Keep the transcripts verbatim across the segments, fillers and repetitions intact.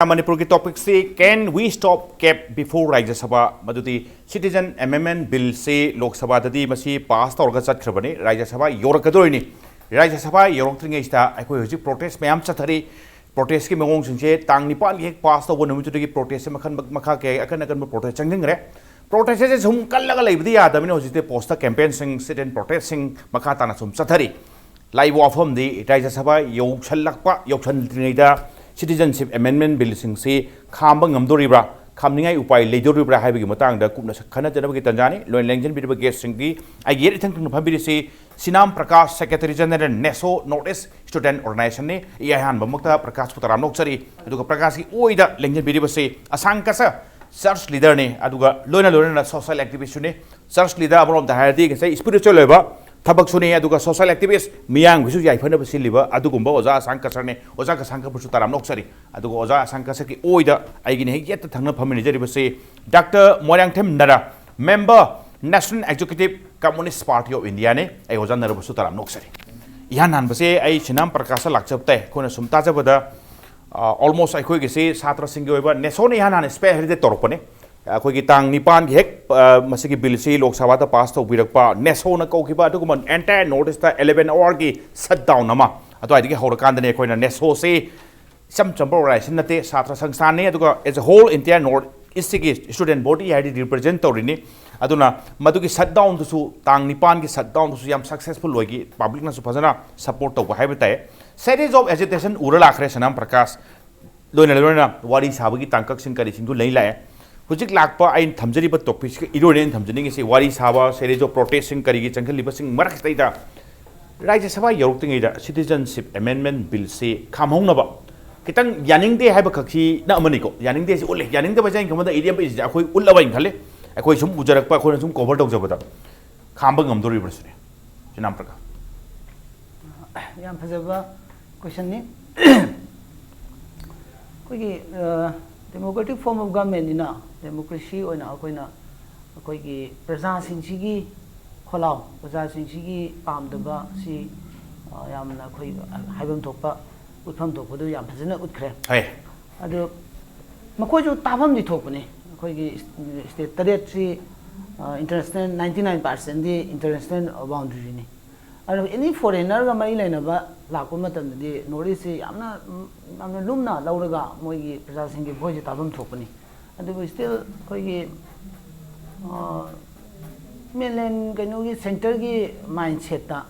ꯃꯅꯤꯄꯨꯔꯒꯤ ꯇꯣꯄꯤꯛꯁꯤ, "Can we stop cap before ꯔꯥꯖ꯭ꯌ ꯁꯚꯥ?" ꯃꯗꯨꯗꯤ ꯁꯤꯇꯤꯖꯟ ꯑꯦꯃꯦꯟꯗꯃꯦꯟ ꯕꯤꯜꯁꯤ ꯂꯣꯛ ꯁꯚꯥꯗꯗꯤ ꯃꯁꯤ ꯄꯥꯁ ꯇꯧꯔꯒ ꯆꯠꯈ꯭ꯔꯕꯅꯤ, ꯔꯥꯖ꯭ꯌ ꯁꯚꯥ ꯌꯧꯔꯛꯀꯗꯣꯔꯤꯅꯤ꯫ ꯔꯥꯖ꯭ꯌ ꯁꯚꯥ ꯌꯧꯔꯛꯇ꯭ꯔꯤꯉꯩꯁꯤꯗ ꯑꯩꯈꯣꯏ ꯍꯧꯖꯤꯛ ꯄ꯭ꯔꯣꯇꯦꯁ ꯃꯌꯥꯝ ꯆꯠꯊꯔꯤ꯫ ꯄ꯭ꯔꯣꯇꯦꯁꯀꯤ ꯃꯑꯣꯡꯁꯤꯡꯁꯦ ꯇꯥꯡ ꯅꯤꯄꯥꯟꯒꯤ ꯍꯦꯛ ꯄꯥꯁ ꯇꯧꯕ ꯅꯨꯃꯤꯠꯇꯨꯗꯒꯤ ꯄ꯭ꯔꯣꯇꯦꯁꯁꯦ ꯃꯈꯜ ꯃꯈꯥ ꯀꯌꯥ ꯑꯀꯟ ꯑꯀꯟꯕ ꯄ꯭ꯔꯣꯇꯦꯁ ꯆꯪꯁꯤꯟꯈ꯭ꯔꯦ꯫ ꯄ꯭ꯔꯣꯇꯦꯁꯁꯦ ꯁꯨꯝ ꯀꯜꯂꯒ ꯂꯩꯕꯗꯤ ꯌꯥꯗꯕꯅꯤꯅ ꯍꯧꯖꯤꯛꯇꯤ ꯄꯣꯁꯇ ꯀꯦꯝꯄꯦꯟꯁꯤꯡ, ꯁꯤꯠ ꯑꯦꯟ ꯄ꯭ꯔꯣꯇꯦꯁꯁꯤꯡ ꯃꯈꯥ ꯇꯥꯅ ꯁꯨꯝ ꯆꯠꯊꯔꯤ꯫ ꯂꯥꯛꯏꯕ ꯋꯥꯐꯝꯗꯤ ꯔꯥꯖ꯭ꯌ ꯁꯚꯥ ꯌꯧꯁꯜꯂꯛꯄ, ꯌꯧꯁꯟꯗ꯭ꯔꯤꯉꯩꯗ ꯁꯤꯇꯤꯖꯟꯁꯤꯞ ꯑꯦꯃꯦꯟꯗꯃꯦꯟ ꯕꯤꯜꯁꯤꯡꯁꯤ ꯈꯥꯝꯕ ꯉꯝꯗꯣꯔꯤꯕ꯭ꯔꯥ, ꯈꯥꯝꯅꯤꯡꯉꯥꯏ ꯎꯄꯥꯏ ꯂꯩꯗꯣꯔꯤꯕ꯭ꯔꯥ ꯍꯥꯏꯕꯒꯤ ꯃꯇꯥꯡꯗ ꯀꯨꯞꯅ ꯈꯟꯅꯖꯅꯕꯒꯤ ꯇꯥꯟꯖꯥꯅꯤ꯫ ꯂꯣꯏꯅ ꯂꯦꯡꯖꯟꯕꯤꯔꯤꯕ ꯒꯦꯁꯁꯤꯡꯗꯤ ꯑꯩꯒꯤ ꯌꯦꯠ ꯏꯊꯪ ꯊꯪꯅ ꯐꯝꯕꯤꯔꯤꯁꯤ Sinam Prakash, secretary general, NESO, north east student ꯑꯣꯔꯒꯅꯥꯏꯖꯦꯁꯟꯅꯤ꯫ ꯑꯩ ꯑꯍꯥꯟꯕꯃꯛꯇ ꯄ꯭ꯔꯀꯥꯁꯄꯨ ꯇꯔꯥꯝꯅ ꯑꯣꯛꯆꯔꯤ꯫ ꯑꯗꯨꯒ ꯄ꯭ꯔꯀꯥꯁꯀꯤ ꯑꯣꯏꯗ ꯂꯦꯡꯖꯟꯕꯤꯔꯤꯕꯁꯤ ꯑꯁꯥꯡ ꯀꯁꯔ, ꯆꯔꯆ ꯂꯤꯗꯔꯅꯤ, ꯑꯗꯨꯒ ꯂꯣꯏꯅ ꯂꯣꯏꯅꯅ ꯁꯣꯁꯤꯌꯦꯜ ꯑꯦꯛꯇꯤꯚꯤꯁ꯭ꯠꯁꯨꯅꯤ꯫ ꯆꯔꯆ ꯂꯤꯗꯔ ꯑꯃꯔꯣꯝꯗ ꯍꯥꯏꯔꯗꯤ ꯉꯁꯥꯏ ꯏꯁꯄꯤꯔꯤꯆꯨꯋꯦꯜ ꯑꯣꯏꯕ ꯊꯕꯛꯁꯨꯅꯤ, ꯑꯗꯨꯒ ꯁꯣꯁꯤꯌꯦꯜ ꯑꯦꯛꯇꯤꯚꯤꯁ꯭ꯠ, ꯃꯤꯌꯥꯝꯒꯤꯁꯨ ꯌꯥꯏꯐꯅꯕ ꯁꯤꯜꯂꯤꯕ ꯑꯗꯨꯒꯨꯝꯕ ꯑꯣꯖꯥ ꯑꯁꯥꯡ ꯀꯁꯔꯅꯤ꯫ ꯑꯣꯖꯥ ꯑꯁꯥꯡ ꯀꯁꯔꯕꯨꯁꯨ ꯇꯔꯥꯝꯅ ꯑꯣꯛꯆꯔꯤ꯫ ꯑꯗꯨꯒ ꯑꯣꯖꯥ ꯑꯁꯥꯡ ꯀꯁꯔꯒꯤ ꯑꯣꯏꯗ ꯑꯩꯒꯤꯅ ꯍꯦꯛ ꯌꯦꯠꯇ ꯊꯪꯅ ꯐꯝꯃꯤꯟꯅꯖꯔꯤꯕꯁꯤ doctor Moirangthem Nara, member, National Executive Communist Party of India ꯅꯤ꯫ ꯑꯩ ꯑꯣꯖꯥ ꯅꯔꯥꯕꯨꯁꯨ ꯇꯔꯥꯝꯅ ꯑꯣꯛꯆꯔꯤ꯫ ꯏꯍꯥꯟ ꯍꯥꯟꯕꯁꯦ ꯑꯩ ꯁꯤꯅꯥꯝ ꯄ꯭ꯔꯀꯥꯁꯇ ꯂꯥꯛꯆꯕ ꯇꯥꯏ꯫ ꯑꯩꯈꯣꯏꯅ ꯁꯨꯝ ꯇꯥꯖꯕꯗ, ꯑ, almost ꯑꯩꯈꯣꯏꯒꯤꯁꯤ ꯁꯥꯇ꯭ꯔꯁꯤꯡꯒꯤ ꯑꯣꯏꯕ ꯅꯦꯁꯣꯅ ꯏꯍꯥꯟ ꯍꯥꯟꯅ ꯁ꯭ꯄꯤꯌꯔ ꯍꯦꯗ ꯇꯧꯔꯛꯄꯅꯤ꯫ ꯑꯩꯈꯣꯏꯒꯤ ꯇꯥꯡ ꯅꯤꯄꯥꯟꯒꯤ ꯍꯦꯛ, ꯑ, ꯃꯁꯤꯒꯤ ꯕꯤꯜꯁꯤ ꯂꯣꯛ ꯁꯚꯥꯗ ꯄꯥꯁ ꯇꯧꯕꯤꯔꯛꯄ, ꯅꯦꯁꯣꯅ ꯀꯧꯈꯤꯕ ꯑꯗꯨꯒꯨꯝꯕ entire North East eleven hour ꯒꯤ shutdown ꯑꯃ, ꯑꯗꯨꯋꯥꯏꯗꯒꯤ ꯍꯧꯔꯀꯥꯟꯗꯅꯦ ꯑꯩꯈꯣꯏꯅ ꯅꯦꯁꯣꯁꯤ ꯏꯆꯝ ꯆꯝꯕ ꯑꯣꯔꯒꯅꯥꯏꯖꯦꯁꯟ ꯅꯠꯇꯦ, ꯁꯥꯇ꯭ꯔ ꯁꯪꯁꯊꯥꯟꯅꯤ, ꯑꯗꯨꯒ as a whole entire North East ꯁꯤꯒꯤ student body ꯍꯥꯏꯗꯤ represent ꯇꯧꯔꯤꯅꯤ꯫ ꯑꯗꯨꯅ ꯃꯗꯨꯒꯤ shutdown ꯗꯨꯁꯨ, ꯇꯥꯡ ꯅꯤꯄꯥꯟꯒꯤ shutdown ꯗꯨꯁꯨ ꯌꯥꯝ successful ꯑꯣꯏꯈꯤ, ꯄꯕ꯭ꯂꯤꯛꯅꯁꯨ ꯐꯖꯅ ꯁꯄꯣꯔꯠ ꯇꯧꯕ ꯍꯥꯏꯕ ꯇꯥꯏ꯫ Series of agitation ꯎꯔ ꯂꯥꯛꯈ꯭ꯔꯦ ꯁꯅꯥꯝ ꯄ꯭ꯔꯀꯥꯁ, ꯂꯣꯏꯅ ꯂꯣꯏꯅꯅ ꯋꯥꯔꯤ ꯁꯥꯕꯒꯤ ꯇꯥꯡꯀꯛꯁꯤꯡ ꯀꯔꯤꯁꯤꯡꯗꯨ ꯂꯩ ꯂꯥꯛꯑꯦ꯫ ꯍꯧꯖꯤꯛ ꯂꯥꯛꯄ ꯑꯩꯅ ꯊꯝꯖꯔꯤꯕ ꯇꯣꯄꯤꯛꯁꯤꯒ ꯏꯔꯣꯏꯅ ꯑꯩꯅ ꯊꯝꯖꯅꯤꯡꯉꯤꯁꯤ, ꯋꯥꯔꯤ ꯁꯥꯕ, series of protestꯁꯤꯡ ꯀꯔꯤꯒꯤ ꯆꯪꯁꯤꯜꯂꯤꯕꯁꯤꯡ ꯃꯔꯛꯁꯤꯗꯩꯗ ꯔꯥꯖ꯭ꯌ ꯁꯚꯥ ꯌꯧꯔꯛꯇ꯭ꯔꯤꯉꯩꯗ citizenship amendment billꯁꯤ ꯈꯥꯝꯍꯧꯅꯕ, ꯈꯤꯇꯪ ꯌꯥꯅꯤꯡꯗꯦ ꯍꯥꯏꯕ ꯈꯛꯁꯤꯅ ꯑꯃꯅꯤꯀꯣ, ꯌꯥꯅꯤꯡꯗꯦꯁꯤ ꯎꯠꯂꯦ, ꯌꯥꯅꯤꯡꯗꯕꯁꯦ ꯑꯩꯅ ꯈꯟꯕꯗ ꯏꯔꯦꯝꯕ ꯏꯁꯤꯁꯦ ꯑꯩꯈꯣꯏ ꯎꯠꯂꯕ ꯑꯩꯅ ꯈꯜꯂꯦ꯫ ꯑꯩꯈꯣꯏ ꯁꯨꯝ ꯎꯖꯔꯛꯄ, ꯑꯩꯈꯣꯏꯅ ꯁꯨꯝ ꯀꯣꯚꯔ ꯇꯧꯖꯕꯗ ꯈꯥꯝꯕ ꯉꯝꯗꯣꯔꯤꯕ꯭ꯔꯥ ꯁꯤꯅꯦ꯫ ꯁꯤꯅꯥꯝ ꯄ꯭ꯔꯀꯥꯁ꯫ ꯌꯥꯝ ꯐꯖꯕ ꯀꯣꯏꯁꯟꯅꯤ꯫ ꯑꯩꯈꯣꯏꯒꯤ democratic form of governmentꯅꯤꯅ, democracy ꯑꯣꯏꯅ ꯑꯩꯈꯣꯏꯅ ꯑꯩꯈꯣꯏꯒꯤ ꯄ꯭ꯔꯖꯥꯁꯤꯡꯁꯤꯒꯤ ꯈꯣꯜꯂꯥꯎ, ꯄ꯭ꯔꯖꯥꯁꯤꯡꯁꯤꯒꯤ ꯄꯥꯝꯗꯕ ꯁꯤ ꯌꯥꯝꯅ ꯑꯩꯈꯣꯏ ꯍꯥꯏꯐꯝ ꯊꯣꯛꯄ, ꯎꯠꯐꯝ ꯊꯣꯛꯄꯗꯨ ꯌꯥꯝ ꯐꯖꯅ ꯎꯠꯈ꯭ꯔꯦ꯫ ꯍꯣꯏ꯫ ꯑꯗꯨ ꯃꯈꯣꯏꯁꯨ ꯇꯥꯐꯝꯗꯤ ꯊꯣꯛꯄꯅꯤ꯫ ꯑꯩꯈꯣꯏꯒꯤ ꯁ꯭ꯇꯦꯠ ꯇꯔꯦꯠꯁꯤ ꯏꯟꯇꯔꯅꯦꯁꯅꯦꯜ, ꯅꯥꯏꯟꯇꯤ ꯅꯥꯏꯟ ꯄꯥꯔꯁꯦꯟꯗꯤ ꯏꯟꯇꯔꯅꯦꯁꯅꯦꯜ ꯕꯥꯎꯟꯗꯔꯤꯅꯤ꯫ ꯑꯗꯨ ꯑꯦꯅꯤ ꯐꯣꯔꯦꯟꯅꯔꯒ ꯃꯔꯤ ꯂꯩꯅꯕ ꯂꯥꯛꯄ ꯃꯇꯝꯗꯗꯤ ꯅꯣꯔꯠ ꯏꯁꯁꯤ ꯌꯥꯝꯅ, ꯌꯥꯝꯅ ꯂꯨꯝꯅ ꯂꯧꯔꯒ ꯃꯣꯏꯒꯤ ꯄ꯭ꯔꯖꯥꯁꯤꯡꯒꯤ ꯚꯣꯏꯁꯁꯦ ꯇꯥꯐꯝ ꯊꯣꯛꯄꯅꯤ꯫ ꯑꯗꯨꯕꯨ ꯁ꯭ꯇꯤꯜ ꯑꯩꯈꯣꯏꯒꯤ ꯃꯦꯟꯂꯦꯟ ꯀꯩꯅꯣꯒꯤ ꯁꯦꯟꯇꯔꯒꯤ ꯃꯥꯏꯟꯁꯦꯠꯇ,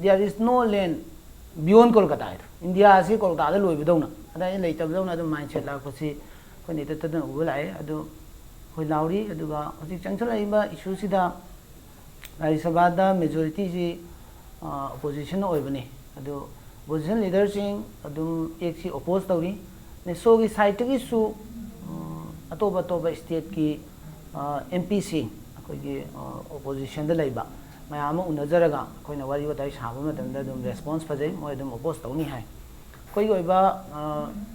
there is no land beyond Kolkata ꯍꯥꯏꯗꯣ, ꯏꯟꯗꯤꯌꯥꯁꯤ ꯀꯣꯜꯀꯇꯥꯗ ꯂꯣꯏꯕꯗꯧꯅ, ꯑꯗꯥꯏꯅ ꯂꯩꯇꯕꯗꯧꯅ ꯑꯗꯨꯝ ꯃꯥꯏꯟꯁꯦꯠ ꯂꯥꯛꯄꯁꯤ ꯑꯩꯈꯣꯏꯅ ꯏꯇꯠꯇꯗꯅ ꯎꯕ ꯂꯥꯛꯑꯦ꯫ ꯑꯗꯨ ꯑꯩꯈꯣꯏ ꯂꯥꯎꯔꯤ꯫ ꯑꯗꯨꯒ ꯍꯧꯖꯤꯛ ꯆꯪꯁꯤꯜꯂꯛꯏꯕ ꯏꯁꯨꯁꯤꯗ ꯔꯥꯖ꯭ꯌ ꯁꯚꯥꯗ ꯃꯦꯖꯣꯔꯤꯇꯤꯁꯤ ꯑꯣꯄꯣꯖꯤꯁꯟ ꯑꯣꯏꯕꯅꯤ꯫ ꯑꯗꯨ ꯑꯣꯄꯣꯖꯤꯁꯟ ꯂꯤꯗꯔꯁꯤꯡ ꯑꯗꯨꯝ ꯑꯦꯛꯁꯤ ꯑꯣꯄꯣꯖ ꯇꯧꯔꯤ꯫ ꯅꯦꯁꯣꯒꯤ ꯁꯥꯏꯠꯇꯒꯤꯁꯨ ꯑꯇꯣꯞ ꯑꯇꯣꯞꯄ ꯁ꯭ꯇꯦꯠꯀꯤ ꯑꯦꯝ ꯄꯤꯁꯤꯡ, ꯑꯩꯈꯣꯏꯒꯤ ꯑꯣꯄꯣꯖꯤꯁꯟꯗ ꯂꯩꯕ ꯃꯌꯥꯝ ꯑꯃ ꯎꯅꯖꯔꯒ ꯑꯩꯈꯣꯏꯅ ꯋꯥꯔꯤ ꯋꯥꯇꯥꯏ ꯁꯥꯕ ꯃꯇꯝꯗ ꯑꯗꯨꯝ ꯔꯦꯁꯄꯣꯟꯁ ꯐꯖꯩ, ꯃꯣꯏ ꯑꯗꯨꯝ ꯑꯣꯄꯣꯖ ꯇꯧꯅꯤ ꯍꯥꯏ꯫ ꯑꯩꯈꯣꯏꯒꯤ ꯑꯣꯏꯕ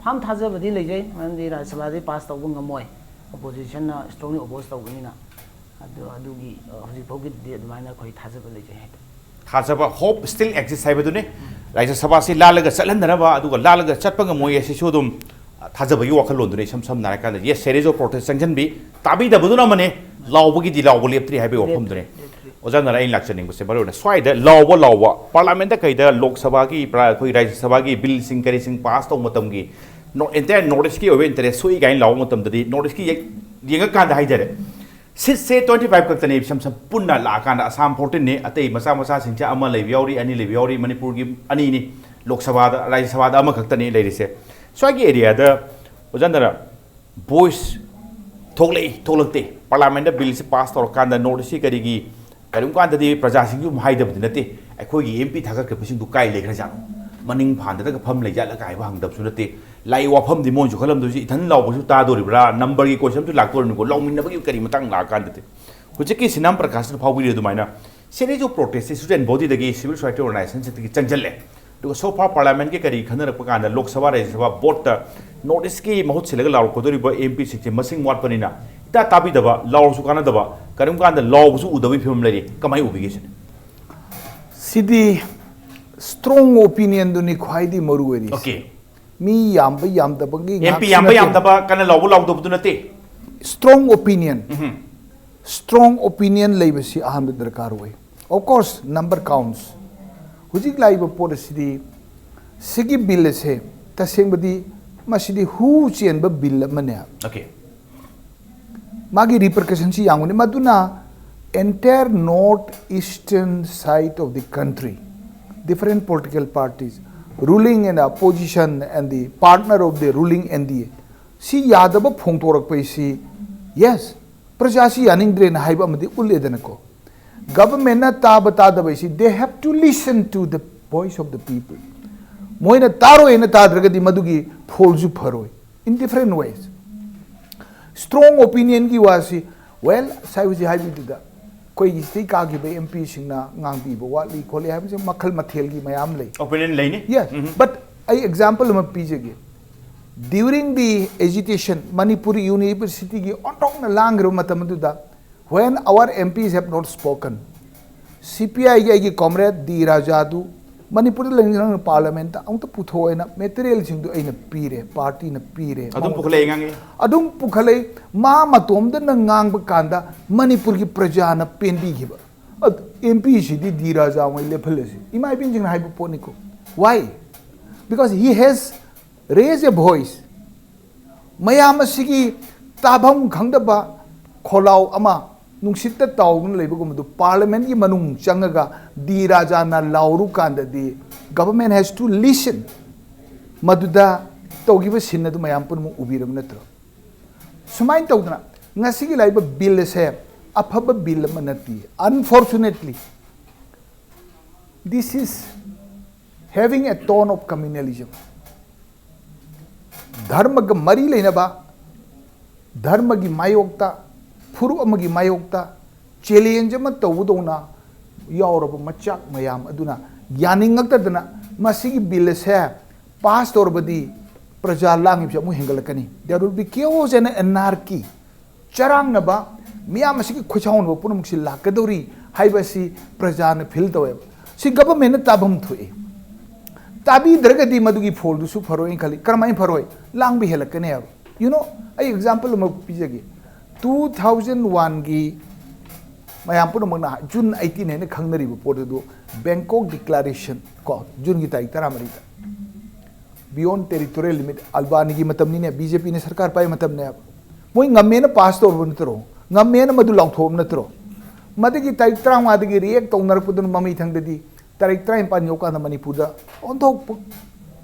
ꯐꯥꯝ ꯊꯥꯖꯕꯗꯤ ꯂꯩꯖꯩ, ꯃꯔꯝꯗꯤ ꯔꯥꯖ꯭ꯌ ꯁꯚꯥꯗꯤ ꯄꯥꯁ ꯇꯧꯕ ꯉꯝꯃꯣꯏ, ꯑꯣꯄꯣꯖꯤꯁꯟꯅ ꯁ꯭ꯇꯔꯣꯡꯂꯤ ꯑꯣꯄꯣꯖ ꯇꯧꯕꯅꯤꯅ꯫ ꯑꯗꯨ ꯑꯗꯨꯒꯤ ꯍꯧꯖꯤꯛ ꯐꯥꯎꯒꯤꯗꯤ ꯑꯗꯨꯃꯥꯏꯅ ꯑꯩꯈꯣꯏ ꯊꯥꯖꯕ ꯂꯩꯖꯩ ꯍꯥꯏꯇꯥꯔꯦ꯫ ꯊꯥꯖꯕ, hope still exist ꯍꯥꯏꯕꯗꯨꯅꯤ꯫ ꯔꯥꯖ꯭ꯌ ꯁꯚꯥꯁꯤ ꯂꯥꯜꯂꯒ ꯆꯠꯍꯟꯗꯅꯕ, ꯑꯗꯨꯒ ꯂꯥꯜꯂꯒ ꯆꯠꯄ ꯉꯝꯃꯣꯏ ꯍꯥꯏꯁꯤꯁꯨ ꯑꯗꯨꯝ ꯊꯥꯖꯕꯒꯤ ꯋꯥꯈꯜꯂꯣꯟꯗꯨꯅ ꯏꯁꯝ ꯁꯝꯅ ꯍꯥꯏꯔꯀꯥꯟꯗ, yes, series of protest ꯆꯪꯁꯤꯟꯕꯤ, ꯇꯥꯕꯤꯗꯕꯗꯨꯅ ꯑꯃꯅꯦ, ꯂꯥꯎꯕꯒꯤꯗꯤ ꯂꯥꯎꯕ ꯂꯦꯞꯇ꯭ꯔꯤ ꯍꯥꯏꯕꯒꯤ ꯋꯥꯐꯝꯗꯨꯅꯦ꯫ ꯂꯦꯞꯇ꯭ꯔꯤ꯫ ꯑꯣꯖꯥꯅ ꯑꯩꯅ ꯂꯥꯛꯆꯅꯤꯡꯕꯁꯦ ꯃꯔꯨ ꯑꯣꯏꯅ ꯁ꯭ꯋꯥꯏꯗ ꯂꯥꯎꯕ ꯂꯥꯎꯕ, ꯄꯥꯔꯂꯥꯃꯦꯟꯠꯇ ꯀꯩꯗ, ꯂꯣꯛ ꯁꯚꯥꯒꯤ ꯄ꯭ꯔ-, ꯑꯩꯈꯣꯏ ꯔꯥꯖ꯭ꯌ ꯁꯚꯥꯒꯤ ꯕꯤꯜꯁꯤꯡ ꯀꯔꯤꯁꯤꯡ ꯄꯥꯁ ꯇꯧꯕ ꯃꯇꯝꯒꯤ ꯅꯣ-, entire ꯅꯣꯔꯠ ꯏꯁꯀꯤ ꯑꯣꯏꯕ ꯏꯟꯇꯔꯦꯁ ꯁꯣꯛꯏ ꯀꯥꯏꯅ ꯂꯥꯎꯕ ꯃꯇꯝꯗꯗꯤ ꯅꯣꯔꯠ ꯏꯁꯀꯤ ꯌꯦꯡ-, ꯌꯦꯡꯉꯀꯥꯟꯗ ꯍꯥꯏꯇꯥꯔꯦ, ꯁꯤꯠꯁꯦ twenty five ꯈꯛꯇꯅꯦ, ꯏꯁꯝ ꯁꯝ ꯄꯨꯟꯅ ꯂꯥꯛꯑꯀꯥꯟꯗ ꯑꯁꯥꯝ fourteen ꯅꯦ, ꯑꯇꯩ ꯃꯆꯥ ꯃꯆꯥꯁꯤꯡꯁꯦ ꯑꯃ ꯂꯩꯕ ꯌꯥꯎꯔꯤ, ꯑꯅꯤ ꯂꯩꯕ ꯌꯥꯎꯔꯤ, ꯃꯅꯤꯄꯨꯔꯒꯤ ꯑꯅꯤꯅꯤ, ꯂꯣꯛ ꯁꯚꯥꯗ, ꯔꯥꯖ꯭ꯌ ꯁꯚꯥꯗ ꯑꯃꯈꯛꯇꯅꯤ ꯂꯩꯔꯤꯁꯦ꯫ ꯁ꯭ꯋꯥꯏꯒꯤ ꯑꯦꯔꯤꯌꯥꯗ ꯑꯣꯖꯥꯅꯔ ꯚꯣꯏꯁ ꯊꯣꯛꯂꯛꯏ, ꯊꯣꯛꯂꯛꯇꯦ, ꯄꯥꯔꯂꯥꯃꯦꯟꯠꯇ ꯕꯤꯜꯁꯤ ꯄꯥꯁ ꯇꯧꯔꯀꯥꯟꯗ ꯅꯣꯔꯠ ꯏꯁꯀꯤ ꯀꯔꯤꯒꯤ ꯀꯔꯤꯒꯨꯝꯕ ꯀꯥꯟꯗꯗꯤ ꯄ꯭ꯔꯖꯥꯁꯤꯡꯁꯨ ꯑꯃꯨꯛ ꯍꯥꯏꯗꯕꯗꯤ ꯅꯠꯇꯦ, ꯑꯩꯈꯣꯏꯒꯤ ꯑꯦꯝ ꯄꯤ ꯊꯥꯒꯠꯈ꯭ꯔꯤꯕꯁꯤꯡꯗꯨ ꯀꯥꯏ ꯂꯩꯈ꯭ꯔꯖꯥꯠꯅꯣ, ꯃꯅꯤꯡ ꯐꯥꯟꯗꯅꯒ ꯐꯝ ꯂꯩꯖꯥꯠꯂꯒ ꯍꯥꯏꯕ ꯍꯪꯗꯕꯁꯨ ꯅꯠꯇꯦ, ꯂꯥꯛꯏ ꯋꯥꯐꯝꯗꯤ ꯃꯣꯏꯅꯁꯨ ꯈꯜꯂꯝꯗꯣꯏꯁꯤ ꯏꯊꯟ ꯂꯥꯎꯕꯁꯨ ꯇꯥꯗꯣꯔꯤꯕ꯭ꯔꯥ, ꯅꯝꯕꯔꯒꯤ ꯀꯣꯏꯁꯟꯁꯨ ꯂꯥꯛꯇꯣꯔꯤꯕꯅꯤꯀꯣ, ꯂꯥꯎꯃꯤꯟꯅꯕꯒꯤ ꯀꯔꯤ ꯃꯇꯥꯡ ꯂꯥꯛꯑꯀꯥꯟꯗꯗꯤ꯫ ꯍꯧꯖꯤꯛꯀꯤ ꯁꯤꯅꯥꯝ ꯄ꯭ꯔꯀꯥꯁꯅ ꯐꯥꯎꯕꯤꯔꯤ ꯑꯗꯨꯃꯥꯏꯅ series of protest ꯁꯤ student body ꯗꯒꯤ, civil society organization ꯁꯤꯡꯗꯒꯤ ꯆꯪꯁꯤꯜꯂꯦ꯫ ꯑꯗꯨꯒ so far ꯄꯥꯔꯂꯥꯃꯦꯟꯠꯀꯤ ꯀꯔꯤ ꯈꯟꯅꯔꯛꯄ ꯀꯥꯟꯗ ꯂꯣꯛ ꯁꯚꯥ, ꯔꯥꯖ꯭ꯌ ꯁꯚꯥ ꯚꯣꯠꯇ ꯅꯣꯔꯠ ꯏꯁꯀꯤ ꯃꯍꯨꯠ ꯁꯤꯜꯂꯒ ꯂꯥꯎꯔꯛꯀꯗꯧꯔꯤꯕ ꯑꯦꯝ ꯄꯤꯁꯤꯡꯁꯦ ꯃꯁꯤꯡ ꯋꯥꯠꯄꯅꯤꯅ ꯏꯇꯥ ꯇꯥꯕꯤꯗꯕ, ꯂꯥꯎꯔꯁꯨ ꯀꯥꯟꯅꯗꯕ, ꯀꯔꯤꯒꯨꯝꯕ ꯀꯥꯟꯗ ꯂꯥꯎꯕꯁꯨ ꯎꯗꯕꯒꯤ ꯐꯤꯕꯝ ꯂꯩꯔꯤ꯫ ꯀꯃꯥꯏꯅ ꯎꯕꯤꯒꯦ ꯁꯤꯅꯤ? ꯁꯤꯗꯤ ꯁ꯭ꯇꯔꯣꯡ ꯑꯣꯄꯤꯅꯤꯌꯟꯗꯨꯅꯤ ꯈ꯭ꯋꯥꯏꯗꯒꯤ ꯃꯔꯨ ꯑꯣꯏꯔꯤꯁꯦ꯫ ꯑꯣꯀꯦ꯫ ꯃꯤ ꯌꯥꯝꯕ ꯌꯥꯝꯗꯕꯒꯤ ꯑꯦꯝ ꯄꯤ ꯌꯥꯝꯕ ꯌꯥꯝꯗꯕ ꯀꯟꯅ ꯂꯥꯎꯕ ꯂꯥꯎꯗꯕꯗꯨ ꯅꯠꯇꯦ. Strong opinion. Strong opinion ꯂꯩꯕꯁꯤ ꯑꯍꯥꯟꯕ ꯗꯔꯀꯥꯔ ꯑꯣꯏ. Of course number counts. ꯍꯧꯖꯤꯛ ꯂꯥꯛꯏꯕ ꯄꯣꯠ ꯑꯁꯤꯗꯤ, ꯁꯤꯒꯤ ꯕꯤꯜ ꯑꯁꯦ ꯇꯁꯦꯡꯕꯗꯤ ꯃꯁꯤꯗꯤ ꯍꯨ ꯆꯦꯟꯕ ꯕꯤꯜ ꯑꯃꯅꯦ. Okay. ꯃꯥꯒꯤ ꯔꯤꯄꯔꯀꯁꯟꯁꯤ ꯌꯥꯝꯒꯅꯤ. ꯃꯗꯨꯅ entire north eastern side of the country, different political parties, ruling and opposition and the partner of the ruling N D A, ꯁꯤ ꯌꯥꯗꯕ ꯐꯣꯡꯗꯣꯔꯛꯄꯩꯁꯤ, yes, ꯄ꯭ꯔꯖꯥꯁꯤ ꯌꯥꯅꯤꯡꯗ꯭ꯔꯦꯅ ꯍꯥꯏꯕ ꯑꯃꯗꯤ ꯎꯠꯂꯦꯗꯅꯀꯣ. ꯒꯕꯔꯃꯦꯟꯅ ꯇꯥꯕ ꯇꯥꯗꯕꯩꯁꯤ, they have to listen to the voice of the people. ꯃꯣꯏꯅ ꯇꯥꯔꯣꯏꯅ ꯇꯥꯗ꯭ꯔꯒꯗꯤ ꯃꯗꯨꯒꯤ ꯐꯣꯜꯁꯨ ꯐꯔꯣꯏ. In different ways. Strong opinionꯒꯤ ꯋꯥꯁꯤ, well, ꯁꯥꯏ ꯍꯧꯖꯤꯛ ꯍꯥꯏꯕꯤꯗꯨꯗ ꯑꯩꯈꯣꯏꯒꯤ ꯁꯤꯗꯩ ꯀꯥꯈꯤꯕ ꯑꯦꯝ ꯄꯤꯁꯤꯡꯅ ꯉꯥꯡꯕꯤꯕ ꯋꯥꯠꯂꯤ ꯈꯣꯠꯂꯤ ꯍꯥꯏꯕꯁꯦ ꯃꯈꯜ ꯃꯊꯦꯜꯒꯤ ꯃꯌꯥꯝ ꯂꯩ. Opinion ꯂꯩꯅꯤ. Yes, but ꯑꯩ example ꯑꯃ ꯄꯤꯖꯒꯦ. During the agitation, ꯃꯅꯤꯄꯨꯔ ꯌꯨꯅꯤꯚꯔꯁꯤꯇꯤꯒꯤ ꯑꯣꯟꯊꯣꯛꯅ ꯂꯥꯡꯈ꯭ꯔꯕ ꯃꯇꯝ ꯑꯗꯨꯗ, when our M Ps have not spoken, C P I ꯒꯤ ꯑꯩꯒꯤ comrade ꯗꯤ ꯔꯥꯖꯥꯗꯨ ꯃꯅꯤꯄꯨꯔꯗ ꯂꯩꯅꯤꯡ ꯄꯥꯔꯂꯤꯌꯥꯃꯦꯟꯇ ꯑꯃꯨꯛꯇ ꯄꯨꯊꯣꯛꯑꯣꯅ ꯃꯦꯇꯔꯤꯌꯦꯜꯁꯤꯡꯗꯨ ꯑꯩꯅ ꯄꯤꯔꯦ, ꯄꯥꯔꯇꯤꯅ ꯄꯤꯔꯦ. ꯑꯗꯨꯝ ꯄꯨꯈꯠꯂꯛꯑꯦ, ꯉꯥꯡꯉꯦ. ꯑꯗꯨꯝ ꯄꯨꯈꯠꯂꯛꯏ. ꯃꯥ ꯃꯇꯣꯝꯗꯅ ꯉꯥꯡꯕ ꯀꯥꯟꯗ ꯃꯅꯤꯄꯨꯔꯒꯤ ꯄ꯭ꯔꯖꯥꯅ ꯄꯦꯟꯕꯤꯈꯤꯕ. ꯑꯗꯨ ꯑꯦꯝ ꯄꯤꯁꯤꯗꯤ ꯗꯤ ꯔꯥꯖꯥ ꯃꯣꯏ ꯂꯦꯞꯍꯜꯂꯁꯤ. ꯏꯃꯥ ꯏꯕꯦꯟꯁꯤꯡꯅ ꯍꯥꯏꯕ ꯄꯣꯠꯅꯤꯀꯣ. Why? Because he has raised a voice. ꯃꯌꯥꯝ ꯑꯁꯤꯒꯤ ꯇꯥꯐꯝ ꯈꯪꯗꯕ ꯈꯣꯜꯂꯥꯎ ꯑꯃ ꯅꯨꯡꯁꯤꯠꯇ ꯇꯥꯎꯗꯨꯅ ꯂꯩꯕꯒꯨꯝꯕꯗꯨ ꯄꯥꯔꯂꯤꯌꯥꯃꯦꯟꯒꯤ ꯃꯅꯨꯡ ꯆꯪꯉꯒ ꯗꯤ ꯔꯥꯖꯥꯅ ꯂꯥꯎꯔꯨ ꯀꯥꯟꯗꯗꯤ, government has to listen. ꯃꯗꯨꯗ ꯇꯧꯈꯤꯕ ꯁꯤꯟ ꯑꯗꯨ ꯃꯌꯥꯝ ꯄꯨꯝꯅꯃꯛ ꯎꯕꯤꯔꯕ ꯅꯠꯇ꯭ꯔꯣ? ꯁꯨꯃꯥꯏꯅ ꯇꯧꯗꯅ ꯉꯁꯤꯒꯤ ꯂꯥꯛꯏꯕ ꯕꯤꯜ ꯑꯁꯦ ꯑꯐꯕ ꯕꯤꯜ ꯑꯃ ꯅꯠꯇꯦ. Unfortunately, this is having a tone of communalism. ꯙꯔꯃꯒ ꯃꯔꯤ ꯂꯩꯅꯕ, ꯙꯔꯃꯒꯤ ꯃꯥꯌꯣꯛꯇ, ꯐꯨꯔꯨꯞ ꯑꯃꯒꯤ ꯃꯥꯌꯣꯛꯇ ꯆꯦꯂꯦꯟꯖ ꯑꯃ ꯇꯧꯕꯗꯧꯅ ꯌꯥꯎꯔꯕ ꯃꯆꯥꯛ ꯃꯌꯥꯝ ꯑꯗꯨꯅ ꯌꯥꯅꯤꯡꯉꯛꯇꯗꯅ ꯃꯁꯤꯒꯤ ꯕꯤꯜ ꯑꯁꯦ ꯄꯥꯁ ꯇꯧꯔꯕꯗꯤ ꯄ꯭ꯔꯖꯥ ꯂꯥꯡꯉꯤꯕꯁꯦ ꯑꯃꯨꯛ ꯍꯦꯟꯒꯠꯂꯛꯀꯅꯤ. There will be chaos and anarchy. ꯆꯔꯥꯡꯅꯕ, ꯃꯤꯌꯥꯝ ꯑꯁꯤꯒꯤ ꯈꯣꯏꯁꯥꯎꯅꯕ ꯄꯨꯝꯅꯃꯛꯁꯤ ꯂꯥꯛꯀꯗꯧꯔꯤ ꯍꯥꯏꯕ ꯑꯁꯤ ꯄ꯭ꯔꯖꯥꯅ ꯐꯤꯜ ꯇꯧꯋꯦꯕ꯫ ꯁꯤ ꯒꯚꯔꯟꯃꯦꯟꯠꯅ ꯇꯥꯐꯝ ꯊꯣꯛꯏ꯫ ꯇꯥꯕꯤꯗ꯭ꯔꯒꯗꯤ ꯃꯗꯨꯒꯤ ꯐꯣꯜꯗꯨꯁꯨ ꯐꯔꯣꯏꯅ ꯈꯜꯂꯤ꯫ ꯀꯔꯝꯍꯥꯏꯅ ꯐꯔꯣꯏ? ꯂꯥꯡꯕ ꯍꯦꯜꯂꯛꯀꯅꯦꯕ꯫ ꯌꯨ ꯅꯣ, ꯑꯩ ꯑꯦꯛꯖꯥꯝꯄꯜ ꯑꯃ ꯄꯤꯖꯒꯦ꯫ ꯇꯨ ꯊꯥꯎꯖꯟ ꯋꯥꯟꯒꯤ ꯃꯌꯥꯝ ꯄꯨꯝꯅꯃꯛꯅ ꯖꯨꯟ ꯑꯩꯇꯤꯟ ꯍꯥꯏꯅ ꯈꯪꯅꯔꯤꯕ ꯄꯣꯠ ꯑꯗꯨ, ꯕꯦꯡꯀꯣꯛ ꯗꯤꯀ꯭ꯂꯥꯔꯦꯁꯟ ꯀꯣ, ꯖꯨꯟꯒꯤ ꯇꯥꯔꯤꯛ ꯇꯔꯥꯃꯔꯤꯗ, beyond territorial limit, ꯑꯜꯕꯥꯅꯤꯒꯤ ꯃꯇꯝꯅꯤꯅꯦ, B J ꯄꯤꯅ ꯁꯔꯀꯥꯔ ꯄꯥꯏ ꯃꯇꯝꯅꯦꯕ꯫ ꯃꯣꯏ ꯉꯝꯃꯦꯅ ꯄꯥꯁ ꯇꯧꯔꯕ ꯅꯠꯇ꯭ꯔꯣ? ꯉꯝꯃꯦꯅ ꯃꯗꯨ ꯂꯥꯎꯊꯣꯛꯑꯕ ꯅꯠꯇ꯭ꯔꯣ? ꯃꯗꯨꯒꯤ ꯇꯥꯔꯤꯛ ꯇꯔꯥꯃꯉꯥꯗꯒꯤ ꯔꯤꯌꯦꯛ ꯇꯧꯅꯔꯛꯄꯗꯨꯅ ꯃꯃꯩꯊꯪꯗꯗꯤ ꯇꯥꯔꯤꯛ ꯇꯔꯥꯅꯤꯄꯥꯟ ꯌꯧꯀꯥꯟꯗ ꯃꯅꯤꯄꯨꯔꯗ ꯑꯣꯟꯊꯣꯛꯄ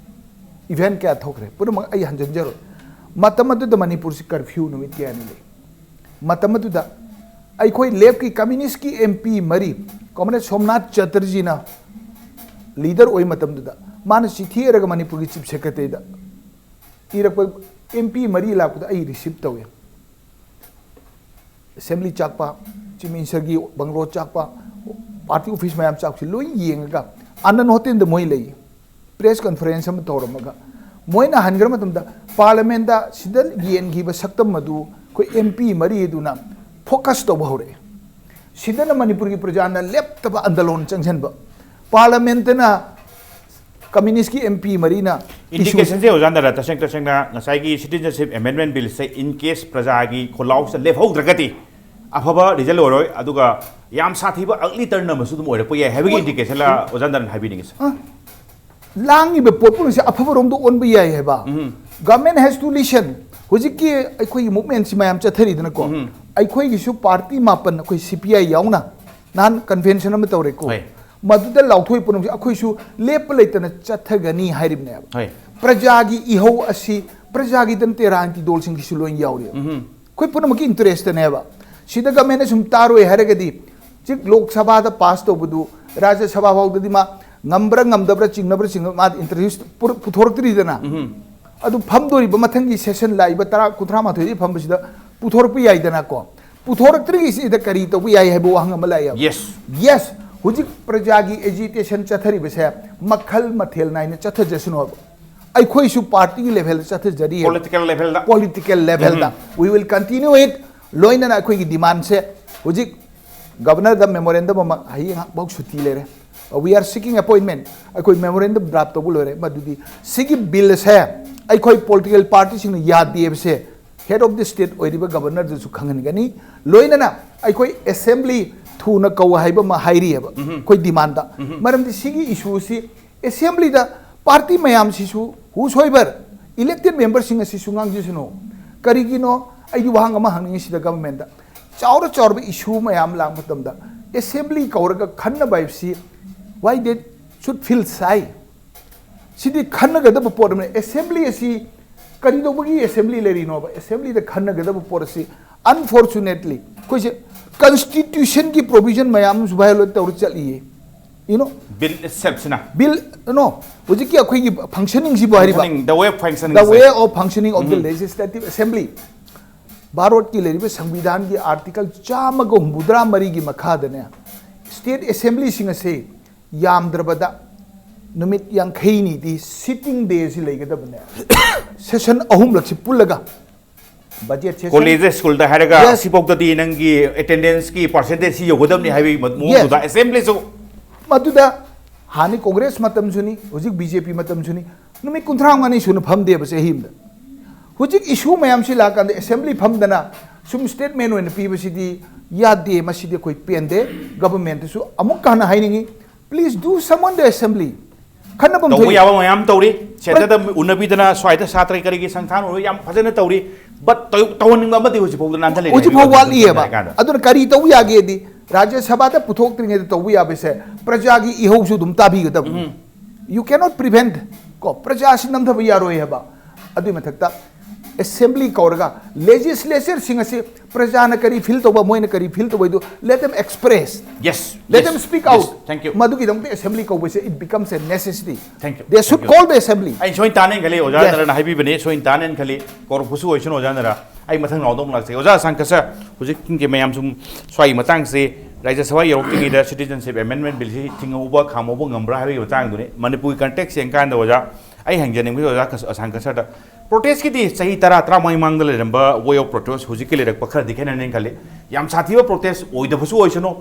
ꯏꯚꯦꯟ ꯀꯌꯥ ꯊꯣꯛꯈ꯭ꯔꯦ꯫ ꯄꯨꯝꯅꯃꯛ ꯑꯩ ꯍꯟꯖꯤꯟꯖꯔꯣꯏ꯫ ꯃꯇꯝ ꯑꯗꯨꯗ ꯃꯅꯤꯄꯨꯔꯁꯤ ꯀꯔꯐ꯭ꯌꯨ ꯅꯨꯃꯤꯠ ꯀꯌꯥꯅꯤ ꯂꯩ꯫ ꯃꯇꯝ ꯑꯗꯨꯗ ꯑꯩꯈꯣꯏ ꯂꯦꯐꯀꯤ, ꯀꯝꯃ꯭ꯌꯨꯅꯤꯁꯀꯤ ꯑꯦꯝ ꯄꯤ ꯃꯔꯤ, ꯀꯣꯝꯔꯦꯗ ꯁꯣꯝꯅꯥꯊ ꯆꯇꯔꯖꯤꯅ ꯂꯤꯗꯔ ꯑꯣꯏ ꯃꯇꯝꯗꯨꯗ, ꯃꯥꯅ ꯆꯤꯊꯤ ꯏꯔꯒ ꯃꯅꯤꯄꯨꯔꯒꯤ ꯆꯤꯐ ꯁꯦꯀ꯭ꯔꯦꯇꯔꯤꯗ ꯏꯔꯛꯄ, ꯑꯦꯝ ꯄꯤ ꯃꯔꯤ ꯂꯥꯛꯄꯗ ꯑꯩ ꯔꯤꯁꯤꯞ ꯇꯧꯏ꯫ ꯑꯦꯁꯦꯝꯕ꯭ꯂꯤ ꯆꯥꯛꯄ, ꯆꯤꯐ ꯃꯤꯅꯤꯁꯇꯔꯒꯤ ꯕꯪꯒ꯭ꯂꯣ ꯆꯥꯛꯄ, ꯄꯥꯔꯇꯤ ꯑꯣꯐꯤꯁ ꯃꯌꯥꯝ ꯆꯥꯛꯄꯁꯤ ꯂꯣꯏ ꯌꯦꯡꯉꯒ, ꯑꯥꯅꯟ ꯍꯣꯇꯦꯜꯗ ꯃꯣꯏ ꯂꯩ, ꯄ꯭ꯔꯦꯁ ꯀꯟꯐꯔꯦꯟꯁ ꯑꯃ ꯇꯧꯔꯝꯃꯒ, ꯃꯣꯏꯅ ꯍꯟꯈ꯭ꯔ ꯃꯇꯝꯗ ꯄꯥꯔꯂꯤꯌꯥꯃꯦꯟꯗ ꯁꯤꯗ ꯌꯦꯡꯈꯤꯕ ꯁꯛꯇꯝ ꯑꯗꯨ ꯑꯩꯈꯣꯏ ꯑꯦꯝ ꯄꯤ ꯃꯔꯤ ꯑꯗꯨꯅ ꯐꯣꯀꯁ ꯇꯧꯕ ꯍꯧꯔꯛꯑꯦ꯫ ꯁꯤꯗꯅ ꯃꯅꯤꯄꯨꯔꯒꯤ ꯄ꯭ꯔꯖꯥꯅ ꯂꯦꯞꯇꯕ ꯑꯟꯗꯂꯣꯟ ꯆꯪꯁꯤꯟꯕ, ꯄꯥꯔꯂꯤꯌꯥꯃꯦꯟꯇꯅ ꯀꯝꯃ꯭ꯌꯨꯅꯤꯁ꯭ꯠꯀꯤ ꯑꯦꯝ ꯄꯤ ꯃꯔꯤꯅ ꯏꯁꯨ ꯏꯟꯗꯤꯀꯦꯁꯟꯁꯦ ꯑꯣꯖꯥ ꯅꯔꯥ, ꯇꯁꯦꯡ ꯇꯁꯦꯡꯅ ꯉꯁꯥꯏꯒꯤ ꯁꯤꯇꯤꯖꯟꯁꯤꯞ ꯑꯦꯃꯦꯟꯗꯃꯦꯟ ꯕꯤꯜꯁꯦ ꯏꯟ ꯀꯦꯁ ꯄ꯭ꯔꯖꯥꯒꯤ ꯈꯣꯜꯂꯥꯎꯁꯤꯗ ꯂꯦꯞꯍꯧꯗ꯭ꯔꯒꯗꯤ ꯑꯐꯕ ꯔꯤꯖꯜ ꯑꯣꯏꯔꯣꯏ, ꯑꯗꯨꯒ ꯌꯥꯝ ꯁꯥꯊꯤꯕ ꯑꯒꯂꯤ ꯇꯔꯟ ꯑꯃꯁꯨ ꯑꯗꯨꯝ ꯑꯣꯏꯔꯛꯄ ꯌꯥꯏ ꯍꯥꯏꯕꯒꯤ ꯍꯣꯏ꯫ ꯏꯟꯗꯤꯀꯦꯁꯟ ꯑꯣꯖꯥ ꯅꯔꯥꯅ ꯍꯥꯏꯕꯤꯅꯤꯡꯉꯤꯁꯦ꯫ ꯑ, ꯂꯥꯡꯉꯤꯕ ꯄꯣꯠ ꯄꯨꯝꯅꯃꯛꯁꯦ ꯑꯐꯕꯔꯣꯝꯗ ꯑꯣꯟꯕ ꯌꯥꯏ ꯍꯥꯏꯕ꯫ ꯎꯝ꯫ Government has to listen꯫ ꯍꯧꯖꯤꯛꯀꯤ ꯑꯩꯈꯣꯏꯒꯤ ꯃꯨꯚꯃꯦꯟꯁꯤ ꯃꯌꯥꯝ ꯆꯠꯊꯔꯤꯗꯅꯀꯣ, ꯎꯝ꯫ ꯑꯩꯈꯣꯏꯒꯤꯁꯨ ꯄꯥꯔꯇꯤ ꯃꯥꯄꯟ, ꯑꯩꯈꯣꯏ ꯁꯤ ꯄꯤ ꯑꯥꯏ ꯌꯥꯎꯅ ꯅꯍꯥꯟ ꯀꯟꯚꯦꯟꯁꯟ ꯑꯃ ꯇꯧꯔꯦꯀꯣ꯫ ꯍꯣꯏ꯫ ꯃꯗꯨꯗ ꯂꯥꯎꯊꯣꯛꯏ ꯄꯨꯝꯅꯃꯛꯁꯦ ꯑꯩꯈꯣꯏꯁꯨ ꯂꯦꯞꯄ ꯂꯩꯇꯅ ꯆꯠꯊꯒꯅꯤ ꯍꯥꯏꯔꯤꯕꯅꯦꯕ꯫ ꯍꯣꯏ꯫ ꯄ꯭ꯔꯖꯥꯒꯤ ꯏꯍꯧ ꯑꯁꯤ ꯄ꯭ꯔꯖꯥꯒꯤ ꯅꯠꯇꯦ, ꯔꯥꯖꯅꯤꯇꯤ ꯗꯣꯜꯁꯤꯡꯒꯤꯁꯨ ꯂꯣꯏ ꯌꯥꯎꯔꯤ꯫ ꯎꯝ꯫ ꯑꯩꯈꯣꯏ ꯄꯨꯝꯅꯃꯛꯀꯤ ꯏꯟꯇꯔꯦꯁꯇꯅꯦꯕ꯫ ꯁꯤꯗ ꯒꯃꯦꯟꯅ ꯁꯨꯝ ꯇꯥꯔꯣꯏ ꯍꯥꯏꯔꯒꯗꯤ, ꯍꯧꯖꯤꯛ ꯂꯣꯛ ꯁꯚꯥꯗ ꯄꯥꯁ ꯇꯧꯕꯗꯨ ꯔꯥꯖ꯭ꯌ ꯁꯚꯥ ꯐꯥꯎꯗꯗꯤ ꯃꯥ ꯉꯝꯕ꯭ꯔꯥ ꯉꯝꯗꯕ꯭ꯔꯥ, ꯆꯤꯡꯅꯕ꯭ꯔꯥ ꯆꯤꯡꯅꯕ, ꯃꯥꯗꯤ ꯏꯟꯇꯔꯦꯁ ꯄꯨꯔ-, ꯄꯨꯊꯣꯔꯛꯇ꯭ꯔꯤꯗꯅ꯫ ꯎꯝ꯫ ꯑꯗꯨ ꯐꯝꯗꯣꯔꯤꯕ ꯃꯊꯪꯒꯤ ꯁꯦꯁꯟ ꯂꯥꯛꯏꯕ ꯇꯔꯥ, ꯀꯨꯟꯊ꯭ꯔꯥ ꯃꯥꯊꯣꯏꯗꯤ ꯐꯝꯕꯁꯤꯗ ꯄꯨꯊꯣꯔꯛꯄ ꯌꯥꯏꯗꯅꯀꯣ꯫ ꯄꯨꯊꯣꯔꯛꯇ꯭ꯔꯤꯉꯩꯁꯤꯗ ꯀꯔꯤ ꯇꯧꯕ ꯌꯥꯏ ꯍꯥꯏꯕ ꯋꯥꯍꯪ ꯑꯃ ꯂꯥꯛꯑꯦꯕ꯫ Yes꯫ Yes, ꯍꯧꯖꯤꯛ ꯄ꯭ꯔꯖꯥꯒꯤ ꯑꯦꯖꯤꯇꯦꯁꯟ ꯆꯠꯊꯔꯤꯕꯁꯦ ꯃꯈꯜ ꯃꯊꯦꯜ ꯅꯥꯏꯅ ꯆꯠꯊꯖꯁꯅꯨ ꯍꯥꯏꯕ꯫ ꯑꯩꯈꯣꯏꯁꯨ ꯄꯥꯔꯇꯤꯒꯤ ꯂꯦꯚꯦꯜꯗ ꯆꯠꯊꯖꯔꯤ꯫ Political levelꯗ꯫ Political levelꯗ꯫ Um. We will continue it꯫ ꯂꯣꯏꯅꯅ ꯑꯩꯈꯣꯏꯒꯤ ꯗꯤꯃꯥꯟꯁꯦ ꯍꯧꯖꯤꯛ ꯒꯕꯔꯅꯔꯗ ꯃꯦꯃꯣꯔꯦꯟꯗꯝ ꯑꯃ, ꯍꯌꯦꯡ ꯉꯥꯏꯍꯥꯛꯐꯥꯎ ꯁꯨꯇꯤ ꯂꯩꯔꯦ꯫ We are seeking appointment. ꯑꯩꯈꯣꯏ memorandum draft ꯇꯧꯕ ꯂꯣꯏꯔꯦ꯫ ꯃꯗꯨꯗꯤ ꯁꯤꯒꯤ bill ꯑꯁꯦ ꯑꯩꯈꯣꯏ political party ꯁꯤꯡꯅ ꯌꯥꯗꯦ ꯍꯥꯏꯕꯁꯦ head of the state ꯑꯣꯏꯔꯤꯕ governorꯗꯁꯨ ꯈꯪꯍꯟꯒꯅꯤ꯫ ꯂꯣꯏꯅꯅ ꯑꯩꯈꯣꯏ assembly ꯊꯨꯅ ꯀꯧ ꯍꯥꯏꯕ ꯑꯃ ꯍꯥꯏꯔꯤꯑꯕ ꯑꯩꯈꯣꯏ demandꯗ꯫ ꯃꯔꯝꯗꯤ ꯁꯤꯒꯤ issue ꯑꯁꯤ assemblyꯗ party ꯃꯌꯥꯝꯁꯤꯁꯨ, whosoever elected memberꯁꯤꯡ ꯑꯁꯤꯁꯨ ꯉꯥꯡꯖꯁꯅꯨ꯫ ꯀꯔꯤꯒꯤꯅꯣ? ꯑꯩꯗꯤ ꯋꯥꯍꯪ ꯑꯃ ꯍꯪꯅꯤꯡꯉꯤ ꯁꯤꯗ governmentꯗ꯫ ꯆꯥꯎꯔ ꯆꯥꯎꯔꯕ issue ꯃꯌꯥꯝ ꯂꯥꯛꯄ ꯃꯇꯝꯗ assembly ꯀꯧꯔꯒ ꯈꯟꯅꯕ ꯍꯥꯏꯕꯁꯤ, why they should feel shy? ꯁꯤꯗꯤ ꯈꯟꯅꯒꯗꯕ ꯄꯣꯠ ꯑꯃꯅꯤ꯫ Assembly ꯑꯁꯤ ꯀꯔꯤꯗꯧꯕꯒꯤ assembly ꯂꯩꯔꯤꯅꯣꯕ? Assemblyꯗ ꯈꯟꯅꯒꯗꯕ ꯄꯣꯠ ꯑꯁꯤ, unfortunately, ꯑꯩꯈꯣꯏꯁꯦ constitutionꯒꯤ provision ꯃꯌꯥꯝ ꯑꯃꯁꯨ violate ꯇꯧꯔ ꯆꯠꯂꯤꯌꯦ꯫ You know, Bill itselfꯁꯤꯅ bill, no, ꯍꯧꯖꯤꯛꯀꯤ ꯑꯩꯈꯣꯏꯒꯤ functioningꯁꯤꯕꯨ ꯍꯥꯏꯔꯤꯕ, Functioning, the way of functioning the is way there. of functioning of the legislative assembly, ꯚꯥꯔꯠꯀꯤ ꯂꯩꯔꯤꯕ ꯁꯪꯕꯤꯙꯥꯟꯒꯤ article ꯆꯥꯝꯃꯒ ꯍꯨꯝꯐꯨꯇꯔꯥ ꯃꯔꯤꯒꯤ ꯃꯈꯥꯗꯅꯦ, state assemblyꯁꯤꯡ ꯑꯁꯦ ꯌꯥꯝꯗ꯭ꯔꯕꯗ ꯅꯨꯃꯤꯠ ꯌꯥꯡꯈꯩꯅꯤꯗꯤ sitting dayꯁꯤ ꯂꯩꯒꯗꯕꯅꯦ꯫ Session ꯑꯍꯨꯝꯂꯛꯁꯤ ꯄꯨꯜꯂꯒ, budget session, ꯀꯣꯂꯦꯖ ꯁ꯭ꯀꯨꯜꯗ ꯍꯥꯏꯔꯒ Yes. ꯁꯤꯐꯥꯎꯗꯗꯤ ꯅꯪꯒꯤ attendanceꯀꯤ percentageꯁꯤ ꯌꯧꯒꯗꯕꯅꯤ ꯍꯥꯏꯕꯒꯤ ꯃꯑꯣꯡꯗꯨꯗ assemblyꯁꯨ ꯃꯗꯨꯗ ꯍꯥꯟꯅ Congress ꯃꯇꯝꯁꯨꯅꯤ, ꯍꯧꯖꯤꯛ BJP ꯃꯇꯝꯁꯨꯅꯤ, ꯅꯨꯃꯤꯠ ꯀꯨꯟꯊ꯭ꯔꯥ ꯃꯉꯥꯅꯤ ꯁꯨꯅ ꯐꯝꯗꯦꯕ ꯆꯍꯤ ꯑꯃꯗ꯫ ꯍꯧꯖꯤꯛ issue ꯃꯌꯥꯝꯁꯤ ꯂꯥꯛꯀꯥꯟꯗ assembly ꯐꯝꯗꯅ ꯁꯨꯝ statement ꯑꯣꯏꯅ ꯄꯤꯕꯁꯤꯗꯤ ꯌꯥꯗꯦ꯫ ꯃꯁꯤꯗꯤ ꯑꯩꯈꯣꯏ ꯄꯦꯟꯗꯦ꯫ Governmentꯇꯁꯨ ꯑꯃꯨꯛꯀ ꯍꯟꯅ ꯍꯥꯏꯅꯤꯡꯉꯤ, please do summon the assembly. ꯈꯟꯅꯐꯝ ꯇꯧꯕ ꯊꯣꯛꯏ꯫ ꯌꯥꯕ ꯃꯌꯥꯝ ꯇꯧꯔꯤ꯫ Centreꯗ ꯎꯅꯕꯤꯗꯅ ꯁ꯭ꯋꯥꯏꯗ ꯁꯥꯇ꯭ꯔ ꯀꯔꯤꯒꯤ ꯁꯪꯁꯊꯥꯟ ꯑꯣꯏꯔꯣ ꯌꯥꯝ ꯐꯖꯅ ꯇꯧꯔꯤ꯫ But ꯇꯧ- ꯇꯧꯍꯟꯅꯤꯡꯕ ꯑꯃꯗꯤ ꯍꯧꯖꯤꯛꯐꯥꯎꯗ ꯅꯥꯟꯊ ꯂꯩꯔꯤ ꯍꯧꯖꯤꯛꯐꯥꯎ ꯍꯥꯏꯕ ꯋꯥꯠꯂꯤꯑꯕ꯫ ꯍꯥꯏꯔꯀꯥꯟꯗ꯫ ꯑꯗꯨꯅ ꯀꯔꯤ ꯇꯧꯕ ꯌꯥꯒꯦꯗꯤ, ꯔꯥꯖ꯭ꯌ ꯁꯚꯥꯗ ꯄꯨꯊꯣꯛꯇ꯭ꯔꯤꯉꯩꯗ ꯇꯧꯕ ꯌꯥꯕꯁꯦ ꯄ꯭ꯔꯖꯥꯒꯤ ꯏꯍꯧꯁꯨ ꯑꯗꯨꯝ ꯇꯥꯕꯤꯒꯗꯕꯅꯤ꯫ You cannot prevent, ꯀꯣ, ꯄ꯭ꯔꯖꯥꯁꯤ ꯅꯝꯊꯕ ꯌꯥꯔꯣꯏ ꯍꯥꯏꯕ꯫ ꯑꯗꯨꯒꯤ ꯃꯊꯛꯇ assembly ꯀꯧꯔꯒ legislatureꯁꯤꯡ ꯑꯁꯤ ꯄ꯭ꯔꯖꯥꯅ ꯀꯔꯤ feel ꯇꯧꯕ, ꯃꯣꯏꯅ ꯀꯔꯤ feel ꯇꯧꯕ ꯍꯥꯏꯗꯨ let them express, Yes, let yes, them speak yes. out. Thank you. ꯃꯗꯨꯒꯤꯗꯃꯛꯇ assembly ꯀꯧꯕꯁꯦ, it becomes a necessity. Thank you. They should Thank you. call the assembly. ꯑꯩ ꯁꯣꯏꯅ ꯇꯥꯅꯤꯡꯒꯂꯤ ꯑꯣꯖꯥ Yes. ꯅꯔꯅ ꯍꯥꯏꯕꯤꯕꯅꯤ, ꯁꯣꯏꯅ ꯇꯥꯅꯤꯡꯒꯂꯤ꯫ ꯀꯧꯔꯛꯄꯁꯨ ꯑꯣꯏꯁꯅꯨ ꯑꯣꯖꯥ ꯅꯔ꯫ ꯑꯩ ꯃꯊꯪ ꯅꯥꯎꯗ ꯑꯃꯨꯛ ꯂꯥꯛꯆꯒꯦ꯫ ꯑꯣꯖꯥ ꯁꯪꯀꯁ, ꯍꯧꯖꯤꯛꯀꯤ ꯃꯌꯥꯝ ꯁꯨꯝ ꯁ꯭ꯋꯥꯏꯒꯤ ꯃꯇꯥꯡꯁꯦ ꯔꯥꯖ꯭ꯌ ꯁꯚꯥ ꯌꯧꯔꯛꯇ꯭ꯔꯤꯉꯩꯗ Citizenship Amendment Billꯁꯤ ꯊꯤꯡꯍꯧꯕ ꯈꯥꯝꯍꯧꯕ ꯉꯝꯕ꯭ꯔꯥ ꯍꯥꯏꯕꯒꯤ ꯃꯇꯥꯡꯗꯨꯅꯤ꯫ ꯃꯅꯤꯄꯨꯔꯒꯤ context ꯌꯦꯡꯀꯥꯟꯗ ꯑꯣꯖꯥ, ꯑꯩ ꯍꯪꯖꯅꯤꯡꯕꯁꯦ ꯑꯣꯖꯥ ꯀꯁ-, ꯁꯪꯀꯁꯔꯗ, protestꯀꯤꯗꯤ ꯆꯍꯤ ꯇꯔꯥ, ꯇꯔꯥꯃꯉꯥ ꯃꯃꯥꯡꯗ ꯂꯩꯔꯝꯕ way of protest ꯍꯧꯖꯤꯛꯀꯤ ꯂꯩꯔꯛꯄ ꯈꯔꯗꯤ ꯈꯦꯠꯅꯅꯦꯅ ꯈꯜꯂꯤ꯫ ꯌꯥꯝ ꯁꯥꯊꯤꯕ protest ꯑꯣꯏꯗꯕꯁꯨ ꯑꯣꯏꯁꯅꯨ,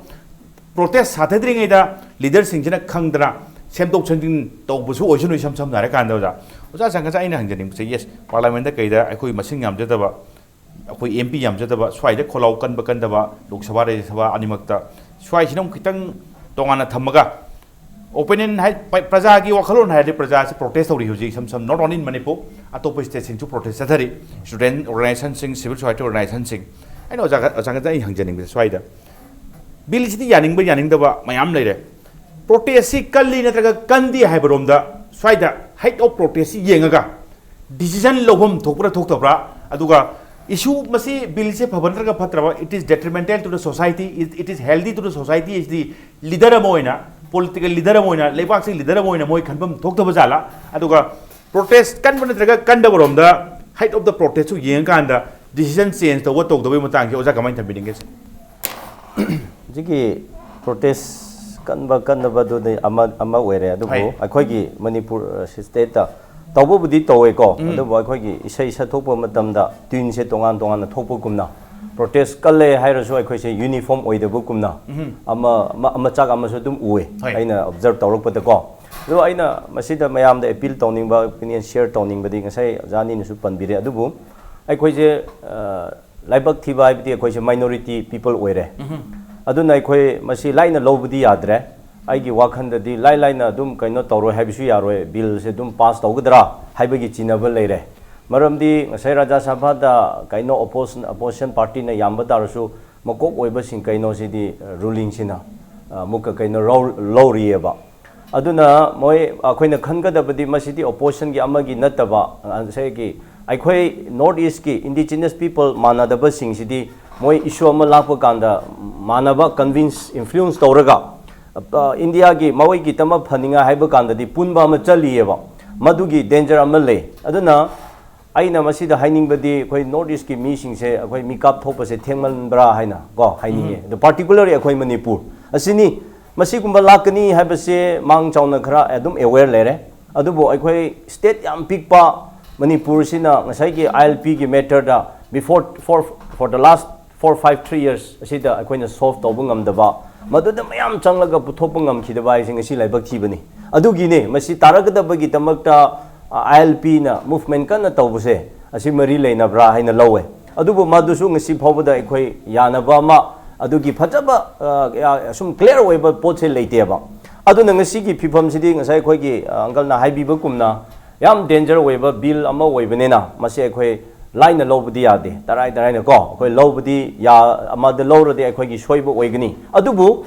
ꯄ꯭ꯔꯣꯇꯦꯁ ꯁꯥꯊꯗ꯭ꯔꯤꯉꯩꯗ ꯂꯤꯗꯔꯁꯤꯡꯁꯤꯅ ꯈꯪꯗꯅ ꯁꯦꯝꯗꯣꯛ ꯁꯦꯝꯖꯤꯟ ꯇꯧꯕꯁꯨ ꯑꯣꯏꯁꯅꯨ꯫ ꯏꯁꯝ ꯁꯝꯅ ꯍꯥꯏꯔꯀꯥꯟꯗ ꯑꯣꯖꯥ, ꯑꯣꯖꯥ ꯆꯪꯒꯆꯥ, ꯑꯩꯅ ꯍꯪꯖꯅꯤꯡꯕꯁꯦ, ꯌꯦꯁ, ꯄꯥꯔꯂꯥꯃꯦꯟꯗ ꯀꯩꯗ ꯑꯩꯈꯣꯏ ꯃꯁꯤꯡ ꯌꯥꯝꯖꯗꯕ, ꯑꯩꯈꯣꯏ ꯑꯦꯝ ꯄꯤ ꯌꯥꯝꯖꯗꯕ, ꯁ꯭ꯋꯥꯏꯗ ꯈꯣꯜꯂꯥꯎ ꯀꯟꯕ ꯀꯟꯗꯕ, ꯂꯣꯛ ꯁꯚꯥ, ꯔꯥꯖ꯭ꯌ ꯁꯚꯥ ꯑꯅꯤꯃꯛꯇ, ꯁ꯭ꯋꯥꯏꯁꯤꯅ ꯑꯃꯨꯛ ꯈꯤꯇꯪ ꯇꯣꯉꯥꯟꯅ ꯊꯝꯃꯒ, ꯑꯣꯄꯤꯅꯤꯌꯟ ꯍꯥꯏ, ꯄ- ꯄ꯭ꯔꯖꯥꯒꯤ ꯋꯥꯈꯜꯂꯣꯟ ꯍꯥꯏꯔꯗꯤ ꯄ꯭ꯔꯖꯥꯁꯤ ꯄ꯭ꯔꯣꯇꯦꯁ ꯇꯧꯔꯤ ꯍꯧꯖꯤꯛ, ꯏꯁꯝ ꯁꯝ, not only in Manipur, ꯑꯇꯣꯞꯄ ꯁ꯭ꯇꯦꯠꯁꯤꯡꯁꯨ ꯄ꯭ꯔꯣꯇꯦꯁ ꯆꯠꯊꯔꯤ, ꯁ꯭ꯇꯨꯗꯦꯟ ꯑꯣꯔꯒꯅꯥꯏꯖꯦꯁꯟꯁꯤꯡ, ꯁꯤꯚꯤꯜ ꯁꯣꯁꯥꯏꯇꯤ ꯑꯣꯔꯒꯅꯥꯏꯖꯦꯁꯟꯁꯤꯡ꯫ ꯑꯩꯅ ꯑꯣꯖꯥ, ꯑꯣꯖꯥ ꯉꯁꯥꯏ ꯑꯩ ꯍꯪꯖꯅꯤꯡꯕꯁꯦ ꯁ꯭ꯋꯥꯏꯗ, ꯕꯤꯜꯁꯤꯗꯤ ꯌꯥꯅꯤꯡꯕ ꯌꯥꯅꯤꯡꯗꯕ ꯃꯌꯥꯝ ꯂꯩꯔꯦ꯫ ꯄ꯭ꯔꯣꯇꯦꯁꯁꯤ ꯀꯜꯂꯤ ꯅꯠꯇ꯭ꯔꯒ ꯀꯟꯗꯦ ꯍꯥꯏꯕꯔꯣꯝꯗ ꯁ꯭ꯋꯥꯏꯗ ꯍꯥꯏꯠ ꯑꯣꯐ ꯄ꯭ꯔꯣꯇꯦꯁꯁꯤ ꯌꯦꯡꯉꯒ ꯗꯤꯁꯤꯖꯟ ꯂꯧꯐꯝ ꯊꯣꯛꯄ꯭ꯔꯥ ꯊꯣꯛꯇꯕ꯭ꯔꯥ, ꯑꯗꯨꯒ ꯏꯁꯨ ꯃꯁꯤ, ꯕꯤꯜꯁꯦ ꯐꯕ ꯅꯠꯇ꯭ꯔꯒ ꯐꯠꯇ꯭ꯔꯕ, it is detrimental to the society, it, it is healthy to the society ꯍꯥꯏꯁꯤꯗꯤ ꯂꯤꯗꯔ ꯑꯃ ꯑꯣꯏꯅ, ꯄꯣꯂꯤꯇꯤꯀꯦꯜ ꯂꯤꯗꯔ ꯑꯃ ꯑꯣꯏꯅ, ꯂꯩꯕꯥꯛꯁꯤ ꯂꯤꯗꯔ ꯑꯃ ꯑꯣꯏꯅ ꯃꯣꯏ ꯈꯟꯐꯝ ꯊꯣꯛꯇꯕ ꯖꯥꯠꯂꯥ? ꯑꯗꯨꯒ ꯄ꯭ꯔꯣꯇꯦꯁ ꯀꯟꯕ ꯅꯠꯇ꯭ꯔꯒ ꯀꯟꯗꯕꯔꯣꯝꯗ ꯍꯥꯏꯠ ꯑꯣꯐ ꯗ ꯄ꯭ꯔꯣꯇꯦꯁꯁꯨ ꯌꯦꯡꯉꯀꯥꯟꯗ ꯗꯤꯁꯤꯖꯟ ꯆꯦꯟꯖ ꯇꯧꯕ ꯇꯧꯗꯕꯒꯤ ꯃꯇꯥꯡꯁꯦ ꯑꯣꯖꯥ ꯀꯃꯥꯏꯅ ꯊꯝꯕꯤꯅꯤꯡꯒꯦ ꯁꯤꯅꯤ? ꯍꯧꯖꯤꯛꯀꯤ ꯄ꯭ꯔꯣꯇꯦꯁ ꯀꯟꯕ ꯀꯟꯗꯕꯗꯨꯗꯤ ꯑꯃ ꯑꯃ ꯑꯣꯏꯔꯦ, ꯑꯗꯨꯕꯨ ꯍꯣꯏ꯫ ꯑꯩꯈꯣꯏꯒꯤ ꯃꯅꯤꯄꯨꯔ ꯁ꯭ꯇꯦꯠꯇ ꯇꯧꯕꯕꯨꯗꯤ ꯇꯧꯋꯦꯀꯣ, ꯑꯗꯨꯕꯨ ꯑꯩꯈꯣꯏꯒꯤ ꯏꯁꯩ ꯁꯛꯊꯣꯛꯄ ꯃꯇꯝꯗ ꯇ꯭ꯌꯨꯟꯁꯦ ꯇꯣꯉꯥꯟ ꯇꯣꯉꯥꯟꯅ ꯊꯣꯛꯄꯒꯨꯝꯅ, ꯄ꯭ꯔꯣꯇꯦꯁ ꯀꯜꯂꯦ ꯍꯥꯏꯔꯁꯨ ꯑꯩꯈꯣꯏꯁꯦ ꯌꯨꯅꯤꯐꯣꯔꯝ ꯑꯣꯏꯗꯕꯒꯨꯝꯅ ꯑꯃ ꯑꯃ ꯑꯃ ꯆꯥꯛ ꯑꯃꯁꯨ ꯑꯗꯨꯝ ꯎꯑꯦ, ꯍꯣꯏ꯫ ꯑꯩꯅ ꯑꯣꯕꯖꯔꯕ ꯇꯧꯔꯛꯄꯗꯀꯣ꯫ ꯑꯗꯣ ꯑꯩꯅ ꯃꯁꯤꯗ ꯃꯌꯥꯝꯗ ꯑꯦꯄꯤꯜ ꯇꯧꯅꯤꯡꯕ, ꯑꯣꯄꯤꯅꯤꯌꯟ ꯁꯤꯌꯔ ꯇꯧꯅꯤꯡꯕꯗꯤ ꯉꯁꯥꯏ ꯑꯣꯖꯥ ꯑꯅꯤꯅꯁꯨ ꯄꯟꯕꯤꯔꯦ, ꯑꯗꯨꯕꯨ ꯑꯩꯈꯣꯏꯁꯦ, ꯑ, ꯂꯥꯏꯕꯛ ꯊꯤꯕ ꯍꯥꯏꯕꯗꯤ ꯑꯩꯈꯣꯏꯁꯦ ꯃꯥꯏꯅꯣꯔꯤꯇꯤ ꯄꯤꯄꯜ ꯑꯣꯏꯔꯦ꯫ ꯑꯗꯨꯅ ꯑꯩꯈꯣꯏ ꯃꯁꯤ ꯂꯥꯏꯅ ꯂꯧꯕꯗꯤ ꯌꯥꯗ꯭ꯔꯦ꯫ ꯑꯩꯒꯤ ꯋꯥꯈꯜꯗꯗꯤ ꯂꯥꯏ ꯂꯥꯏꯅ ꯑꯗꯨꯝ ꯀꯩꯅꯣ ꯇꯧꯔꯣꯏ ꯍꯥꯏꯕꯁꯨ ꯌꯥꯔꯣꯏ, ꯕꯤꯜꯁꯦ ꯑꯗꯨꯝ ꯄꯥꯁ ꯇꯧꯒꯗ꯭ꯔꯥ ꯍꯥꯏꯕꯒꯤ ꯆꯤꯡꯅꯕ ꯂꯩꯔꯦ꯫ ꯃꯔꯝꯗꯤ ꯉꯁꯥꯏ ꯔꯥꯖ꯭ꯌ ꯁꯚꯥꯗ ꯀꯩꯅꯣ ꯑꯣꯄꯣꯖꯤꯁꯟ, ꯑꯣꯄꯣꯖꯤꯁꯟ ꯄꯥꯔꯇꯤꯅ ꯌꯥꯝꯕ ꯇꯥꯔꯁꯨ ꯃꯀꯣꯛ ꯑꯣꯏꯕꯁꯤꯡ ꯀꯩꯅꯣꯁꯤꯗꯤ, ꯑ, ꯔꯨꯂꯤꯡꯁꯤꯅ, ꯑ, ꯑꯃꯨꯛꯀ ꯀꯩꯅꯣ ꯂꯧ-, ꯂꯧꯔꯤꯑꯕ꯫ ꯑꯗꯨꯅ ꯃꯣꯏ, ꯑꯩꯈꯣꯏꯅ ꯈꯟꯒꯗꯕꯗꯤ ꯃꯁꯤꯗꯤ ꯑꯣꯄꯣꯖꯤꯁꯟꯒꯤ ꯑꯃꯒꯤ ꯅꯠꯇꯕ, ꯉꯁꯥꯏꯒꯤ ꯑꯩꯈꯣꯏ ꯅꯣꯔꯠ ꯏꯁꯀꯤ ꯏꯟꯗꯤꯖꯤꯅꯁ ꯄꯤꯄꯜ ꯃꯥꯟꯅꯗꯕꯁꯤꯡꯁꯤꯗꯤ ꯃꯣꯏ ꯏꯁꯨ ꯑꯃ ꯂꯥꯛꯄ ꯀꯥꯟꯗ ꯃꯥꯟꯅꯕ ꯀꯟꯚꯤꯟꯁ, ꯏꯟꯐ꯭ꯂꯨꯌꯦꯟꯁ ꯇꯧꯔꯒ, ꯑ, ꯏꯟꯗꯤꯌꯥꯒꯤ ꯃꯣꯏꯒꯤꯗꯃꯛ ꯐꯅꯤꯡꯉꯥꯏ ꯍꯥꯏꯕ ꯀꯥꯟꯗꯗꯤ ꯄꯨꯟꯕ ꯑꯃ ꯆꯠꯂꯤꯑꯕ꯫ ꯃꯗꯨꯒꯤ ꯗꯦꯟꯖꯔ ꯑꯃ ꯂꯩ꯫ ꯑꯗꯨꯅ ꯑꯩꯅ ꯃꯁꯤꯗ ꯍꯥꯏꯅꯤꯡꯕꯗꯤ ꯑꯩꯈꯣꯏ ꯅꯣꯔꯠ ꯏꯁꯀꯤ ꯃꯤꯁꯤꯡꯁꯦ ꯑꯩꯈꯣꯏ ꯃꯤꯀꯥꯞ ꯊꯣꯛꯄꯁꯦ ꯊꯦꯡꯃꯟꯕ꯭ꯔꯥ ꯍꯥꯏꯅ ꯀꯣ ꯍꯥꯏꯅꯤꯡꯉꯦ꯫ ꯑꯗꯣ ꯄꯥꯔꯇꯤꯀꯨꯂꯔꯂꯤ ꯑꯩꯈꯣꯏ ꯃꯅꯤꯄꯨꯔ ꯑꯁꯤꯅꯤ꯫ ꯃꯁꯤꯒꯨꯝꯕ ꯂꯥꯛꯀꯅꯤ ꯍꯥꯏꯕꯁꯦ ꯃꯥꯡ ꯆꯥꯎꯅ ꯈꯔ ꯑꯗꯨꯝ ꯑꯦꯋꯦꯌꯔ ꯂꯩꯔꯦ꯫ ꯑꯗꯨꯕꯨ ꯑꯩꯈꯣꯏ ꯁ꯭ꯇꯦꯠ ꯌꯥꯝ ꯄꯤꯛꯄ ꯃꯅꯤꯄꯨꯔꯁꯤꯅ ꯉꯁꯥꯏꯒꯤ ꯑꯥꯏ ꯑꯦꯜ ꯄꯤꯒꯤ ꯃꯦꯇꯔꯗ before, for, for the last four, five, three years ꯑꯁꯤꯗ ꯑꯩꯈꯣꯏꯅ ꯁꯣꯜꯕ ꯇꯧꯕ ꯉꯝꯗꯕ, ꯃꯗꯨꯗ ꯃꯌꯥꯝ ꯆꯪꯂꯒ ꯄꯨꯊꯣꯛꯄ ꯉꯝꯈꯤꯗꯕ ꯍꯥꯏꯁꯦ ꯉꯁꯤ ꯂꯥꯏꯕꯛ ꯊꯤꯕꯅꯤ꯫ ꯑꯗꯨꯒꯤꯅꯦ ꯃꯁꯤ ꯇꯥꯔꯛꯀꯗꯕꯒꯤꯗꯃꯛꯇ, ꯑ, ILP ꯅ movement ꯀꯟꯅ ꯇꯧꯕꯁꯦ ꯑꯁꯤ ꯃꯔꯤ ꯂꯩꯅꯕ꯭ꯔꯥ ꯍꯥꯏꯅ ꯂꯧꯋꯦ꯫ ꯑꯗꯨꯕꯨ ꯃꯗꯨꯁꯨ ꯉꯁꯤ ꯐꯥꯎꯕꯗ ꯑꯩꯈꯣꯏ ꯌꯥꯅꯕ ꯑꯃ, ꯑꯗꯨꯒꯤ ꯐꯖꯕ, ꯑ, ꯌꯥ-, ꯑꯁꯨꯝ clear ꯑꯣꯏꯕ ꯄꯣꯠꯁꯦ ꯂꯩꯇꯦꯕ꯫ ꯑꯗꯨꯅ ꯉꯁꯤꯒꯤ ꯐꯤꯕꯝꯁꯤꯗꯤ ꯉꯁꯥꯏ ꯑꯩꯈꯣꯏꯒꯤ, ꯑ, uncle ꯅ ꯍꯥꯏꯕꯤꯕꯒꯨꯝꯅ ꯌꯥꯝ danger ꯑꯣꯏꯕ bill ꯑꯃ ꯑꯣꯏꯕꯅꯤꯅ ꯃꯁꯤ ꯑꯩꯈꯣꯏ ꯂꯥꯏꯅ ꯂꯧꯕꯗꯤ ꯌꯥꯗꯦ꯫ ꯇꯔꯥꯏ ꯇꯔꯥꯏꯅꯀꯣ ꯑꯩꯈꯣꯏ ꯂꯧꯕꯗꯤ ꯌꯥ-, ꯑꯃꯗ ꯂꯧꯔꯗꯤ ꯑꯩꯈꯣꯏꯒꯤ ꯁꯣꯏꯕ ꯑꯣꯏꯒꯅꯤ꯫ ꯑꯗꯨꯕꯨ,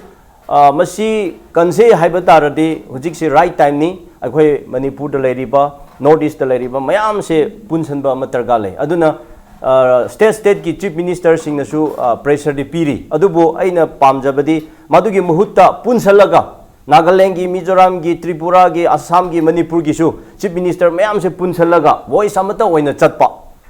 ꯑ, ꯃꯁꯤ ꯀꯟꯁꯦ ꯍꯥꯏꯕ ꯇꯥꯔꯗꯤ ꯍꯧꯖꯤꯛꯁꯤ right time ꯅꯤ꯫ ꯑꯩꯈꯣꯏ ꯃꯅꯤꯄꯨꯔꯗ ꯂꯩꯔꯤꯕ, North East ꯇ ꯂꯩꯔꯤꯕ ꯃꯌꯥꯝꯁꯦ ꯄꯨꯟꯁꯤꯟꯕ ꯑꯃ ꯗꯔꯀꯥꯔ ꯂꯩ꯫ ꯑꯗꯨꯅ, ꯑ, state state ꯀꯤ chief minister ꯁꯤꯡꯅꯁꯨ, ꯑ, pressure ꯗꯤ ꯄꯤꯔꯤ꯫ ꯑꯗꯨꯕꯨ ꯑꯩꯅ ꯄꯥꯝꯖꯕꯗꯤ ꯃꯗꯨꯒꯤ ꯃꯍꯨꯠꯇ ꯄꯨꯟꯁꯜꯂꯒ ꯅꯥꯒꯥꯂꯦꯟꯒꯤ, ꯃꯤꯖꯣꯔꯥꯝꯒꯤ, ꯇ꯭ꯔꯤꯄꯨꯔꯥꯒꯤ, ꯑꯁꯥꯝꯒꯤ, ꯃꯅꯤꯄꯨꯔꯒꯤꯁꯨ chief minister ꯃꯌꯥꯝꯁꯦ ꯄꯨꯟꯁꯜꯂꯒ voice ꯑꯃꯠꯇ ꯑꯣꯏꯅ ꯆꯠꯄ,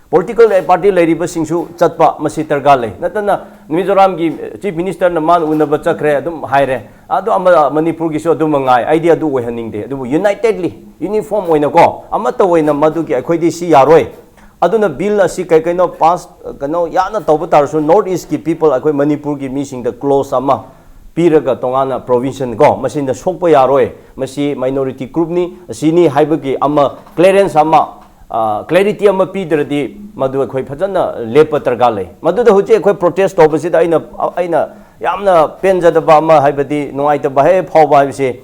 political party ꯂꯩꯔꯤꯕꯁꯤꯡꯁꯨ ꯆꯠꯄ, ꯃꯁꯤ ꯗꯔꯀꯥꯔ ꯂꯩ꯫ ꯅꯠꯇꯅ ꯃꯤꯖꯣꯔꯥꯝꯒꯤ chief minister ꯅ ꯃꯥꯅ ꯎꯅꯕ ꯆꯠꯈ꯭ꯔꯦ ꯑꯗꯨꯝ ꯍꯥꯏꯔꯦ, ꯑꯗꯣ ꯑꯃ ꯃꯅꯤꯄꯨꯔꯒꯤꯁꯨ ꯑꯗꯨ ꯃꯉꯥꯏ꯫ ꯑꯩꯗꯤ ꯑꯗꯨ ꯑꯣꯏꯍꯟꯅꯤꯡꯗꯦ꯫ ꯑꯗꯨꯕꯨ unitedly, uniform ꯑꯣꯏꯅꯀꯣ, ꯑꯃꯠꯇ ꯑꯣꯏꯅ ꯃꯗꯨꯒꯤ ꯑꯩꯈꯣꯏꯗꯤ ꯁꯤ ꯌꯥꯔꯣꯏ꯫ ꯑꯗꯨꯅ bill ꯑꯁꯤ ꯀꯩ ꯀꯩꯅꯣ pass, ꯀꯩꯅꯣ ꯌꯥꯝꯅ ꯇꯧꯕ ꯇꯥꯔꯁꯨ, North East ꯀꯤ people, ꯑꯩꯈꯣꯏ ꯃꯅꯤꯄꯨꯔꯒꯤ ꯃꯤꯁꯤꯡꯗ clause ꯑꯃ ꯄꯤꯔꯒ ꯇꯣꯉꯥꯟꯅ provision ꯀꯣ, ꯃꯁꯤꯅ ꯁꯣꯛꯄ ꯌꯥꯔꯣꯏ, ꯃꯁꯤ minority group ꯅꯤ, ꯑꯁꯤꯅꯤ ꯍꯥꯏꯕꯒꯤ ꯑꯃ clearance ꯑꯃ, ꯑ, clarity ꯑꯃ ꯄꯤꯗ꯭ꯔꯗꯤ ꯃꯗꯨ ꯑꯩꯈꯣꯏ ꯐꯖꯅ ꯂꯦꯞꯄ ꯗꯔꯀꯥꯔ ꯂꯩ꯫ ꯃꯗꯨꯗ ꯍꯧꯖꯤꯛ ꯑꯩꯈꯣꯏ protest ꯇꯧꯕꯁꯤꯗ ꯑꯩꯅ, ꯑꯩꯅ ꯌꯥꯝꯅ ꯄꯦꯟꯖꯗꯕ ꯑꯃ ꯍꯥꯏꯕꯗꯤ ꯅꯨꯡꯉꯥꯏꯇꯕ ꯍꯦꯛ ꯐꯥꯎꯕ ꯍꯥꯏꯕꯁꯤ,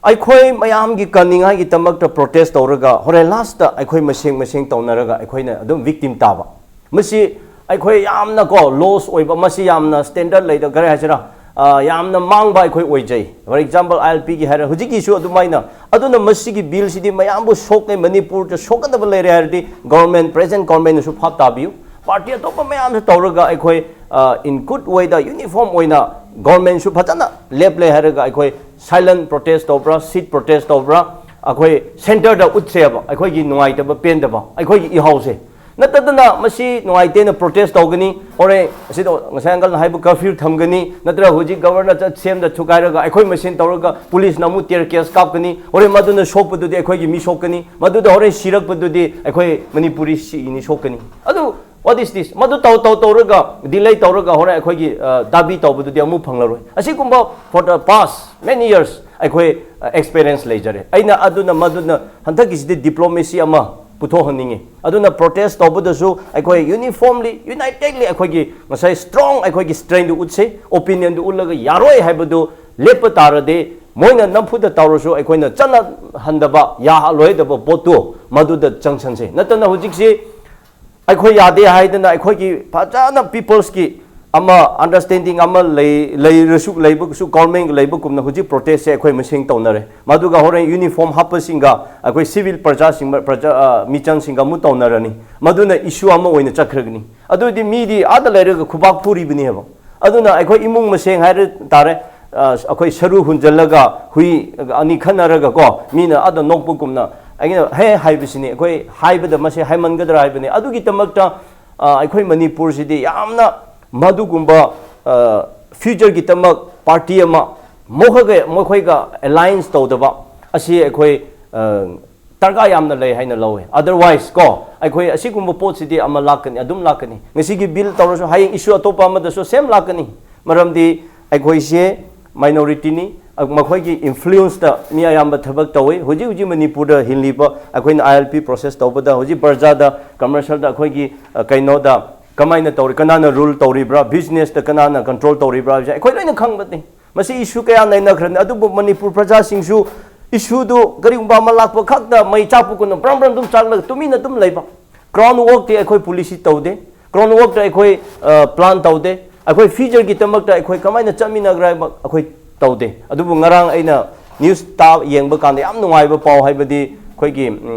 ꯑꯩꯈꯣꯏ ꯃꯌꯥꯝꯒꯤ ꯀꯟꯅꯤꯡꯉꯥꯏꯒꯤꯗꯃꯛꯇ protest ꯇꯧꯔꯒ ꯍꯣꯔꯦꯟ last ꯑꯩꯈꯣꯏ ꯃꯁꯦꯟ ꯃꯁꯦꯟ ꯇꯧꯅꯔꯒ ꯑꯩꯈꯣꯏꯅ ꯑꯗꯨꯝ victim ꯇꯥꯕ꯫ ꯃꯁꯤ ꯑꯩꯈꯣꯏ ꯌꯥꯝꯅ ꯀꯣ loss ꯑꯣꯏꯕ, ꯃꯁꯤ ꯌꯥꯝꯅ standard ꯂꯩꯇꯕ, ꯀꯔꯤ ꯍꯥꯏꯁꯤꯔꯥ, ꯑ, ꯌꯥꯝꯅ ꯃꯥꯡꯕ ꯑꯩꯈꯣꯏ ꯑꯣꯏꯖꯩ꯫ For example, ILP ꯒꯤ ꯍꯥꯏꯔ ꯍꯧꯖꯤꯛꯀꯤꯁꯨ ꯑꯗꯨꯃꯥꯏꯅ꯫ ꯑꯗꯨꯅ ꯃꯁꯤꯒꯤ bill ꯁꯤꯗꯤ ꯃꯌꯥꯝꯕꯨ ꯁꯣꯛꯑꯦ, ꯃꯅꯤꯄꯨꯔꯗ ꯁꯣꯛꯀꯗꯕ ꯂꯩꯔꯦ ꯍꯥꯏꯔꯗꯤ government, present government ꯅꯁꯨ ꯚꯥꯞ ꯇꯥꯕꯤꯌꯨ꯫ Party ꯑꯇꯣꯞꯄ ꯃꯌꯥꯝꯁꯨ ꯇꯧꯔꯒ ꯑꯩꯈꯣꯏ, ꯑ, in good way the uniform ꯑꯣꯏꯅ government ꯁꯨ ꯐꯖꯅ ꯂꯦꯞꯂꯦ ꯍꯥꯏꯔꯒ ꯑꯩꯈꯣꯏ silent protest ꯇꯧꯕ꯭ꯔꯥ, sit protest ꯇꯧꯕ꯭ꯔꯥ, ꯑꯩꯈꯣꯏ centre ꯗ ꯎꯠꯁꯦꯕ ꯑꯩꯈꯣꯏꯒꯤ ꯅꯨꯡꯉꯥꯏꯇꯕ, ꯄꯦꯟꯗꯕ, ꯑꯩꯈꯣꯏꯒꯤ ꯏꯍꯥꯎꯁꯦ꯫ ꯅꯠꯇꯗꯅ ꯃꯁꯤ ꯅꯨꯡꯉꯥꯏꯇꯦꯅ protest ꯇꯧꯒꯅꯤ, ꯍꯣꯔꯦꯟ ꯑꯁꯤꯗ ꯉꯁꯥꯏ uncle ꯅ ꯍꯥꯏꯕ curfew ꯊꯝꯒꯅꯤ, ꯅꯠꯇ꯭ꯔꯒ ꯍꯧꯖꯤꯛ governor ꯅ ꯆꯠ ꯁꯦꯝꯗ ꯊꯨꯒꯥꯏꯔꯒ ꯑꯩꯈꯣꯏ ꯃꯁꯦꯟ ꯇꯧꯔꯒ police ꯅ ꯑꯃꯨꯛ tear gas ꯀꯥꯞꯀꯅꯤ, ꯍꯣꯔꯦꯟ ꯃꯗꯨꯅ ꯁꯣꯛꯄꯗꯨꯗꯤ ꯑꯩꯈꯣꯏꯒꯤ ꯃꯤ ꯁꯣꯛꯀꯅꯤ, ꯃꯗꯨꯗ ꯍꯣꯔꯦꯟ ꯁꯤꯔꯛꯄꯗꯨꯗꯤ ꯑꯩꯈꯣꯏ ꯃꯅꯤꯄꯨꯔꯤ ꯁꯤꯅꯤ ꯁꯣꯛꯀꯅꯤ꯫ ꯑꯗꯨ What is this? ꯃꯗꯨ ꯇꯧ ꯇꯧ ꯇꯧꯔꯒ ꯗꯤꯂꯦ ꯇꯧꯔꯒ ꯍꯣꯔꯦꯟ ꯑꯩꯈꯣꯏꯒꯤ ꯗꯥꯕꯤ ꯇꯧꯕꯗꯨꯗꯤ ꯑꯃꯨꯛ ꯐꯪꯂꯔꯣꯏ꯫ ꯑꯁꯤꯒꯨꯝꯕ for the past many years ꯑꯩꯈꯣꯏ ꯑꯦꯛꯁꯄꯤꯔꯤꯌꯦꯟꯁ ꯂꯩꯖꯔꯦ꯫ ꯑꯩꯅ ꯑꯗꯨꯅ ꯃꯗꯨꯅ ꯍꯟꯗꯛꯀꯤꯁꯤꯗꯤ ꯗꯤꯄ꯭ꯂꯣꯃꯦꯁꯤ ꯑꯃ ꯄꯨꯊꯣꯛꯍꯟꯅꯤꯡꯉꯤ꯫ ꯑꯗꯨꯅ ꯄ꯭ꯔꯣꯇꯦꯁ ꯇꯧꯕꯗꯁꯨ ꯑꯩꯈꯣꯏ ꯌꯨꯅꯤꯐꯣꯔꯝꯂꯤ ꯌꯨꯅꯥꯏꯇꯦꯗꯂꯤ ꯑꯩꯈꯣꯏꯒꯤ ꯉꯁꯥꯏ ꯁ꯭ꯇ꯭ꯔꯣꯡ ꯑꯩꯈꯣꯏꯒꯤ ꯁ꯭ꯇ꯭ꯔꯦꯡꯗꯨ ꯎꯠꯁꯤ, ꯑꯣꯄꯤꯅꯤꯌꯟꯗꯨ ꯎꯠꯂꯒ ꯌꯥꯔꯣꯏ ꯍꯥꯏꯕꯗꯨ ꯂꯦꯞꯄ ꯇꯥꯔꯗꯤ ꯃꯣꯏꯅ ꯅꯝꯐꯨꯗ ꯇꯧꯔꯁꯨ ꯑꯩꯈꯣꯏꯅ ꯆꯠꯅꯍꯟꯗꯕ ꯌꯥꯍꯜꯂꯣꯏꯗꯕ ꯄꯣꯠꯇꯨ ꯃꯗꯨꯗ ꯆꯪꯁꯟꯁꯦ꯫ ꯅꯠꯇꯅ ꯍꯧꯖꯤꯛꯁꯤ ꯑꯩꯈꯣꯏ ꯌꯥꯗꯦ ꯍꯥꯏꯗꯅ ꯑꯩꯈꯣꯏꯒꯤ ꯐꯖꯅ ꯄꯤꯄꯜꯁꯀꯤ ꯑꯃ ꯑꯟꯗꯔꯁꯇꯦꯟꯗꯤꯡ ꯑꯃ ꯂꯩ ꯂꯩꯔꯁꯨ ꯂꯩꯕꯁꯨ ꯒꯣꯔꯃꯦꯟꯒ ꯂꯩꯕꯒꯨꯝꯅ ꯍꯧꯖꯤꯛ ꯄ꯭ꯔꯣꯇꯦꯁꯁꯦ ꯑꯩꯈꯣꯏ ꯃꯁꯦꯟ ꯇꯧꯅꯔꯦ꯫ ꯃꯗꯨꯒ ꯍꯣꯔꯦꯟ ꯌꯨꯅꯤꯐꯣꯔꯝ ꯍꯥꯞꯄꯁꯤꯡꯒ ꯑꯩꯈꯣꯏ ꯁꯤꯚꯤꯜ ꯄ꯭ꯔꯖꯥꯁꯤꯡ ꯄ꯭ꯔꯖꯥ ꯃꯤꯆꯪꯁꯤꯡꯒ ꯑꯃꯨꯛ ꯇꯧꯅꯔꯅꯤ꯫ ꯃꯗꯨꯅ ꯏꯁꯨ ꯑꯃ ꯑꯣꯏꯅ ꯆꯠꯈ꯭ꯔꯒꯅꯤ꯫ ꯑꯗꯨꯗꯤ ꯃꯤꯗꯤ ꯑꯥꯗ ꯂꯩꯔꯒ ꯈꯨꯕꯥꯛ ꯐꯨꯔꯤꯕꯅꯦꯕ꯫ ꯑꯗꯨꯅ ꯑꯩꯈꯣꯏ ꯏꯃꯨꯡ ꯃꯁꯦꯟ ꯍꯥꯏꯔ ꯇꯥꯔꯦ, ꯑꯩꯈꯣꯏ ꯁꯔꯨ ꯍꯨꯟꯖꯜꯂꯒ ꯍꯨꯏ ꯑꯅꯤ ꯈꯠꯅꯔꯒ ꯀꯣ ꯃꯤꯅ ꯑꯥꯗ ꯅꯣꯛꯄꯒꯨꯝꯅ ꯑꯩꯅ ꯍꯦ ꯍꯥꯏꯕꯁꯤꯅꯤ꯫ ꯑꯩꯈꯣꯏ ꯍꯥꯏꯕꯗ ꯃꯁꯤ ꯍꯥꯏꯃꯟꯒꯗ꯭ꯔꯥ ꯍꯥꯏꯕꯅꯤ꯫ ꯑꯗꯨꯒꯤꯗꯃꯛꯇ ꯑꯩꯈꯣꯏ ꯃꯅꯤꯄꯨꯔꯁꯤꯗꯤ ꯌꯥꯝꯅ ꯃꯗꯨꯒꯨꯝꯕ ꯐ꯭ꯌꯨꯆꯔꯒꯤꯗꯃꯛ ꯄꯥꯔꯇꯤ ꯑꯃ ꯃꯈꯣꯏꯒ ꯃꯈꯣꯏꯒ ꯑꯦꯂꯥꯏꯟꯁ ꯇꯧꯗꯕ ꯑꯁꯤ ꯑꯩꯈꯣꯏ ꯗꯔꯀꯥꯔ ꯌꯥꯝꯅ ꯂꯩ ꯍꯥꯏꯅ ꯂꯧꯋꯦ꯫ ꯑꯗꯔꯋꯥꯏꯁ ꯀꯣ ꯑꯩꯈꯣꯏ ꯑꯁꯤꯒꯨꯝꯕ ꯄꯣꯠꯁꯤꯗꯤ ꯑꯃ ꯂꯥꯛꯀꯅꯤ, ꯑꯗꯨꯝ ꯂꯥꯛꯀꯅꯤ꯫ ꯉꯁꯤꯒꯤ ꯕꯤꯜ ꯇꯧꯔꯁꯨ ꯍꯌꯦꯡ ꯏꯁꯨ ꯑꯇꯣꯞꯄ ꯑꯃꯗꯁꯨ ꯁꯦꯝ ꯂꯥꯛꯀꯅꯤ꯫ ꯃꯔꯝꯗꯤ ꯑꯩꯈꯣꯏꯁꯦ ꯃꯥꯏꯅꯣꯔꯤꯇꯤꯅꯤ, ꯃꯈꯣꯏꯒꯤ ꯏꯟꯐ꯭ꯂꯨꯌꯦꯟꯁꯇ ꯃꯤ ꯑꯌꯥꯝꯕ ꯊꯕꯛ ꯇꯧꯏ꯫ ꯍꯧꯖꯤꯛ ꯍꯧꯖꯤꯛ ꯃꯅꯤꯄꯨꯔꯗ ꯍꯤꯡꯂꯤꯕ ꯑꯩꯈꯣꯏꯅ ꯑꯥꯏ ꯑꯦꯜ ꯄꯤ ꯄ꯭ꯔꯣꯁꯦꯁ ꯇꯧꯕꯗ ꯍꯧꯖꯤꯛ ꯕꯔꯖꯥꯗ ꯀꯃꯔꯁꯤꯌꯦꯜꯗ ꯑꯩꯈꯣꯏꯒꯤ ꯀꯩꯅꯣꯗ ꯀꯃꯥꯏꯅ ꯇꯧꯔꯤ, ꯀꯅꯥꯅ ꯔꯨꯜ ꯇꯧꯔꯤꯕ꯭ꯔꯥ, ꯕꯤꯖꯤꯅꯦꯁꯇ ꯀꯅꯥꯅ ꯀꯟꯇ꯭ꯔꯣꯜ ꯇꯧꯔꯤꯕ꯭ꯔꯥ ꯍꯥꯏꯕꯁꯦ ꯑꯩꯈꯣꯏ ꯂꯣꯏꯅ ꯈꯪꯕꯅꯤ꯫ ꯃꯁꯤ ꯏꯁꯨ ꯀꯌꯥ ꯅꯩꯅꯈ꯭ꯔꯅꯤ꯫ ꯑꯗꯨꯕꯨ ꯃꯅꯤꯄꯨꯔ ꯄ꯭ꯔꯖꯥꯁꯤꯡꯁꯨ ꯏꯁꯨꯗꯨ ꯀꯔꯤꯒꯨꯝꯕ ꯑꯃ ꯂꯥꯛꯄ ꯈꯛꯇ ꯃꯩ ꯆꯥꯛꯄꯒꯨꯝꯅ ꯕ꯭ꯔꯝ ꯕ꯭ꯔꯝ ꯑꯗꯨꯝ ꯆꯥꯛꯂꯒ ꯇꯨꯃꯤꯟꯅ ꯑꯗꯨꯝ ꯂꯩꯕ꯫ ꯒ꯭ꯔꯥꯎꯟ ꯋꯥꯔꯛꯇꯤ ꯑꯩꯈꯣꯏ ꯄꯣꯂꯤꯁꯤ ꯇꯧꯗꯦ꯫ ꯒ꯭ꯔꯥꯎꯟ ꯋꯥꯔꯛꯇ ꯑꯩꯈꯣꯏ ꯄ꯭ꯂꯥꯟ ꯇꯧꯗꯦ꯫ ꯑꯩꯈꯣꯏ ꯐ꯭ꯌꯨꯆꯔꯒꯤꯗꯃꯛꯇ ꯑꯩꯈꯣꯏ ꯀꯃꯥꯏꯅ ꯆꯠꯃꯤꯟꯅꯒ꯭ꯔꯥ ꯍꯥꯏꯕ ꯑꯩꯈꯣꯏ ꯇꯧꯗꯦ꯫ ꯑꯗꯨꯕꯨ ꯉꯔꯥꯡ ꯑꯩꯅ ꯅ꯭ꯌꯨꯁ ꯇꯥ ꯌꯦꯡꯕ ꯀꯥꯟꯗ ꯌꯥꯝ ꯅꯨꯡꯉꯥꯏꯕ ꯄꯥꯎ ꯍꯥꯏꯕꯗꯤ ꯑꯩꯈꯣꯏꯒꯤ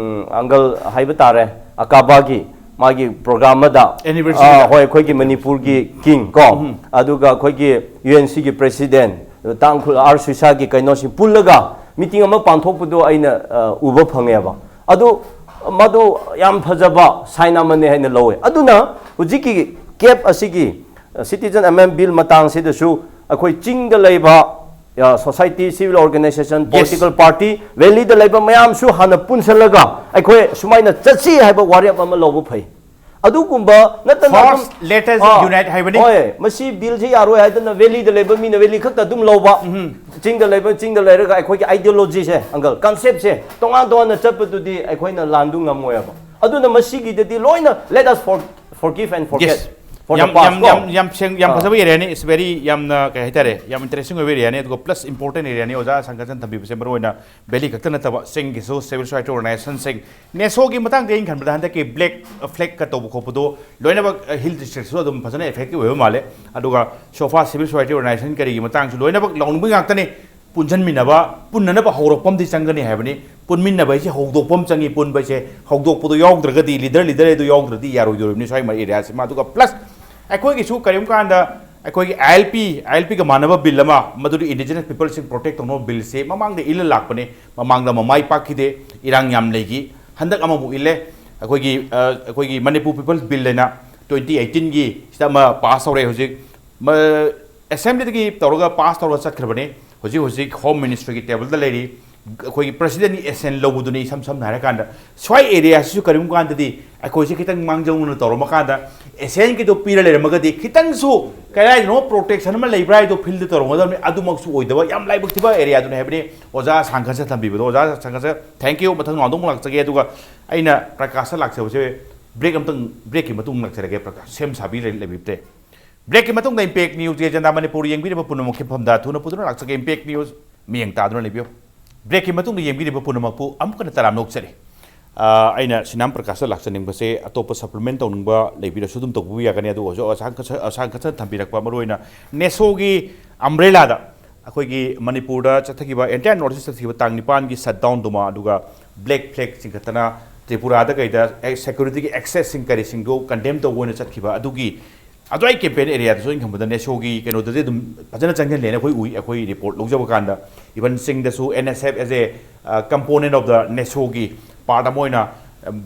ꯑꯪꯀꯜ ꯍꯥꯏꯕ ꯇꯥꯔꯦ, ꯑꯀꯥꯕꯥꯒꯤ ꯃꯥꯒꯤ ꯄ꯭ꯔꯣꯒ꯭ꯔꯥꯝ ꯑꯃꯗ Anniversary ꯗ꯫ ꯍꯣꯏ, ꯑꯩꯈꯣꯏꯒꯤ ꯃꯅꯤꯄꯨꯔꯒꯤ ꯀꯤꯡ ꯀꯣ, ꯑꯗꯨꯒ ꯑꯩꯈꯣꯏꯒꯤ ꯌꯨ ꯑꯦꯟ ꯁꯤꯒꯤ ꯄ꯭ꯔꯦꯁꯤꯗꯦꯟ, ꯇꯥꯡꯈꯨꯜ ꯑꯥꯔ ꯁꯨꯏꯁꯥꯒꯤ ꯀꯩꯅꯣꯁꯤꯡ ꯄꯨꯜꯂꯒ ꯃꯤꯇꯤꯡ ꯑꯃ ꯄꯥꯡꯊꯣꯛꯄꯗꯣ ꯑꯩꯅ ꯎꯕ ꯐꯪꯉꯦꯕ꯫ ꯑꯗꯨ ꯃꯗꯨ ꯌꯥꯝ ꯐꯖꯕ ꯁꯥꯏꯟ ꯑꯃꯅꯤ ꯍꯥꯏꯅ ꯂꯧꯋꯦ꯫ ꯑꯗꯨꯅ ꯍꯧꯖꯤꯛꯀꯤ ꯀꯦꯞ ꯑꯁꯤꯒꯤ ꯁꯤꯇꯤꯖꯟ ꯑꯦꯃꯦꯟꯃꯦꯟ ꯕꯤꯜ ꯃꯇꯥꯡꯁꯤꯗꯁꯨ ꯑꯩꯈꯣꯏ ꯆꯤꯡꯗ ꯂꯩꯕ society, civil organisation, political party, valid ꯂꯩꯕ ꯃꯌꯥꯝꯁꯨ ꯍꯥꯟꯅ ꯄꯨꯟꯁꯤꯜꯂꯒ ꯑꯩꯈꯣꯏ ꯁꯨꯃꯥꯏꯅ ꯆꯠꯁꯤ ꯍꯥꯏꯕ ꯋꯥꯔꯦꯞ ꯑꯃ ꯂꯧꯕ ꯐꯩ꯫ ꯑꯗꯨꯒꯨꯝꯕ ꯅꯠꯇꯅ ꯑꯗꯨꯝ First, let us ꯑꯥ, unite ꯍꯥꯏꯕꯅꯤ. ꯍꯣꯏ, ꯃꯁꯤ ꯕꯤꯜꯁꯤ ꯌꯥꯔꯣꯏ ꯍꯥꯏꯗꯅ ꯚꯦꯂꯤꯗ ꯂꯩꯕ ꯃꯤꯅ ꯚꯦꯂꯤ ꯈꯛꯇ ꯑꯗꯨꯝ ꯂꯧꯕ, ꯆꯤꯡꯗ ꯂꯩꯕ ꯆꯤꯡꯗ ꯂꯩꯔꯒ ꯑꯩꯈꯣꯏꯒꯤ ideology ꯁꯦ, uncle, concept ꯁꯦ ꯇꯣꯉꯥꯟ ꯇꯣꯉꯥꯟꯅ ꯆꯠꯄꯗꯨꯗꯤ ꯑꯩꯈꯣꯏꯅ ꯂꯥꯟꯗꯨ ꯉꯝꯃꯣꯏꯕ꯫ ꯑꯗꯨꯅ ꯃꯁꯤꯒꯤꯗꯗꯤ ꯂꯣꯏꯅ let us for forgive and forget Yes. For ꯌꯥꯝ the past, ꯌꯥꯝ ꯀꯣ꯫ ꯌꯥꯝ ꯌꯥꯝ ꯁꯦꯡ ꯌꯥꯝ ꯑꯥ꯫ ꯐꯖꯕ ꯑꯦꯔꯤꯌꯥꯅꯤ, ꯏꯁ ꯚꯦꯔꯤ ꯌꯥꯝꯅ ꯀꯩ ꯍꯥꯏꯇꯥꯔꯦ, ꯌꯥꯝ ꯏꯟꯇꯔꯦꯁꯇꯤꯡ ꯑꯣꯏꯕ ꯑꯦꯔꯤꯌꯥꯅꯤ꯫ ꯑꯗꯨꯒ ꯄ꯭ꯂꯁ ꯏꯝꯄꯣꯔꯇꯦꯟ ꯑꯦꯔꯤꯌꯥꯅꯤ ꯑꯣꯖꯥ ꯁꯪꯒꯠꯆꯟ ꯊꯝꯕꯤꯕꯁꯦ, ꯃꯔꯨꯑꯣꯏꯅ ꯚꯦꯂꯤ ꯈꯛꯇ ꯅꯠꯇꯕ ꯆꯤꯡꯒꯤꯁꯨ ꯁꯤꯚꯤꯜ ꯁꯣꯁꯥꯏꯇꯤ ꯑꯣꯔꯒꯅꯥꯏꯖꯦꯁꯟꯁꯤꯡ꯫ ꯅꯦꯁꯣꯒꯤ ꯃꯇꯥꯡꯗ ꯑꯩꯅ ꯈꯟꯕꯗ ꯍꯟꯗꯛꯀꯤ ꯕ꯭ꯂꯦꯛ ꯐ꯭ꯂꯦꯛꯀ ꯇꯧꯕ ꯈꯣꯠꯄꯗꯣ ꯂꯣꯏꯅꯃꯛ ꯍꯤꯜ ꯗꯤꯁꯇ꯭ꯔꯤꯛꯁꯨ ꯑꯗꯨꯝ ꯐꯖꯅ ꯏꯐꯦꯛꯇꯤꯚ ꯑꯣꯏꯕ ꯃꯥꯜꯂꯦ꯫ ꯑꯗꯨꯒ ꯁꯣꯐꯥ ꯁꯤꯚꯤꯜ ꯁꯣꯁꯥꯏꯇꯤ ꯑꯣꯔꯒꯅꯥꯏꯖꯦꯁꯟ ꯀꯔꯤꯒꯤ ꯃꯇꯥꯡꯁꯨ ꯂꯣꯏꯅꯃꯛ ꯂꯥꯎꯅꯤꯡꯕ ꯉꯥꯛꯇꯅꯤ꯫ ꯄꯨꯟꯁꯤꯟꯃꯤꯟꯅꯕ, ꯄꯨꯟꯅꯅꯕ ꯍꯧꯔꯛꯄ ꯑꯃꯗꯤ ꯆꯪꯒꯅꯤ ꯍꯥꯏꯕꯅꯤ꯫ ꯄꯨꯟꯃꯤꯟꯅꯕ ꯍꯥꯏꯁꯦ ꯍꯧꯗꯣꯛꯄ ꯑꯃ ꯆꯪꯉꯤ꯫ ꯄꯨꯟꯕ ꯍꯥꯏꯁꯦ ꯍꯧꯗꯣꯛꯄꯗꯣ ꯌꯥꯎꯗ꯭ꯔꯒꯗꯤ, ꯂꯤꯗꯔ ꯂꯤꯗꯔ ꯑꯗꯨ ꯌꯥꯎꯗ꯭ꯔꯗꯤ ꯌꯥꯔꯣꯏꯗꯧꯔꯤꯕꯅꯤ ꯁ꯭ꯋꯥꯏ ꯑꯦꯔꯤꯌꯥꯁꯤꯃ꯫ ꯑꯗꯨꯒ ꯄ꯭ꯂꯁ ꯑꯩꯈꯣꯏꯒꯤꯁꯨ ꯀꯔꯤꯒꯨꯝꯕ ꯀꯥꯟꯗ ꯑꯩꯈꯣꯏꯒꯤ ꯑꯥꯏ ꯑꯦꯜ ꯄꯤ, ꯑꯥꯏ ꯑꯦꯜ ꯄꯤꯒ ꯃꯥꯟꯅꯕ ꯕꯤꯜ ꯑꯃ, ꯃꯗꯨꯗꯤ ꯏꯟꯗꯤꯖꯤꯅꯁ ꯄꯤꯄꯜꯁꯤꯡ ꯄ꯭ꯔꯣꯇꯦꯛ ꯇꯧꯅꯕ ꯕꯤꯜꯁꯦ ꯃꯃꯥꯡꯗ ꯏꯜꯂ ꯂꯥꯛꯄꯅꯦ꯫ ꯃꯃꯥꯡꯗ ꯃꯃꯥꯏ ꯄꯥꯛꯈꯤꯗꯦ, ꯏꯔꯥꯡ ꯌꯥꯝ ꯂꯩꯈꯤ꯫ ꯍꯟꯗꯛ ꯑꯃꯃꯨꯛ ꯏꯜꯂꯦ꯫ ꯑꯩꯈꯣꯏꯒꯤ ꯑ, ꯑꯩꯈꯣꯏꯒꯤ ꯃꯅꯤꯄꯨꯔ ꯄꯤꯄꯜꯁ ꯕꯤꯜ ꯍꯥꯏꯅ ꯇ꯭ꯋꯦꯟꯇꯤ ꯑꯩꯠꯇꯤꯟꯒꯤ ꯁꯤꯗ ꯑꯃ ꯄꯥꯁ ꯇꯧꯔꯦ꯫ ꯍꯧꯖꯤꯛ ꯑꯦꯁꯦꯝꯕ꯭ꯂꯤꯗꯒꯤ ꯇꯧꯔꯒ ꯄꯥꯁ ꯇꯧꯔꯒ ꯆꯠꯈ꯭ꯔꯕꯅꯤ꯫ ꯍꯧꯖꯤꯛ ꯍꯧꯖꯤꯛ ꯍꯣꯝ ꯃꯤꯅꯤꯁꯇ꯭ꯔꯤꯒꯤ ꯇꯦꯕꯜꯗ ꯂꯩꯔꯤ꯫ ꯑꯩꯈꯣꯏꯒꯤ ꯄ꯭ꯔꯁꯤꯗꯦꯟꯒꯤ ꯑꯦꯁꯦꯟ ꯂꯧꯕꯗꯨꯅꯤ꯫ ꯏꯁꯝ ꯁꯝꯅ ꯍꯥꯏꯔꯀꯥꯟꯗ ꯁ꯭ꯋꯥꯏ ꯑꯦꯔꯤꯌꯥꯁꯤꯁꯨ ꯀꯔꯤꯒꯨꯝꯕ ꯀꯥꯟꯗꯗꯤ ꯑꯩꯈꯣꯏꯁꯦ ꯈꯤꯇꯪ ꯃꯥꯡꯖꯧꯅꯅ ꯇꯧꯔꯝꯃꯀꯥꯟꯗ ꯑꯦꯁꯦꯟꯒꯤꯗꯣ ꯄꯤꯔ ꯂꯩꯔꯝꯃꯒꯗꯤ ꯈꯤꯇꯪꯁꯨ ꯀꯗꯥꯏꯗꯅꯣ ꯄ꯭ꯔꯣꯇꯦꯛꯁꯟ ꯑꯃ ꯂꯩꯕ꯭ꯔꯥ ꯍꯥꯏꯗꯣ ꯐꯤꯜꯗ ꯇꯧꯔꯝꯒꯗꯕꯅꯤ꯫ ꯑꯗꯨꯃꯛꯁꯨ ꯑꯣꯏꯗꯕ ꯌꯥꯝ ꯂꯥꯏꯕꯛ ꯊꯤꯕ ꯑꯦꯔꯤꯌꯥꯗꯨꯅꯤ ꯍꯥꯏꯕꯅꯤ꯫ ꯑꯣꯖꯥ ꯁꯥꯡꯈꯠꯆ ꯊꯝꯕꯤꯕꯗꯣ, ꯑꯣꯖꯥ ꯁꯥꯡꯈꯠꯆ thank you꯫ ꯃꯊꯪ ꯔꯥꯎꯟꯗ ꯑꯃꯨꯛ ꯂꯥꯛꯆꯒꯦ꯫ ꯑꯗꯨꯒ ꯑꯩꯅ ꯄ꯭ꯔꯀꯥꯁꯇ ꯂꯥꯛꯆꯕꯁꯦ ꯕ꯭ꯔꯦꯛ ꯑꯃꯇꯪ, ꯕ꯭ꯔꯦꯛꯀꯤ ꯃꯇꯨꯡ ꯂꯥꯛꯆꯔꯒꯦ꯫ ꯄ꯭ꯔꯀꯥꯁ ꯁꯦꯝ ꯁꯥꯕꯤ ꯂꯩ-, ꯂꯩꯕꯤꯕꯗꯦ꯫ ꯕ꯭ꯔꯦꯛꯀꯤ ꯃꯇꯨꯡꯗ ꯏꯝꯄꯦꯛ ꯅ꯭ꯌꯨꯁ ꯑꯦꯖꯦꯟꯗꯥ ꯃꯅꯤꯄꯨꯔ ꯌꯦꯡꯕꯤꯔꯤꯕ ꯄꯨꯝꯅꯃꯛꯀꯤ ꯃꯐꯝꯗ ꯊꯨꯅ ꯄꯨꯗꯨꯅ ꯂꯥꯛꯆꯒꯦ꯫ ꯏꯝꯄꯦꯛ ꯅ꯭ꯌꯨꯁ ꯃꯤꯠꯌꯦꯡ ꯇꯥꯗꯨꯅ ꯂꯩꯕꯤꯌꯨ꯫ ꯕ꯭ꯔꯦꯛꯀꯤ ꯃꯇꯨꯡꯗ ꯌꯦꯡꯕꯤꯔꯤꯕ ꯄꯨꯝꯅꯃꯛꯄꯨ ꯑꯃꯨꯛꯀ ꯍꯟꯅ ꯇꯔꯥꯝꯅ ꯑꯣꯛꯆꯔꯤ꯫ ꯑ, ꯑꯩꯅ ꯁꯤꯅꯥꯝ ꯄ꯭ꯔꯀꯥꯁꯇ ꯂꯥꯛꯆꯅꯤꯡꯕꯁꯦ, ꯑꯇꯣꯞꯄ ꯁꯄ꯭ꯂꯤꯃꯦꯟ ꯇꯧꯅꯤꯡꯕ ꯂꯩꯕꯤꯔꯁꯨ ꯑꯗꯨꯝ ꯇꯧꯕꯤꯕ ꯌꯥꯒꯅꯤ꯫ ꯑꯗꯨ ꯑꯣꯏꯔꯁꯨ ꯑꯁꯥꯡ ꯀꯁ-, ꯑꯁꯥꯡ ꯀꯁꯟ ꯊꯝꯕꯤꯔꯛꯄ, ꯃꯔꯨꯑꯣꯏꯅ ꯅꯦꯁꯣꯒꯤ ꯑꯝꯕ꯭ꯔꯦꯂꯥꯗ ꯑꯩꯈꯣꯏꯒꯤ ꯃꯅꯤꯄꯨꯔꯗ ꯆꯠꯊꯈꯤꯕ, ꯑꯦꯟꯇꯥꯌꯔ ꯅꯣꯔꯠ ꯏꯁ ꯆꯠꯈꯤꯕ ꯇꯥꯡ ꯅꯤꯄꯥꯟꯒꯤ ꯁꯠꯗꯥꯎꯟꯗꯨꯃ, ꯑꯗꯨꯒ ꯕ꯭ꯂꯦꯛ ꯐ꯭ꯂꯦꯛ ꯆꯤꯡꯈꯠꯇꯅ ꯇ꯭ꯔꯤꯄꯨꯔꯥꯗ ꯀꯩꯗ ꯁꯦꯀ꯭ꯌꯨꯔꯤꯇꯤꯒꯤ ꯑꯦꯛꯁꯦꯁꯁꯤꯡ ꯀꯔꯤꯁꯤꯡꯗꯨ ꯀꯟꯗꯦꯝ ꯇꯧꯕ ꯑꯣꯏꯅ ꯆꯠꯈꯤꯕ ꯑꯗꯨꯒꯤ ꯑꯗꯨꯋꯥꯏ ꯀꯦꯝꯄꯦꯟ ꯑꯦꯔꯤꯌꯥꯗꯁꯨ ꯑꯩꯅ ꯈꯪꯕꯗ ꯅꯦꯁꯣꯒꯤ ꯀꯩꯅꯣꯗꯗꯤ ꯑꯗꯨꯝ ꯐꯖꯅ ꯆꯪꯁꯤꯜꯂꯦꯅ ꯑꯩꯈꯣꯏ ꯎꯏ꯫ ꯑꯩꯈꯣꯏ ꯔꯤꯄꯣꯔꯠ ꯂꯧꯖꯕ ꯀꯥꯟꯗ ꯏꯚꯟ ꯆꯤꯡꯗꯁꯨ N S F as a, uh, component of the ꯅꯦꯁꯣꯒꯤ ꯄꯥꯔꯠ ꯑꯃ ꯑꯣꯏꯅ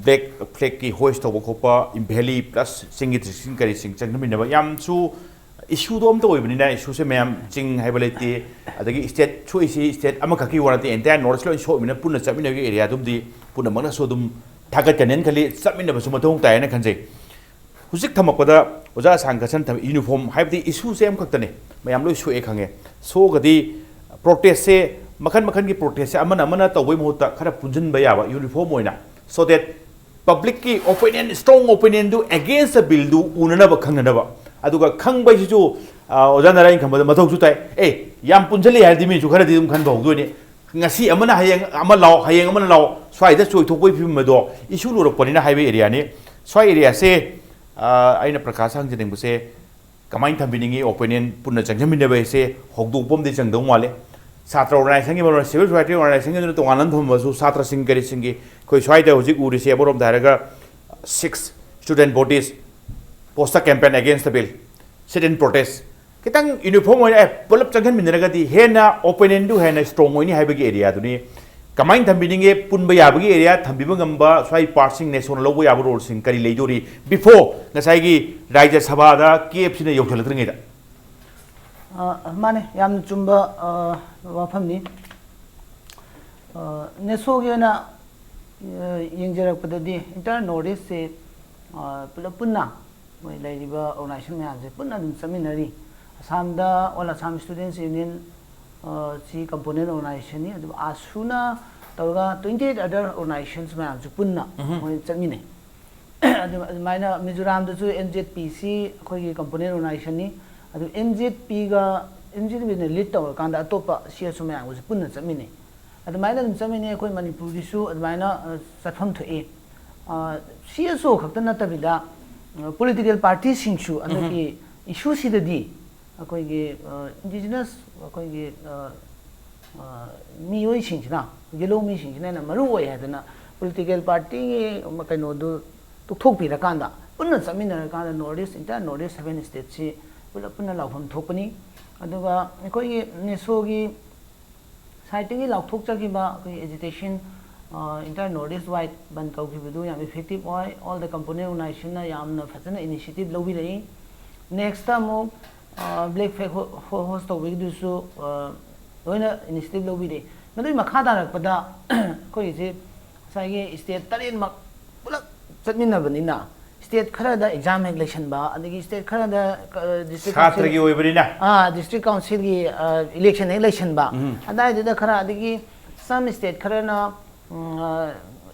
ꯕ꯭ꯂꯦꯛ ꯐ꯭ꯂꯦꯛꯀꯤ ꯍꯣꯏꯁ ꯇꯧꯕ ꯈꯣꯠꯄ, ꯚꯦꯂꯤ ꯄ꯭ꯂꯁ ꯆꯤꯡꯒꯤ ꯗꯤꯁꯇ꯭ꯔꯤꯛꯁꯤꯡ ꯀꯔꯤꯁꯤꯡ ꯆꯪꯁꯤꯟꯃꯤꯟꯅꯕ ꯌꯥꯝꯁꯨ ꯏꯁꯨꯗꯣ ꯑꯃꯇ ꯑꯣꯏꯕꯅꯤꯅ ꯏꯁꯨꯁꯦ ꯃꯌꯥꯝ ꯆꯤꯡ ꯍꯥꯏꯕ ꯂꯩꯇꯦ꯫ ꯑꯗꯒꯤ ꯁ꯭ꯇꯦꯠ ꯁꯣꯛꯏꯁꯤ ꯁ꯭ꯇꯦꯠ ꯑꯃꯈꯛꯀꯤ ꯋꯥ ꯅꯠꯇꯦ, ꯑꯦꯟꯇꯥꯌꯔ ꯅꯣꯔꯠ ꯏꯁ ꯂꯣꯏ ꯁꯣꯛꯏꯕꯅꯤꯅ ꯄꯨꯟꯅ ꯆꯠꯃꯤꯟꯅꯕꯒꯤ ꯑꯦꯔꯤꯌꯥꯗꯨꯝꯗꯤ ꯄꯨꯝꯅꯃꯛꯅꯁꯨ ꯑꯗꯨꯝ ꯊꯥꯒꯠꯀꯅꯦꯅ ꯈꯜꯂꯤ꯫ ꯆꯠꯃꯤꯟꯅꯕꯁꯨ ꯃꯊꯧ ꯇꯥꯏꯌꯦꯅ ꯈꯟꯖꯩ꯫ ꯍꯧꯖꯤꯛ ꯊꯝꯃꯛꯄꯗ ꯑꯣꯖꯥ ꯑꯁꯥꯡ ꯈꯁꯟ ꯊꯝꯃꯤ ꯌꯨꯅꯤꯐꯣꯔꯝ ꯍꯥꯏꯕꯗꯤ ꯏꯁꯨꯁꯦ ꯑꯃꯈꯛꯇꯅꯦ, ꯃꯌꯥꯝ ꯂꯣꯏ ꯁꯣꯛꯑꯦ ꯈꯪꯉꯦ꯫ ꯁꯣꯛꯑꯒꯗꯤ ꯄ꯭ꯔꯣꯇꯦꯁꯁꯦ ꯃꯈꯟ ꯃꯈꯟꯒꯤ ꯄ꯭ꯔꯣꯇꯦꯁꯁꯦ ꯑꯃꯅ ꯑꯃꯅ ꯇꯧꯕꯩ ꯃꯍꯨꯠꯇ ꯈꯔ ꯄꯨꯟꯁꯤꯟꯕ ꯌꯥꯕ ꯌꯨꯅꯤꯐꯣꯔꯝ ꯑꯣꯏꯅ, so that ꯄꯕ꯭ꯂꯤꯛꯀꯤ ꯑꯣꯄꯤꯅꯤꯌꯟ, ꯁ꯭ꯇ꯭ꯔꯣꯡ ꯑꯣꯄꯤꯅꯤꯌꯟꯗꯨ ꯑꯦꯒꯦꯟꯁ ꯗ ꯕꯤꯜꯗꯨ ꯎꯅꯅꯕ ꯈꯪꯅꯅꯕ꯫ ꯑꯗꯨꯒ ꯈꯪꯕꯩꯁꯤꯁꯨ ꯑ, ꯑꯣꯖꯥ ꯅꯥꯔꯥꯌꯟ ꯈꯝꯕꯗ ꯃꯊꯧꯁꯨ ꯇꯥꯏ꯫ ꯑꯦ, ꯌꯥꯝ ꯄꯨꯟꯁꯤꯜꯂꯤ ꯍꯥꯏꯔꯗꯤ ꯃꯤꯁꯨ ꯈꯔꯗꯤ ꯑꯗꯨꯝ ꯈꯟꯕ ꯍꯧꯗꯣꯏꯅꯤ꯫ ꯉꯁꯤ ꯑꯃꯅ ꯍꯌꯦꯡ ꯑꯃ ꯂꯥꯛꯑꯣ, ꯍꯌꯦꯡ ꯑꯃꯅ ꯂꯥꯛꯑꯣ, ꯁ꯭ꯋꯥꯏꯗ ꯆꯣꯏꯊꯣꯛꯄꯒꯤ ꯐꯤꯕꯝ ꯑꯗꯣ ꯏꯁꯨ ꯂꯨꯔꯛꯄꯅꯤꯅ ꯍꯥꯏꯕ ꯑꯦꯔꯤꯌꯥꯅꯤ꯫ ꯁ꯭ꯋꯥꯏ ꯑꯦꯔꯤꯌꯥꯁꯦ, ꯑ, ꯑꯩꯅ ꯄ꯭ꯔꯀꯥꯁ ꯍꯪꯖꯅꯤꯡꯕꯁꯦ, ꯀꯃꯥꯏꯅ ꯊꯝꯕꯤꯅꯤꯡꯉꯤ? ꯑꯣꯄꯤꯅꯤꯌꯟ ꯄꯨꯟꯅ ꯆꯪꯁꯤꯟꯃꯤꯟꯅꯕ ꯍꯥꯏꯁꯦ ꯍꯧꯗꯣꯛꯄ ꯑꯃꯗꯤ ꯆꯪꯗꯧ ꯃꯥꯜꯂꯦ꯫ ꯁꯥꯇ꯭ꯔ ꯑꯣꯔꯒꯅꯥꯏꯖꯦꯁꯟꯒꯤ ꯃꯔꯨ ꯑꯣꯏꯅ ꯁꯤꯚꯤꯜ ꯁꯣꯁꯥꯏꯇꯤ ꯑꯣꯔꯒꯅꯥꯏꯖꯦꯁꯟꯒꯤꯗꯨꯅ ꯇꯣꯉꯥꯟꯅ ꯊꯝꯃꯁꯨ, ꯁꯥꯇ꯭ꯔꯁꯤꯡ ꯀꯔꯤꯁꯤꯡꯒꯤ ꯑꯩꯈꯣꯏ ꯁ꯭ꯋꯥꯏꯗ ꯍꯧꯖꯤꯛ ꯎꯔꯤꯁꯦ ꯑꯃꯔꯣꯝꯗ ꯍꯥꯏꯔꯒ six student bodies poster campaign against the bill, sit in protest, ꯈꯤꯇꯪ ꯌꯨꯅꯤꯐꯣꯔꯝ ꯑꯣꯏꯅ, ꯑꯦ, ꯄꯨꯂꯞ ꯆꯪꯁꯤꯟꯃꯤꯟꯅꯔꯒꯗꯤ ꯍꯦꯟꯅ ꯑꯣꯄꯤꯅꯤꯌꯟꯗꯨ ꯍꯦꯟꯅ ꯁ꯭ꯇ꯭ꯔꯣꯡ ꯑꯣꯏꯅꯤ ꯍꯥꯏꯕꯒꯤ ꯑꯦꯔꯤꯌꯥꯗꯨꯅꯤ꯫ ꯀꯃꯥꯏꯅ ꯊꯝꯕꯤꯅꯤꯡꯉꯦ? ꯄꯨꯟꯕ ꯌꯥꯕꯒꯤ ꯑꯦꯔꯤꯌꯥ ꯊꯝꯕꯤꯕ ꯉꯝꯕ ꯁ꯭ꯋꯥꯏ ꯄꯥꯔꯠꯁꯤꯡ, ꯅꯦꯁꯣꯟꯅ ꯂꯧꯕ ꯌꯥꯕ ꯔꯣꯜꯁꯤꯡ ꯀꯔꯤ ꯂꯩꯗꯣꯔꯤ? ꯕꯤꯐꯣꯔ ꯉꯁꯥꯏꯒꯤ ꯔꯥꯖ꯭ꯌ ꯁꯚꯥꯗ ꯀꯦ ꯑꯦꯐ ꯁꯤꯅ ꯌꯧꯁꯤꯜꯂꯛꯇ꯭ꯔꯤꯉꯩꯗ꯫ ꯑ, ꯃꯥꯅꯦ, ꯌꯥꯝꯅ ꯆꯨꯝꯕ, ꯑ, ꯋꯥꯐꯝꯅꯤ꯫ ꯑ, ꯅꯦꯁꯣꯒꯤ ꯑꯣꯏꯅ, ꯑ, ꯌꯦꯡꯖꯔꯛꯄꯗꯗꯤ ꯏꯟꯇꯔ ꯅꯣꯔꯠ ꯏꯁꯁꯦ, ꯑ, ꯄꯨꯂꯞ ꯄꯨꯟꯅ ꯃꯣꯏ ꯂꯩꯔꯤꯕ ꯑꯣꯔꯒꯅꯥꯏꯖꯦꯁꯟ ꯃꯌꯥꯝꯁꯦ ꯄꯨꯟꯅ ꯑꯗꯨꯝ ꯆꯠꯃꯤꯟꯅꯔꯤ꯫ ꯑꯁꯥꯝꯗ All Assam Students Union, ꯑ, ꯁꯤ ꯀꯝꯄꯣꯅꯦꯟ ꯑꯣꯔꯒꯅꯥꯏꯖꯦꯁꯟꯅꯤ꯫ ꯑꯗꯨꯒ ꯑꯥꯁꯨꯅ ꯇꯧꯔꯒ twenty eight other organizations ꯃꯌꯥꯝꯁꯨ ꯄꯨꯟꯅ ꯃꯣꯏ ꯆꯠꯃꯤꯟꯅꯩ꯫ ꯑꯗꯨ, ꯑꯗꯨꯃꯥꯏꯅ ꯃꯤꯖꯣꯔꯥꯝꯗꯁꯨ ꯑꯦꯝ ꯖꯦꯠ ꯄꯤ ꯁꯤ ꯑꯩꯈꯣꯏꯒꯤ ꯀꯝꯄꯣꯅꯦꯟ ꯑꯣꯔꯒꯅꯥꯏꯖꯦꯁꯟꯅꯤ꯫ ꯑꯗꯨ ꯑꯦꯝ ꯖꯦꯠ ꯄꯤꯒ, ꯑꯦꯝ ꯖꯦꯠ ꯄꯤꯅ ꯂꯤꯗ ꯇꯧꯔꯀꯥꯟꯗ ꯑꯇꯣꯞꯄ ꯁꯤ ꯑꯦꯁ ꯑꯣ ꯃꯌꯥꯝꯒꯁꯨ ꯄꯨꯟꯅ ꯆꯠꯃꯤꯟꯅꯩ꯫ ꯑꯗꯨꯃꯥꯏꯅ ꯑꯗꯨꯝ ꯆꯠꯃꯤꯟꯅꯩ꯫ ꯑꯩꯈꯣꯏ ꯃꯅꯤꯄꯨꯔꯒꯤꯁꯨ ꯑꯗꯨꯃꯥꯏꯅ, ꯑ, ꯆꯠꯐꯝ ꯊꯣꯛꯏ꯫ ꯑ, ꯁꯤ ꯑꯦꯁ ꯑꯣ ꯈꯛꯇ ꯅꯠꯇꯕꯤꯗ, ꯑ, ꯄꯣꯂꯤꯇꯤꯀꯦꯜ ꯄꯥꯔꯇꯤꯁꯤꯡꯁꯨ ꯍꯟꯗꯛꯀꯤ ꯏꯁꯨꯁꯤꯗꯗꯤ ꯑꯩꯈꯣꯏꯒꯤ, ꯑ, ꯏꯟꯗꯤꯖꯤꯅꯁ ꯑꯩꯈꯣꯏꯒꯤ, ꯑ, ꯑ, ꯃꯤꯑꯣꯏꯁꯤꯡꯁꯤꯅ, ꯑꯩꯈꯣꯏꯒꯤ ꯂꯧꯃꯤꯁꯤꯡꯁꯤꯅ ꯍꯦꯟꯅ ꯃꯔꯨ ꯑꯣꯏ ꯍꯥꯏꯗꯅ ꯄꯣꯂꯤꯇꯤꯀꯦꯜ ꯄꯥꯔꯇꯤꯒꯤ ꯀꯩꯅꯣꯗꯨ ꯇꯣꯛꯊꯣꯛꯄꯤꯔꯀꯥꯟꯗ ꯄꯨꯟꯅ ꯆꯠꯃꯤꯟꯅꯔꯀꯥꯟꯗ north east, inter north east seven ꯁ꯭ꯇꯦꯠꯁꯤ ꯄꯨꯂꯞ ꯄꯨꯟꯅ ꯂꯥꯎꯐꯝ ꯊꯣꯛꯄꯅꯤ꯫ ꯑꯗꯨꯒ ꯑꯩꯈꯣꯏꯒꯤ ꯅꯦꯁꯣꯒꯤ ꯁꯥꯏꯠꯇꯒꯤ ꯂꯥꯎꯊꯣꯛꯆꯈꯤꯕ ꯑꯩꯈꯣꯏꯒꯤ ꯑꯦꯖꯤꯇꯦꯁꯟ, ꯏꯟꯇꯔ ꯅꯣꯔꯠ ꯏꯁ ꯋꯥꯏꯗ ꯕꯟ ꯀꯧꯈꯤꯕꯗꯨ ꯌꯥꯝ ꯏꯐꯦꯛꯇꯤꯚ ꯑꯣꯏ꯫ ꯑꯣꯜ ꯗ ꯀꯝꯄꯣꯅꯦꯟ ꯑꯣꯔꯒꯅꯥꯏꯖꯦꯁꯟꯅ ꯌꯥꯝꯅ ꯐꯖꯅ ꯏꯅꯤꯁꯤꯌꯦꯇꯤꯚ ꯂꯧꯕꯤꯔꯛꯏ꯫ ꯅꯦꯛꯁꯇ ꯑꯃꯨꯛ ꯕ꯭ꯂꯦꯛ ꯐ꯭ꯂꯦꯒ ꯍꯣꯁ ꯇꯧꯕꯒꯤꯗꯨꯁꯨ, ꯑ, ꯂꯣꯏꯅ ꯏꯅꯤꯁꯤꯌꯦꯇꯤꯚ ꯂꯧꯕꯤꯔꯛꯏ꯫ ꯃꯗꯨꯒꯤ ꯃꯈꯥ ꯇꯥꯔꯛꯄꯗ ꯑꯩꯈꯣꯏꯒꯤꯁꯦ ꯉꯁꯥꯏꯒꯤ ꯁ꯭ꯇꯦꯠ ꯇꯔꯦꯠꯃꯛ ꯄꯨꯂꯞ ꯆꯠꯃꯤꯟꯅꯕꯅꯤꯅ ꯁ꯭ꯇꯦꯠ ꯈꯔꯗ ꯑꯦꯛꯖꯥꯝ ꯍꯦꯛ ꯂꯩꯁꯟꯕ, ꯑꯗꯒꯤ ꯁ꯭ꯇꯦꯠ ꯈꯔꯗ ꯀ- ꯗꯤꯁꯇ꯭ꯔꯤꯛ ꯁꯥꯇ꯭ꯔꯒꯤ ꯑꯣꯏꯕꯅꯤꯅ ꯑꯥ ꯗꯤꯁꯇ꯭ꯔꯤꯛ ꯀꯥꯎꯟꯁꯤꯜꯒꯤ ꯏꯂꯦꯛꯁꯟ ꯍꯦꯛ ꯂꯩꯁꯟꯕ, ꯎꯝ꯫ ꯑꯗꯥꯏꯗꯨꯗ ꯈꯔ, ꯑꯗꯒꯤ ꯁꯝ ꯁ꯭ꯇꯦꯠ ꯈꯔꯅ ꯎꯝ, ꯑ,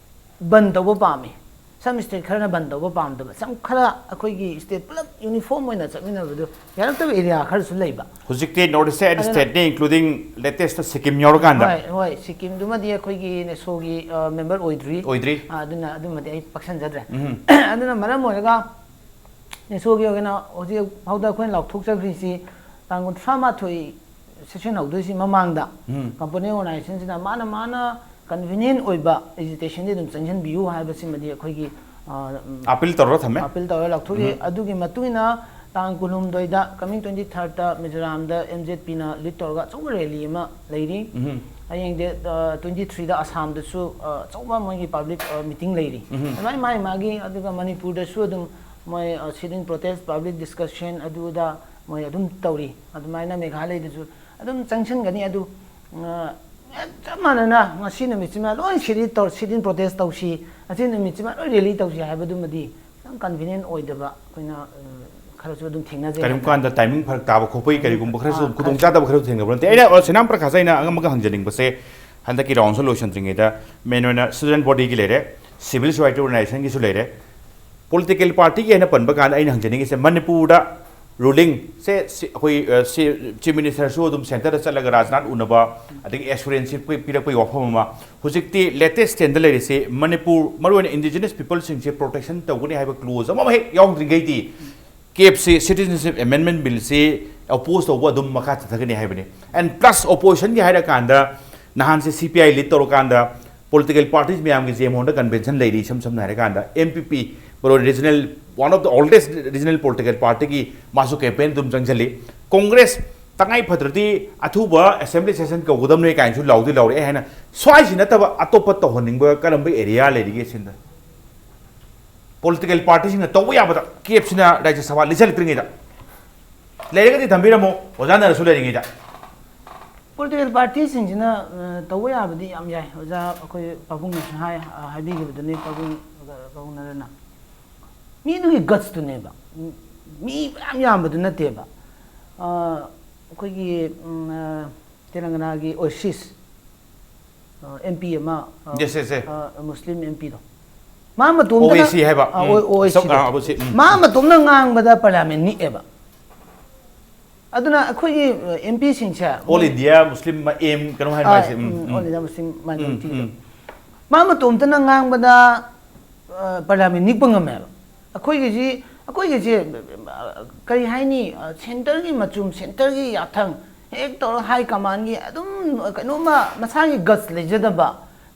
ꯕꯟ ꯇꯧꯕ ꯄꯥꯝꯃꯤ, ꯁꯝ ꯁ꯭ꯇꯦꯠ ꯈꯔꯅ ꯕꯟ ꯇꯧꯕ ꯄꯥꯝꯗꯕ, ꯁꯝ ꯈꯔ ꯑꯩꯈꯣꯏꯒꯤ ꯁ꯭ꯇꯦꯠ ꯄꯨꯂꯞ ꯌꯨꯅꯤꯐꯣꯔꯝ ꯑꯣꯏꯅ ꯆꯠꯃꯤꯟꯅꯕꯗꯨ ꯌꯥꯔꯛꯇꯕ ꯑꯦꯔꯤꯌꯥ ꯈꯔꯁꯨ ꯂꯩꯕ꯫ ꯍꯧꯖꯤꯛꯇꯤ ꯅꯣꯔꯠ ꯏꯁ ꯑꯦꯟ ꯑꯗꯨꯅ- ꯁ꯭ꯇꯦꯠꯅꯤ, ꯏꯟꯀ꯭ꯂꯨꯗꯤꯡ ꯂꯦꯇꯦꯁꯇ ꯁꯤꯛꯀꯤꯝ ꯌꯥꯎꯔꯀꯥꯟꯗ꯫ ꯍꯣꯏ ꯍꯣꯏ, ꯁꯤꯛꯀꯤꯝꯗꯨꯃꯗꯤ ꯑꯩꯈꯣꯏꯒꯤ ꯅꯦꯁꯣꯒꯤ ꯃꯦꯝꯕꯔ ꯑꯣꯏꯗ꯭ꯔꯤ꯫ ꯑꯣꯏꯗ꯭ꯔꯤ꯫ ꯑ, ꯑꯗꯨꯅ ꯑꯗꯨꯃꯗꯤ ꯑꯩ ꯄꯛꯁꯟꯖꯗ꯭ꯔꯦ꯫ ꯎꯝ꯫ ꯑꯗꯨꯅ ꯃꯔꯝ ꯑꯣꯏꯔꯒ ꯅꯦꯁꯣꯒꯤ ꯑꯣꯏꯅ ꯍꯧꯖꯤꯛ ꯐꯥꯎꯗ ꯑꯩꯈꯣꯏꯅ ꯂꯥꯎꯊꯣꯛꯆꯈ꯭ꯔꯤꯁꯤ ꯇꯥꯡ ꯀꯨꯟꯊ꯭ꯔꯥ ꯃꯥꯊꯣꯏ ꯁꯦꯁꯟ ꯍꯧꯗꯣꯏꯁꯤ ꯃꯃꯥꯡꯗ ꯎꯝ꯫ ꯀꯝꯄꯣꯅꯦꯟ ꯑꯣꯔꯒꯅꯥꯏꯖꯦꯁꯟꯁꯤꯅ ꯃꯥꯅ ꯃꯥꯅ ꯀꯟꯚꯤꯅꯤꯌꯦꯟ ꯑꯣꯏꯕ ꯑꯦꯖꯤꯇꯦꯁꯟꯗꯤ ꯑꯗꯨꯝ ꯆꯪꯁꯤꯟꯕꯤꯌꯨ ꯍꯥꯏꯕꯁꯤꯃꯗꯤ ꯑꯩꯈꯣꯏꯒꯤ, ꯑ, ꯎꯝ, ꯑꯄꯤꯜ ꯇꯧꯔꯒ ꯊꯝꯃꯦ꯫ ꯑꯄꯤꯜ ꯇꯧꯔꯒ ꯂꯥꯎꯊꯣꯛꯏ꯫ ꯑꯗꯨꯒꯤ ꯃꯇꯨꯡ ꯏꯟꯅ ꯇꯥꯡ ꯀꯨꯟꯍꯨꯝꯗꯣꯏꯗ, ꯀꯃꯤꯡ ꯇ꯭ꯋꯦꯟꯇꯤ ꯊꯥꯔꯠꯇ ꯃꯤꯖꯣꯔꯥꯝꯗ ꯑꯦꯝ ꯖꯦꯠ ꯄꯤꯅ ꯂꯤꯗ ꯇꯧꯔꯒ ꯑꯆꯧꯕ ꯔꯦꯂꯤ ꯑꯃ ꯂꯩꯔꯤ꯫ ꯎꯝ꯫ ꯍꯌꯦꯡ ꯗꯦꯠ ꯇ꯭ꯋꯦꯟꯇꯤ ꯊ꯭ꯔꯤꯗ ꯑꯁꯥꯝꯗꯁꯨ, ꯑ, ꯑꯆꯧꯕ ꯃꯣꯏꯒꯤ ꯄꯕ꯭ꯂꯤꯛ ꯃꯤꯇꯤꯡ ꯂꯩꯔꯤ꯫ ꯎꯝ꯫ ꯑꯗꯨꯃꯥꯏꯅ ꯃꯥꯒꯤ ꯃꯥꯒꯤ, ꯑꯗꯨꯒ ꯃꯅꯤꯄꯨꯔꯗꯁꯨ ꯑꯗꯨꯝ ꯃꯣꯏ ꯁꯤꯠ ꯏꯟ ꯄ꯭ꯔꯣꯇꯦꯁ, ꯄꯕ꯭ꯂꯤꯛ ꯗꯤꯁꯀꯁꯟ ꯑꯗꯨꯗ ꯃꯣꯏ ꯑꯗꯨꯝ ꯇꯧꯔꯤ꯫ ꯑꯗꯨꯃꯥꯏꯅ ꯃꯦꯘꯥꯂꯌꯗꯁꯨ ꯑꯗꯨꯝ ꯆꯪꯁꯤꯟꯒꯅꯤ꯫ ꯑꯗꯨ, ꯑ, ꯆꯞ ꯃꯥꯟꯅꯅ ꯉꯁꯤ ꯅꯨꯃꯤꯠꯁꯤꯃ ꯂꯣꯏ ꯁꯤꯠ ꯏꯟ ꯇꯧ-, ꯁꯤꯠ ꯏꯟ ꯄ꯭ꯔꯣꯇꯦꯁ ꯇꯧꯁꯤ, ꯉꯁꯤ ꯅꯨꯃꯤꯠꯁꯤꯃ ꯂꯣꯏ ꯔꯦꯂꯤ ꯇꯧꯁꯤ ꯍꯥꯏꯕꯗꯨꯃꯗꯤ ꯈꯤꯇꯪ ꯀꯟꯚꯤꯅꯤꯌꯦꯟ ꯑꯣꯏꯗꯕ ꯑꯩꯈꯣꯏꯅ, ꯑ, ꯈꯔꯁꯨ ꯑꯗꯨꯝ ꯊꯦꯡꯅꯖꯩ ꯀꯔꯤꯒꯨꯝꯕ ꯍꯥꯏꯇꯥꯔꯦ꯫ ꯀꯥꯟꯗ ꯇꯥꯏꯃꯤꯡ ꯐꯔꯛ ꯇꯥꯕ ꯈꯣꯠꯄꯒꯤ ꯀꯔꯤꯒꯨꯝꯕ ꯈꯔꯁꯨ ꯑꯥ, ꯈꯨꯗꯣꯡꯆꯥꯗꯕ ꯈꯔꯁꯨ ꯊꯦꯡꯅꯕ ꯅꯠꯇꯦ꯫ ꯑꯩꯅ, ꯑ, ꯁꯦꯅꯥꯝ ꯄ꯭ꯔꯀꯥꯁ, ꯑꯩꯅ ꯑꯃꯒ ꯍꯪꯖꯅꯤꯡꯕꯁꯦ, ꯍꯟꯗꯛꯀꯤ ꯔꯥꯎꯟꯁꯨ ꯂꯣꯏꯁꯤꯟꯗ꯭ꯔꯤꯉꯩꯗ ꯃꯦꯟ ꯑꯣꯏꯅ ꯁꯤꯇꯤꯖꯟ ꯕꯣꯗꯤꯒꯤ ꯂꯩꯔꯦ, ꯁꯤꯚꯤꯜ ꯁꯣꯁꯥꯏꯇꯤ ꯑꯣꯔꯒꯅꯥꯏꯖꯦꯁꯟꯒꯤꯁꯨ ꯂꯩꯔꯦ, ꯄꯣꯂꯤꯇꯤꯀꯦꯜ ꯄꯥꯔꯇꯤꯒꯤ ꯍꯥꯏꯅ ꯄꯟꯕ ꯀꯥꯟꯗ ꯑꯩꯅ ꯍꯪꯖꯅꯤꯡꯉꯤꯁꯦ, ꯃꯅꯤꯄꯨꯔꯗ ꯔꯨꯂꯤꯡ ꯁꯦ ꯁꯤ-, ꯑꯩꯈꯣꯏ, ꯑ, ꯁꯤ-, ꯆꯤꯐ ꯃꯤꯅꯤꯁꯇꯔꯁꯨ ꯑꯗꯨꯝ ꯁꯦꯟꯇꯔꯗ ꯆꯠꯂꯒ ꯔꯥꯖꯅꯥꯊ ꯎꯅꯕ, ꯑꯗꯒꯤ ꯑꯦꯁꯨꯔꯦꯟꯁ ꯄꯤ-, ꯄꯤꯔꯛꯄꯒꯤ ꯋꯥꯐꯝ ꯑꯃ, ꯍꯧꯖꯤꯛꯇꯤ ꯂꯦꯇꯦꯁ ꯇ꯭ꯔꯦꯟꯗ ꯂꯩꯔꯤꯁꯤ ꯃꯅꯤꯄꯨꯔ, ꯃꯔꯨꯑꯣꯏꯅ ꯏꯟꯗꯤꯖꯤꯅꯁ ꯄꯤꯄꯜꯁꯤꯡꯁꯦ ꯄ꯭ꯔꯣꯇꯦꯛꯁꯟ ꯇꯧꯒꯅꯤ ꯍꯥꯏꯕ ꯀ꯭ꯂꯣꯖ ꯑꯃ ꯍꯦꯛ ꯌꯥꯎꯗ꯭ꯔꯤꯉꯩꯗꯤ ꯀꯦꯞꯁꯤ, ꯁꯤꯇꯤꯖꯟꯁꯤꯞ ꯑꯦꯃꯦꯟꯗꯃꯦꯟꯠ ꯕꯤꯜꯁꯤ ꯑꯣꯄꯣꯖ ꯇꯧꯕ ꯑꯗꯨꯝ ꯃꯈꯥ ꯆꯠꯊꯒꯅꯤ ꯍꯥꯏꯕꯅꯤ꯫ ꯑꯦꯟ ꯄ꯭ꯂꯁ ꯑꯣꯄꯣꯖꯤꯁꯟꯒꯤ ꯍꯥꯏꯔꯀꯥꯟꯗ ꯅꯍꯥꯟꯁꯦ ꯁꯤ ꯄꯤ ꯑꯥꯏ ꯂꯤꯗ ꯇꯧꯔꯀꯥꯟꯗ ꯄꯣꯂꯤꯇꯤꯀꯦꯜ ꯄꯥꯔꯇꯤꯁ ꯃꯌꯥꯝꯒꯤ ꯖꯦ ꯑꯦꯝ ꯍꯣꯜꯗ ꯀꯟꯚꯦꯟꯁꯟ ꯂꯩꯔꯤ꯫ ꯏꯁꯝ ꯁꯝꯅ ꯍꯥꯏꯔꯀꯥꯟꯗ M P P, regional, one of the oldest regional political partyꯒꯤ ꯃꯥꯁꯨ ꯀꯦꯝꯄꯦꯟ ꯑꯗꯨꯝ ꯆꯪꯁꯤꯜꯂꯤ꯫ ꯀꯣꯡꯒ꯭ꯔꯦꯁ ꯇꯉꯥꯏ ꯐꯗ꯭ꯔꯗꯤ ꯑꯊꯨꯕ ꯑꯦꯁꯦꯝꯕ꯭ꯂꯤ ꯁꯦꯁꯟ ꯀꯧꯒꯗꯕꯅꯤ ꯀꯥꯏꯅꯁꯨ ꯂꯥꯎꯗꯤ ꯂꯥꯎꯔꯛꯑꯦ ꯍꯥꯏꯅ ꯁ꯭ꯋꯥꯏꯁꯤ ꯅꯠꯇꯕ ꯑꯇꯣꯞꯄ ꯇꯧꯍꯟꯅꯤꯡꯕ ꯀꯔꯝꯕ ꯑꯦꯔꯤꯌꯥ ꯂꯩꯔꯤꯒꯦ ꯁꯤꯗ? ꯄꯣꯂꯤꯇꯤꯀꯦꯜ ꯄꯥꯔꯇꯤꯁꯤꯡꯅ ꯇꯧꯕ ꯌꯥꯕꯗ ꯀꯦꯞꯁꯤꯅ ꯔꯥꯖ꯭ꯌ ꯁꯚꯥ ꯂꯤꯁꯤꯜꯂꯛꯇ꯭ꯔꯤꯉꯩꯗ ꯂꯩꯔꯒꯗꯤ ꯊꯝꯕꯤꯔꯝꯃꯣ, ꯑꯣꯖꯥ ꯅꯔꯁꯨ ꯂꯩꯔꯤꯉꯩꯗ꯫ ꯄꯣꯂꯤꯇꯤꯀꯦꯜ ꯄꯥꯔꯇꯤꯁꯤꯡꯁꯤꯅ, ꯑ, ꯇꯧꯕ ꯌꯥꯕꯗꯤ ꯌꯥꯝ ꯌꯥꯏ꯫ ꯑꯣꯖꯥ ꯑꯩꯈꯣꯏ ꯄꯥꯕꯨꯡꯅꯁꯨ ꯍꯥꯏ-, ꯑ, ꯍꯥꯏꯕꯤꯈꯤꯕꯗꯨꯅꯤ, ꯄꯥꯕꯨꯡ, ꯄꯥꯕꯨꯡ ꯅꯔꯦꯟꯅ꯫ ꯃꯤꯗꯨꯒꯤ ꯒꯠꯁꯇꯨꯅꯦꯕ꯫ ꯃꯤ ꯃꯌꯥꯝ ꯌꯥꯝꯕꯗꯨ ꯅꯠꯇꯦꯕ꯫ ꯑ, ꯑꯩꯈꯣꯏꯒꯤ, ꯎꯝ, ꯑ, ꯇꯦꯂꯪꯒꯅꯥꯒꯤ ꯑꯣꯁꯤꯁ ꯑꯦꯝ ꯄꯤ ꯑꯃ, ꯑ, Yes, yes, yes. ꯑ, ꯃꯨꯁꯂꯤꯝ ꯑꯦꯝ ꯄꯤꯗꯣ, ꯃꯥ ꯃꯇꯣꯝꯇꯅ, OAC ꯍꯥꯏꯕ꯫ ꯑ, ꯎꯝ. ꯑꯣ-, OAC ꯗꯣ꯫ ꯁꯛ-, ꯑ, OAC, ꯎꯝ. ꯃꯥ ꯃꯇꯣꯝꯇ ꯉꯥꯡꯕꯗ ꯄꯥꯔꯂꯤꯌꯥꯃꯦꯟ ꯅꯤꯛꯑꯦꯕ꯫ ꯑꯗꯨꯅ ꯑꯩꯈꯣꯏꯒꯤ ꯑꯦꯝ ꯄꯤꯁꯤꯡꯁꯦ All India Muslim, ꯑꯦꯝ, ꯀꯩꯅꯣ ꯍꯥꯏꯅ ꯍꯥꯏꯁꯦ꯫ ꯎꯝ, ꯎꯝ. ꯑꯣꯜ ꯏꯟꯗꯤꯌꯥ ꯃꯨꯁꯂꯤꯝ ꯎꯝ, ꯃꯥꯏꯅꯣꯔꯤꯇꯤꯗꯣ, ꯎꯝ. ꯃꯥ ꯃꯇꯣꯝꯇꯅ ꯉꯥꯡꯕꯗ, ꯑ, ꯄꯥꯔꯂꯤꯌꯥꯃꯦꯟ ꯅꯤꯛꯄ ꯉꯝꯃꯦꯕ꯫ ꯑꯩꯈꯣꯏꯒꯤꯁꯤ, ꯑꯩꯈꯣꯏꯒꯤꯁꯦ, ꯑ, ꯀꯔꯤ ꯍꯥꯏꯅꯤ, ꯑ, ꯁꯦꯟꯇꯔꯒꯤ ꯃꯆꯨꯝ, ꯁꯦꯟꯇꯔꯒꯤ ꯌꯥꯊꯪ ꯍꯦꯛ ꯇꯧꯔꯒ ꯍꯥꯏ ꯀꯃꯥꯟꯒꯤ ꯑꯗꯨꯝ ꯀꯩꯅꯣꯝꯃ ꯃꯁꯥꯒꯤ ꯒꯠꯁ ꯂꯩꯖꯗꯕ꯫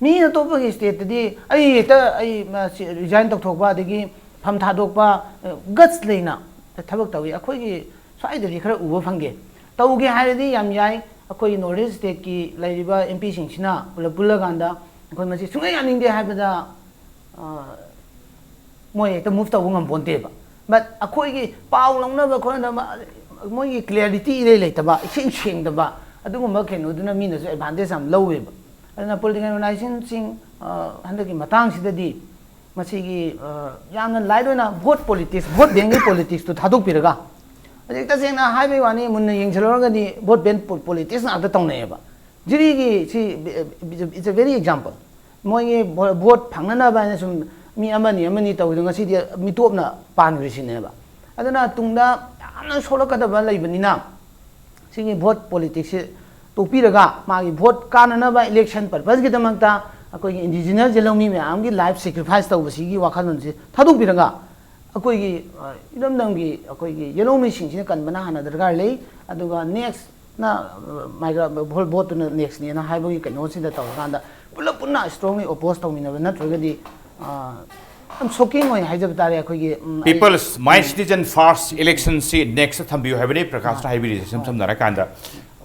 ꯃꯤ ꯑꯇꯣꯞꯄꯒꯤ ꯁ꯭ꯇꯦꯠꯇꯗꯤ ꯑꯩ ꯍꯦꯛꯇ ꯑꯩ ꯃꯁꯤ ꯔꯤꯖꯥꯏꯟ ꯇꯧꯊꯣꯛꯄ, ꯑꯗꯒꯤ ꯐꯝ ꯊꯥꯗꯣꯛꯄ, ꯒꯠꯁ ꯂꯩꯅ ꯊꯕꯛ ꯇꯧꯏ꯫ ꯑꯩꯈꯣꯏꯒꯤ ꯁ꯭ꯋꯥꯏꯗꯗꯤ ꯈꯔ ꯎꯕ ꯐꯪꯒꯦ꯫ ꯇꯧꯒꯦ ꯍꯥꯏꯔꯗꯤ ꯌꯥꯝ ꯌꯥꯏ꯫ ꯑꯩꯈꯣꯏ ꯅꯣꯔꯠ ꯏꯁ ꯁ꯭ꯇꯦꯠꯀꯤ ꯂꯩꯔꯤꯕ ꯑꯦꯝ ꯄꯤꯁꯤꯡꯁꯤꯅ ꯄꯨꯂꯞ ꯄꯨꯜꯂꯀꯥꯟꯗ ꯑꯩꯈꯣꯏ ꯃꯁꯤ ꯁꯨꯡꯌꯥ ꯌꯥꯅꯤꯡꯗꯦ ꯍꯥꯏꯕꯗ, ꯑ, ꯃꯣꯏ ꯍꯦꯛꯇ ꯃꯨꯚ ꯇꯧꯕ ꯉꯝꯄꯣꯟꯇꯦꯕ꯫ ꯕꯠ ꯑꯩꯈꯣꯏꯒꯤ ꯄꯥꯎ ꯂꯧꯅꯕ ꯈꯣꯠꯅꯕ, ꯃꯣꯏꯒꯤ ꯀ꯭ꯂꯤꯌꯥꯔꯤꯇꯤ ꯏꯔꯩ ꯂꯩꯇꯕ, ꯏꯁꯦꯡ ꯁꯦꯡꯗꯕ, ꯑꯗꯨꯒꯨꯝꯕ ꯀꯩꯅꯣꯗꯨꯅ ꯃꯤꯅꯁꯨ ꯑꯦꯗꯚꯥꯟꯇꯦꯖ ꯌꯥꯝ ꯂꯧꯋꯦꯕ꯫ ꯑꯗꯨꯅ ꯄꯣꯂꯤꯇꯤꯀꯦꯜ ꯑꯣꯔꯒꯅꯥꯏꯖꯦꯁꯟꯁꯤꯡ, ꯑ, ꯍꯟꯗꯛꯀꯤ ꯃꯇꯥꯡꯁꯤꯗꯗꯤ ꯃꯁꯤꯒꯤ, ꯑ, ꯌꯥꯝꯅ ꯂꯥꯏꯠ ꯑꯣꯏꯅ ꯚꯣꯠ ꯄꯣꯂꯤꯇꯤꯛꯁ, ꯚꯣꯠ ꯕꯦꯡꯒꯤ ꯄꯣꯂꯤꯇꯤꯛꯁꯇꯨ ꯊꯥꯗꯣꯛꯄꯤꯔꯒ, ꯍꯧꯖꯤꯛ ꯇꯁꯦꯡꯅ ꯍꯥꯏꯕꯒꯤ ꯋꯥꯅꯤ, ꯃꯨꯟꯅ ꯌꯦꯡꯁꯤꯜꯂꯨꯔꯒꯗꯤ ꯚꯣꯠ ꯕꯦꯡ ꯄꯣ-, ꯄꯣꯂꯤꯇꯤꯛꯁ ꯉꯥꯛꯇ ꯇꯧꯅꯩꯌꯦꯕ꯫ ꯖꯤꯔꯤꯒꯤ ꯁꯤ, it's a very example꯫ ꯃꯣꯏꯒꯤ ꯚꯣ-, ꯚꯣꯠ ꯐꯪꯅꯅꯕ ꯍꯥꯏꯅ ꯁꯨꯝ ꯃꯤ ꯑꯃꯅꯤ ꯑꯃꯅꯤ ꯇꯧꯕꯗꯣ ꯉꯁꯤꯗꯤ ꯃꯤꯇꯣꯞꯅ ꯄꯥꯟꯈ꯭ꯔꯤꯁꯤꯅꯦꯕ꯫ ꯑꯗꯨꯅ ꯇꯨꯡꯗ ꯌꯥꯝꯅ ꯁꯣꯛꯂꯛꯀꯗꯕ ꯂꯩꯕꯅꯤꯅ, ꯁꯤꯒꯤ ꯚꯣꯠ ꯄꯣꯂꯤꯇꯤꯛꯁꯁꯤ ꯇꯣꯛꯄꯤꯔꯒ, ꯃꯥꯒꯤ ꯚꯣꯠ ꯀꯥꯟꯅꯅꯕ ꯏꯂꯦꯛꯁꯟ ꯄꯔꯄꯁꯀꯤꯗꯃꯛꯇ ꯑꯩꯈꯣꯏꯒꯤ ꯏꯟꯗꯤꯖꯤꯅꯁ ꯌꯦꯜꯍꯧꯃꯤ ꯃꯌꯥꯝꯒꯤ ꯂꯥꯏꯐ ꯁꯦꯀ꯭ꯔꯤꯐꯥꯏꯁ ꯇꯧꯕꯁꯤꯒꯤ ꯋꯥꯈꯜꯂꯣꯟꯁꯤ ꯊꯥꯗꯣꯛꯄꯤꯔꯒ, ꯑꯩꯈꯣꯏꯒꯤ, ꯑ, ꯏꯔꯝꯗꯝꯒꯤ ꯑꯩꯈꯣꯏꯒꯤ ꯌꯦꯜꯍꯧꯃꯤꯁꯤꯡꯁꯤꯅ ꯀꯟꯕꯅ ꯍꯥꯟꯅ ꯗꯔꯀꯥꯔ ꯂꯩ꯫ ꯑꯗꯨꯒ ꯅꯦꯛꯁꯅ, ꯑ, ꯃꯥꯏꯒ꯭ꯔ-, ꯚꯣ-, ꯚꯣꯠꯇꯨꯅ ꯅꯦꯛꯁꯅꯦꯅ ꯍꯥꯏꯕꯒꯤ ꯀꯩꯅꯣꯁꯤꯗ ꯇꯧꯔꯀꯥꯟꯗ ꯄꯨꯂꯞ ꯄꯨꯟꯅ ꯁ꯭ꯇꯔꯣꯡꯂꯤ ꯑꯣꯄꯣꯖ ꯇꯧꯃꯤꯟꯅꯕ ꯅꯠꯇ꯭ꯔꯒꯗꯤ, ꯑ, ꯌꯥꯝ ꯁꯣꯛꯀꯤꯡ ꯑꯣꯏ ꯍꯥꯏꯖꯕ ꯇꯥꯔꯦ ꯑꯩꯈꯣꯏꯒꯤ, ꯎꯝ, ꯑꯩ- People's My Citizen First ꯏꯂꯦꯛꯁꯟꯁꯤ ꯅꯦꯛꯁꯇ ꯊꯝꯕꯤꯌꯨ ꯍꯥꯏꯕꯅꯤ ꯄ꯭ꯔꯀꯥꯁꯅ ꯍꯥꯏꯕꯤꯔꯤꯁꯦ꯫ ꯏꯁꯝ ꯁꯝꯅ ꯍꯥꯏꯔꯀꯥꯟꯗ,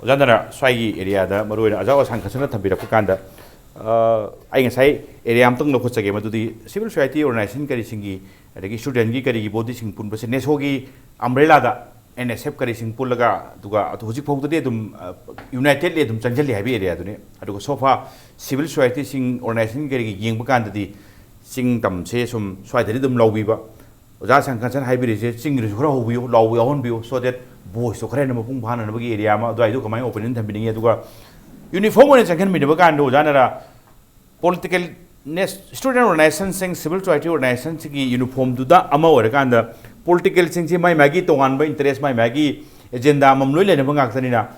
ꯑꯣꯖꯥꯅ ꯁ꯭ꯋꯥꯏꯒꯤ ꯑꯦꯔꯤꯌꯥꯗ ꯃꯔꯨꯑꯣꯏꯅ ꯑꯣꯖꯥ ꯑꯣꯁꯥꯟ ꯈꯛꯁꯅ ꯊꯝꯕꯤꯔꯛꯄ ꯀꯥꯟꯗ, ꯑ, ꯑꯩ ꯉꯁꯥꯏ ꯑꯦꯔꯤꯌꯥ ꯑꯃꯇꯪ ꯂꯧꯈꯠꯆꯒꯦ, ꯃꯗꯨꯗꯤ ꯁꯤꯚꯤꯜ ꯁꯣꯁꯥꯏꯇꯤ ꯑꯣꯔꯒꯅꯥꯏꯖꯦꯁꯟ ꯀꯔꯤꯁꯤꯡꯒꯤ, ꯑꯗꯒꯤ ꯁ꯭ꯇꯨꯗꯦꯟꯒꯤ ꯀꯔꯤꯒꯤ ꯕꯣꯗꯤꯁꯤꯡ ꯄꯨꯟꯕꯁꯦ ꯅꯦꯁꯣꯒꯤ ꯑꯝꯕ꯭ꯔꯦꯂꯥꯗ ꯑꯦꯟ ꯑꯦꯁ ꯑꯦꯐ ꯀꯔꯤꯁꯤꯡ ꯄꯨꯜꯂꯒ, ꯑꯗꯨꯒ ꯑꯗꯨ ꯍꯧꯖꯤꯛ ꯐꯥꯎꯗꯗꯤ ꯑꯗꯨꯝ, ꯑ, ꯌꯨꯅꯥꯏꯇꯦꯗꯂꯤ ꯑꯗꯨꯝ ꯆꯪꯁꯤꯜꯂꯤ ꯍꯥꯏꯕ ꯑꯦꯔꯤꯌꯥꯗꯨꯅꯤ꯫ ꯑꯗꯨꯒ ꯁꯣꯐꯥ ꯁꯤꯚꯤꯜ ꯁꯣꯁꯥꯏꯇꯤꯁꯤꯡ ꯑꯣꯔꯒꯅꯥꯏꯖꯦꯁꯟ ꯀꯔꯤꯒꯤ ꯌꯦꯡꯕ ꯀꯥꯟꯗꯗꯤ ꯆꯤꯡ ꯇꯝꯁꯦ ꯁꯨꯝ ꯁ꯭ꯋꯥꯏꯗꯗꯤ ꯑꯗꯨꯝ ꯂꯧꯕꯤꯕ, ꯑꯣꯖꯥ ꯁꯪꯀꯔꯁꯟ ꯍꯥꯏꯕꯤꯔꯤꯁꯦ ꯆꯤꯡꯒꯤꯗꯁꯨ ꯈꯔ ꯍꯧꯕꯤꯌꯨ, ꯂꯥꯎꯕ ꯌꯥꯎꯍꯟꯕꯤꯌꯨ, so that voice ꯇꯣ ꯈꯔ ꯍꯦꯟꯅ ꯃꯄꯨꯡ ꯐꯥꯅꯅꯕꯒꯤ area ꯑꯃ ꯑꯗꯨꯋꯥꯏꯗꯨ ꯀꯃꯥꯏꯅ opinion ꯊꯝꯕꯤꯅꯤꯡꯉꯤ? ꯑꯗꯨꯒ uniform ꯑꯣꯏꯅ ꯆꯪꯍꯟꯕꯤꯅꯕ ꯀꯥꯟꯗ ꯑꯣꯖꯥꯅꯔ political student organization ꯁꯤꯡ, civil society organization ꯁꯤꯡꯒꯤ uniform ꯗꯨꯗ ꯑꯃ ꯑꯣꯏꯔꯀꯥꯟꯗ political ꯁꯤꯡꯁꯤ ꯃꯥꯏ ꯃꯥꯒꯤ ꯇꯣꯉꯥꯟꯕ interest, ꯃꯥꯏ ꯃꯥꯒꯤ agenda ꯑꯃꯃꯝ ꯂꯣꯏ ꯂꯩꯅꯕ ꯉꯥꯛꯇꯅꯤꯅ,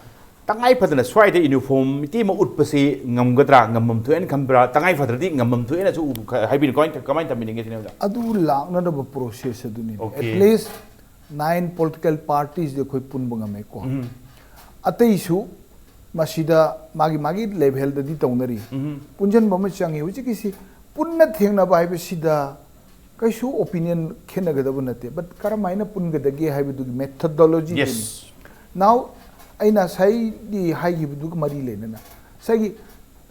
ꯇꯉꯥꯏ ꯐꯗꯅ ꯁ꯭ꯋꯥꯏꯗ uniformity ꯑꯃ ꯎꯠꯄꯁꯤ ꯉꯝꯒꯗ꯭ꯔꯥ, ꯉꯝꯐꯝ ꯊꯣꯛꯑꯦꯅ ꯈꯟꯕ꯭ꯔꯥ? ꯇꯉꯥꯏ ꯐꯗ꯭ꯔꯗꯤ ꯉꯝꯐꯝ ꯊꯣꯛꯑꯦꯅꯁꯨ ꯎ-, ꯈ-, ꯍꯥꯏꯕꯤꯅꯤ꯫ ꯀꯃꯥꯏꯅ, ꯀꯃꯥꯏꯅ ꯊꯝꯕꯤꯅꯤꯡꯒꯦ ꯁꯤꯅꯦ ꯑꯣꯖꯥ? ꯑꯗꯨ ꯂꯥꯛꯅꯅꯕ process ꯑꯗꯨꯅꯤ꯫ Okay. At least nine political parties ꯗꯤ ꯑꯩꯈꯣꯏ ꯄꯨꯟꯕ ꯉꯝꯃꯦꯀꯣ꯫ ꯎꯝ꯫ ꯑꯇꯩꯁꯨ ꯃꯁꯤꯗ ꯃꯥꯒꯤ ꯃꯥꯒꯤ level ꯗꯗꯤ ꯇꯧꯅꯔꯤ꯫ ꯎꯝ꯫ ꯄꯨꯟꯁꯤꯟꯕ ꯑꯃ ꯆꯪꯉꯤ꯫ ꯍꯧꯖꯤꯛꯀꯤꯁꯤ ꯄꯨꯟꯅ ꯊꯦꯡꯅꯕ ꯍꯥꯏꯕꯁꯤꯗ ꯀꯩꯁꯨ opinion ꯈꯦꯠꯅꯒꯗꯕ ꯅꯠꯇꯦ, but ꯀꯔꯝ ꯍꯥꯏꯅ ꯄꯨꯟꯒꯗꯒꯦ ꯍꯥꯏꯕꯗꯨꯒꯤ methodology ꯗꯨꯅꯤ꯫ Yes. Now, ꯑꯩꯅ ꯉꯁꯥꯏꯒꯤ ꯍꯥꯏꯈꯤꯕꯗꯨꯒ ꯃꯔꯤ ꯂꯩꯅꯅ, ꯉꯁꯥꯏꯒꯤ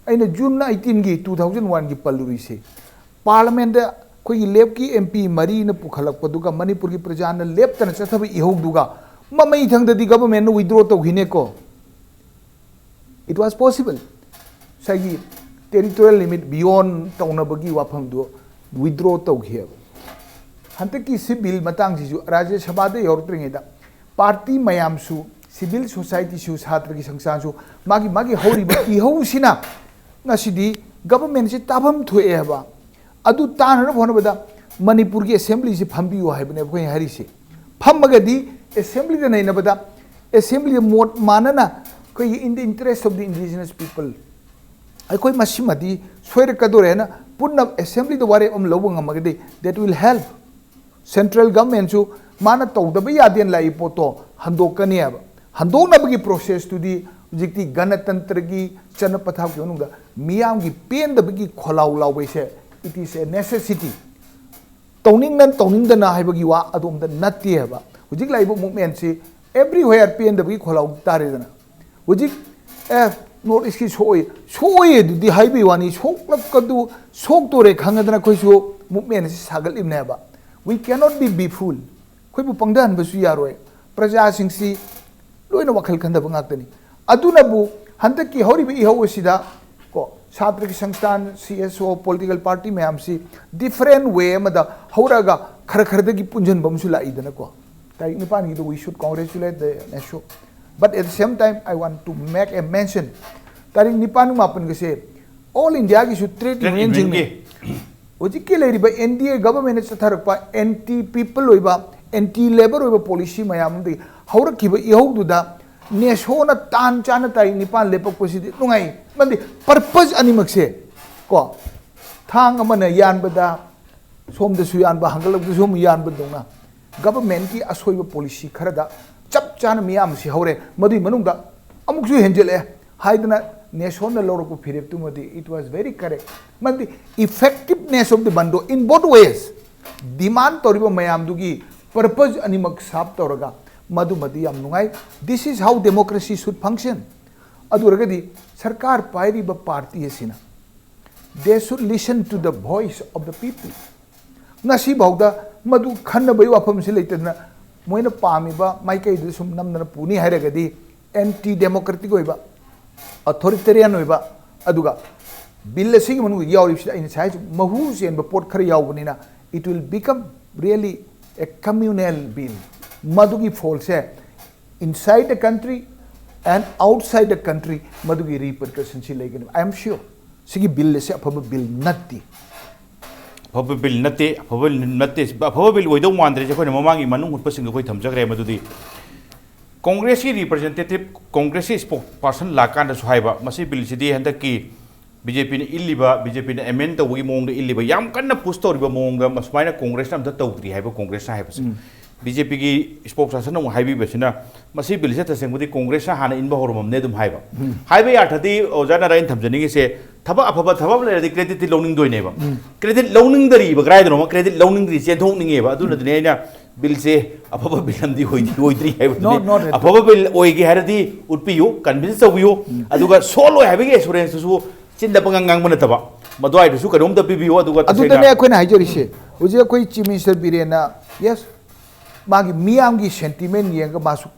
ꯑꯩꯅ June eighteen ꯒꯤ two thousand one ꯒꯤ ꯄꯜꯂꯨꯔꯤꯁꯦ, Parliament ꯗ ꯑꯩꯈꯣꯏꯒꯤ left ꯀꯤ M P ꯃꯔꯤꯅ ꯄꯨꯈꯠꯂꯛꯄꯗꯨꯒ ꯃꯅꯤꯄꯨꯔꯒꯤ ꯄ꯭ꯔꯖꯥꯅ ꯂꯦꯞꯇꯅ ꯆꯠꯊꯕ ꯏꯍꯧꯗꯨꯒ ꯃꯃꯩꯊꯪꯗꯗꯤ government ꯅ withdraw ꯇꯧꯈꯤꯅꯦꯀꯣ꯫ It was possible. ꯉꯁꯥꯏꯒꯤ territorial limit beyond ꯇꯧꯅꯕꯒꯤ ꯋꯥꯐꯝꯗꯨ withdraw ꯇꯧꯈꯤꯑꯕ꯫ ꯍꯟꯗꯛꯀꯤ ꯁꯤ bill ꯃꯇꯥꯡꯁꯤꯁꯨ ꯔꯥꯖ꯭ꯌ ꯁꯚꯥꯗ ꯌꯧꯔꯛꯇ꯭ꯔꯤꯉꯩꯗ party ꯃꯌꯥꯝꯁꯨ, civil society ꯁꯨ, ꯁꯥꯇ꯭ꯔꯒꯤ ꯁꯪꯁꯊꯥꯟꯁꯨ, ꯃꯥꯒꯤ ꯃꯥꯒꯤ ꯍꯧꯔꯤꯕ ꯏꯍꯧꯁꯤꯅ ꯉꯁꯤꯗꯤ government ꯁꯤ ꯇꯥꯐꯝ ꯊꯣꯛꯑꯦ ꯍꯥꯏꯕ꯫ ꯑꯗꯨ ꯇꯥꯅꯅꯕ ꯍꯣꯠꯅꯕꯗ ꯃꯅꯤꯄꯨꯔꯒꯤ assembly ꯁꯤ ꯐꯝꯕꯤꯌꯨ ꯍꯥꯏꯕꯅꯦꯕ ꯑꯩꯈꯣꯏꯅ ꯍꯥꯏꯔꯤꯁꯦ꯫ ꯐꯝꯃꯒꯗꯤ assembly ꯗ ꯅꯩꯅꯕꯗ, assembly ꯗ ꯃꯣꯠ ꯃꯥꯟꯅꯅ ꯑꯩꯈꯣꯏꯒꯤ in the interest of the indigenous people, ꯑꯩꯈꯣꯏ ꯃꯁꯤꯃꯗꯤ ꯁꯣꯏꯔꯛꯀꯗꯣꯔꯦꯅ ꯄꯨꯟꯅ assembly ꯗ ꯋꯥꯔꯦꯞ ꯑꯃ ꯂꯧꯕ ꯉꯝꯃꯒꯗꯤ, that will help꯫ Central government ꯁꯨ ꯃꯥꯅ ꯇꯧꯗꯕ ꯌꯥꯗꯦꯅ ꯂꯥꯛꯏ ꯄꯣꯠꯇꯣ ꯍꯟꯗꯣꯛꯀꯅꯦꯕ꯫ ꯍꯟꯗꯣꯛꯅꯕꯒꯤ process ꯇꯨꯗꯤ ꯍꯧꯖꯤꯛꯇꯤ ꯒꯅꯇꯟꯇ꯭ꯔꯒꯤ ꯆꯠꯅ ꯄꯊꯥꯞꯀꯤ ꯃꯅꯨꯡꯗ ꯃꯤꯌꯥꯝꯒꯤ ꯄꯦꯟꯗꯕꯒꯤ ꯈꯣꯜꯂꯥꯎ ꯂꯥꯎꯕꯩꯁꯦ, it is a necessity꯫ ꯇꯧꯅꯤꯡꯗꯅ ꯇꯧꯅꯤꯡꯗꯅ ꯍꯥꯏꯕꯒꯤ ꯋꯥ ꯑꯗꯣꯝꯗ ꯅꯠꯇꯦ ꯍꯥꯏꯕ꯫ ꯍꯧꯖꯤꯛ ꯂꯥꯛꯏꯕ movement ꯁꯤ everywhere ꯄꯦꯟꯗꯕꯒꯤ ꯈꯣꯜꯂꯥꯎ ꯇꯥꯔꯦꯗꯅ꯫ ꯍꯧꯖꯤꯛ, ꯑꯦ, North East ꯀꯤ ꯁꯣꯛꯑꯣꯏ, ꯁꯣꯛꯑꯣꯏ ꯑꯗꯨꯗꯤ ꯍꯥꯏꯕꯒꯤ ꯋꯥꯅꯤ, ꯁꯣꯛꯂꯛꯀꯗꯨ, ꯁꯣꯛꯇꯣꯔꯦ ꯈꯪꯉꯗꯅ ꯑꯩꯈꯣꯏꯁꯨ movement ꯑꯁꯤ ꯁꯥꯒꯠꯂꯤꯕꯅꯦꯕ꯫ We cannot be, be fooled꯫ ꯑꯩꯈꯣꯏꯕꯨ ꯄꯪꯊꯍꯟꯕꯁꯨ ꯌꯥꯔꯣꯏ꯫ ꯄ꯭ꯔꯖꯥꯁꯤꯡꯁꯤ ꯂꯣꯏꯅ ꯋꯥꯈꯜ ꯈꯟꯊꯕ ꯉꯥꯛꯇꯅꯤ꯫ ꯑꯗꯨꯅꯕꯨ ꯍꯟꯗꯛꯀꯤ ꯍꯧꯔꯤꯕ ꯏꯍꯧ ꯑꯁꯤꯗ ꯀꯣ, ꯁꯥꯇ꯭ꯔꯒꯤ ꯁꯪꯁꯊꯥꯟ, C S O, political party ꯃꯌꯥꯝꯁꯤ different way ꯑꯃꯗ ꯍꯧꯔꯛꯑꯒ ꯈꯔ ꯈꯔꯗꯒꯤ ꯄꯨꯟꯁꯤꯟꯕ ꯑꯃꯁꯨ ꯂꯥꯛꯏꯗꯅꯀꯣ꯫ ꯇꯥꯔꯤꯛ ꯅꯤꯄꯥꯟꯒꯤꯗꯣ we should congratulate the NESO, but at the same time I want to make a mention, ꯇꯥꯔꯤꯛ ꯅꯤꯄꯥꯟ ꯃꯥꯄꯟꯒꯁꯦ all Indiaꯒꯤꯁꯨ trade unionꯁꯤꯡꯅ ꯍꯧꯖꯤꯛꯀꯤ ꯂꯩꯔꯤꯕ NDA governmentꯅ ꯆꯠꯊꯔꯛꯄ anti people ꯑꯣꯏꯕ, anti labour ꯑꯣꯏꯕ policy ꯃꯌꯥꯝ ꯑꯃꯗꯒꯤ ꯍꯧꯔꯛꯈꯤꯕ ꯏꯍꯧꯗꯨꯗ NESOꯅ ꯇꯥꯟ ꯆꯥꯅ ꯇꯥꯔꯤꯛ ꯅꯤꯄꯥꯟ ꯂꯦꯞꯄꯛꯄꯁꯤꯗꯤ ꯅꯨꯡꯉꯥꯏ꯫ ꯃꯔꯝꯗꯤ purpose ꯑꯅꯤꯃꯛꯁꯦ ꯀꯣ, ꯊꯥꯡ ꯑꯃꯅ ꯌꯥꯟꯕꯗ ꯁꯣꯝꯗꯁꯨ ꯌꯥꯟꯕ, ꯍꯪꯒꯠꯂꯛꯇꯁꯨ ꯑꯃꯨꯛ ꯌꯥꯟꯕꯗꯧꯅ governmentꯀꯤ ꯑꯁꯣꯏꯕ policy ꯈꯔꯗ ꯆꯞ ꯆꯥꯅ ꯃꯤꯌꯥꯝ ꯁꯤꯍꯧꯔꯦ꯫ ꯃꯗꯨꯒꯤ ꯃꯅꯨꯡꯗ ꯑꯃꯨꯛꯁꯨ ꯍꯦꯟꯖꯤꯜꯂꯛꯑꯦ ꯍꯥꯏꯗꯅ NESOꯅ ꯂꯧꯔꯛꯄ ꯐꯤꯔꯦꯞꯇꯨꯃꯗꯤ it was very correct꯫ ꯃꯗꯤ effectiveness of the ꯕꯟꯗꯣ in both ways, demand ꯇꯧꯔꯤꯕ ꯃꯌꯥꯝꯗꯨꯒꯤ purpose ꯑꯅꯤꯃꯛ serve ꯇꯧꯔꯒ ꯃꯗꯨꯃꯗꯤ ꯌꯥꯝ ꯅꯨꯡꯉꯥꯏ꯫ This is how democracy should function꯫ ꯑꯗꯨ ꯑꯣꯏꯔꯒꯗꯤ ꯁꯔꯀꯥꯔ ꯄꯥꯏꯔꯤꯕ party ꯑꯁꯤꯅ they should listen to the voice of the people꯫ ꯉꯁꯤꯐꯥꯎꯗ ꯃꯗꯨ ꯈꯟꯅꯕꯒꯤ ꯋꯥꯐꯝꯁꯤ ꯂꯩꯇꯗꯅ ꯃꯣꯏꯅ ꯄꯥꯝꯃꯤꯕ ꯃꯥꯏꯀꯩꯗꯨꯗ ꯁꯨꯝ ꯅꯝꯗꯅ ꯄꯨꯅꯤ ꯍꯥꯏꯔꯒꯗꯤ anti democratic ꯑꯣꯏꯕ, authoritarian ꯑꯣꯏꯕ, ꯑꯗꯨꯒ bill ꯑꯁꯤꯒꯤ ꯃꯅꯨꯡꯗ ꯌꯥꯎꯔꯤꯕꯁꯤꯗ ꯑꯩꯅ ꯉꯁꯥꯏ ꯍꯥꯏꯁꯦ ꯃꯍꯨ ꯆꯦꯟꯕ ꯄꯣꯠ ꯈꯔ ꯌꯥꯎꯕꯅꯤꯅ it will become really a communal bill꯫ ꯃꯗꯨꯒꯤ ꯐꯣꯜꯁꯦ inside the country and outside the country ꯃꯗꯨꯒꯤ repercussionꯁꯤ ꯂꯩꯒꯅꯤ꯫ I am sure ꯁꯤꯒꯤ bill ꯑꯁꯤ ꯑꯐꯕ bill ꯅꯠꯇꯦ꯫ ꯑꯐꯕ bill ꯅꯠꯇꯦ, ꯑꯐꯕ ꯅꯠꯇꯦ, ꯑꯐꯕ bill ꯑꯣꯏꯗꯧ ꯃꯥꯟꯗ꯭ꯔꯦꯁꯦ ꯑꯩꯈꯣꯏꯅ ꯃꯃꯥꯡꯒꯤ ꯃꯅꯨꯡ ꯍꯨꯠꯄꯁꯤꯡꯗ ꯑꯩꯈꯣꯏ ꯊꯝꯖꯈ꯭ꯔꯦ꯫ ꯃꯗꯨꯗꯤ ꯀꯣꯡꯒ꯭ꯔꯦꯁꯀꯤ representative, ꯀꯣꯡꯒ꯭ꯔꯦꯁꯀꯤ spokesperson ꯂꯥꯛꯀꯥꯟꯗꯁꯨ ꯍꯥꯏꯕ, ꯃꯁꯤ billꯁꯤꯗꯤ ꯍꯟꯗꯛꯀꯤ BJPꯅ ꯏꯜꯂꯤꯕ, BJPꯅ amend ꯇꯧꯕꯒꯤ ꯃꯑꯣꯡꯗ ꯏꯜꯂꯤꯕ, ꯌꯥꯝ ꯀꯟꯅ push ꯇꯧꯔꯤꯕ ꯃꯑꯣꯡꯗ ꯃꯁꯨꯃꯥꯏꯅ ꯀꯣꯡꯒ꯭ꯔꯦꯁꯅ ꯑꯝꯇ ꯇꯧꯗ꯭ꯔꯤ ꯍꯥꯏꯕ ꯀꯣꯡꯒ꯭ꯔꯦꯁꯅ ꯍꯥꯏꯕꯁꯦ꯫ BJPꯒꯤ spokesperson ꯑꯃꯨꯛ ꯍꯥꯏꯕꯤꯕꯁꯤꯅ ꯃꯁꯤ billꯁꯦ ꯇꯁꯦꯡꯕꯗꯤ ꯀꯣꯡꯒ꯭ꯔꯦꯁꯅ ꯍꯥꯟꯅ ꯏꯟꯕ ꯍꯧꯔꯝꯃꯕꯅꯦ ꯑꯗꯨꯝ ꯍꯥꯏꯕ꯫ ꯍꯥꯏꯕ ꯌꯥꯔꯗꯤ ꯑꯣꯖꯥ ꯅꯥꯔꯥ ꯑꯩꯅ ꯊꯝꯖꯅꯤꯡꯉꯤꯁꯦ, ꯊꯕꯛ ꯑꯐꯕ ꯊꯕꯛ ꯑꯃ ꯂꯩꯔꯗꯤ creditꯇꯤ ꯂꯧꯅꯤꯡꯗꯣꯏꯅꯦꯕ꯫ Credit ꯂꯧꯅꯤꯡꯗꯔꯤꯕ ꯀꯗꯥꯏꯗꯅꯣꯃ credit ꯂꯧꯅꯤꯡꯗ꯭ꯔꯤ, ꯆꯦꯟꯊꯣꯛꯅꯤꯡꯉꯦꯕ꯫ ꯑꯗꯨꯅꯗꯤꯅꯦ ꯑꯩꯅ billꯁꯦ ꯑꯐꯕ bill ꯑꯃꯗꯤ ꯑꯣꯏꯗꯤ ꯑꯣꯏꯗ꯭ꯔꯤ ꯍꯥꯏꯕꯗꯨꯅꯤ꯫ Not, not at all. ꯑꯐꯕ bill ꯑꯣꯏꯒꯦ ꯍꯥꯏꯔꯗꯤ ꯎꯠꯄꯤꯌꯨ, convince ꯇꯧꯕꯤꯌꯨ, ꯑꯗꯨꯒ ꯁꯣꯜꯂꯣꯏ ꯍꯥꯏꯕꯒꯤ assuranceꯇꯨꯁꯨ ꯆꯤꯟꯗ ꯄꯉꯥꯡ ꯉꯥꯡꯕ ꯅꯠꯇꯕ ꯃꯗꯨꯋꯥꯏꯗꯨꯁꯨ ꯀꯩꯅꯣꯝꯇ ꯄꯤꯕꯤꯌꯨ꯫ ꯑꯗꯨꯒ ꯑꯗꯨꯗꯅꯦ ꯇꯁꯦꯡꯅ ꯑꯩꯈꯣꯏꯅ ꯍꯥꯏꯖꯔꯤꯁꯦ꯫ ꯍꯧꯖꯤꯛ ꯑꯩꯈꯣꯏ Chief Minister ꯕꯤꯔꯦꯟꯅ, yes, ꯃꯥꯒꯤ ꯃꯤꯌꯥꯝꯒꯤ sentiment ꯌꯦꯡꯉꯒ ꯃꯥꯁꯨ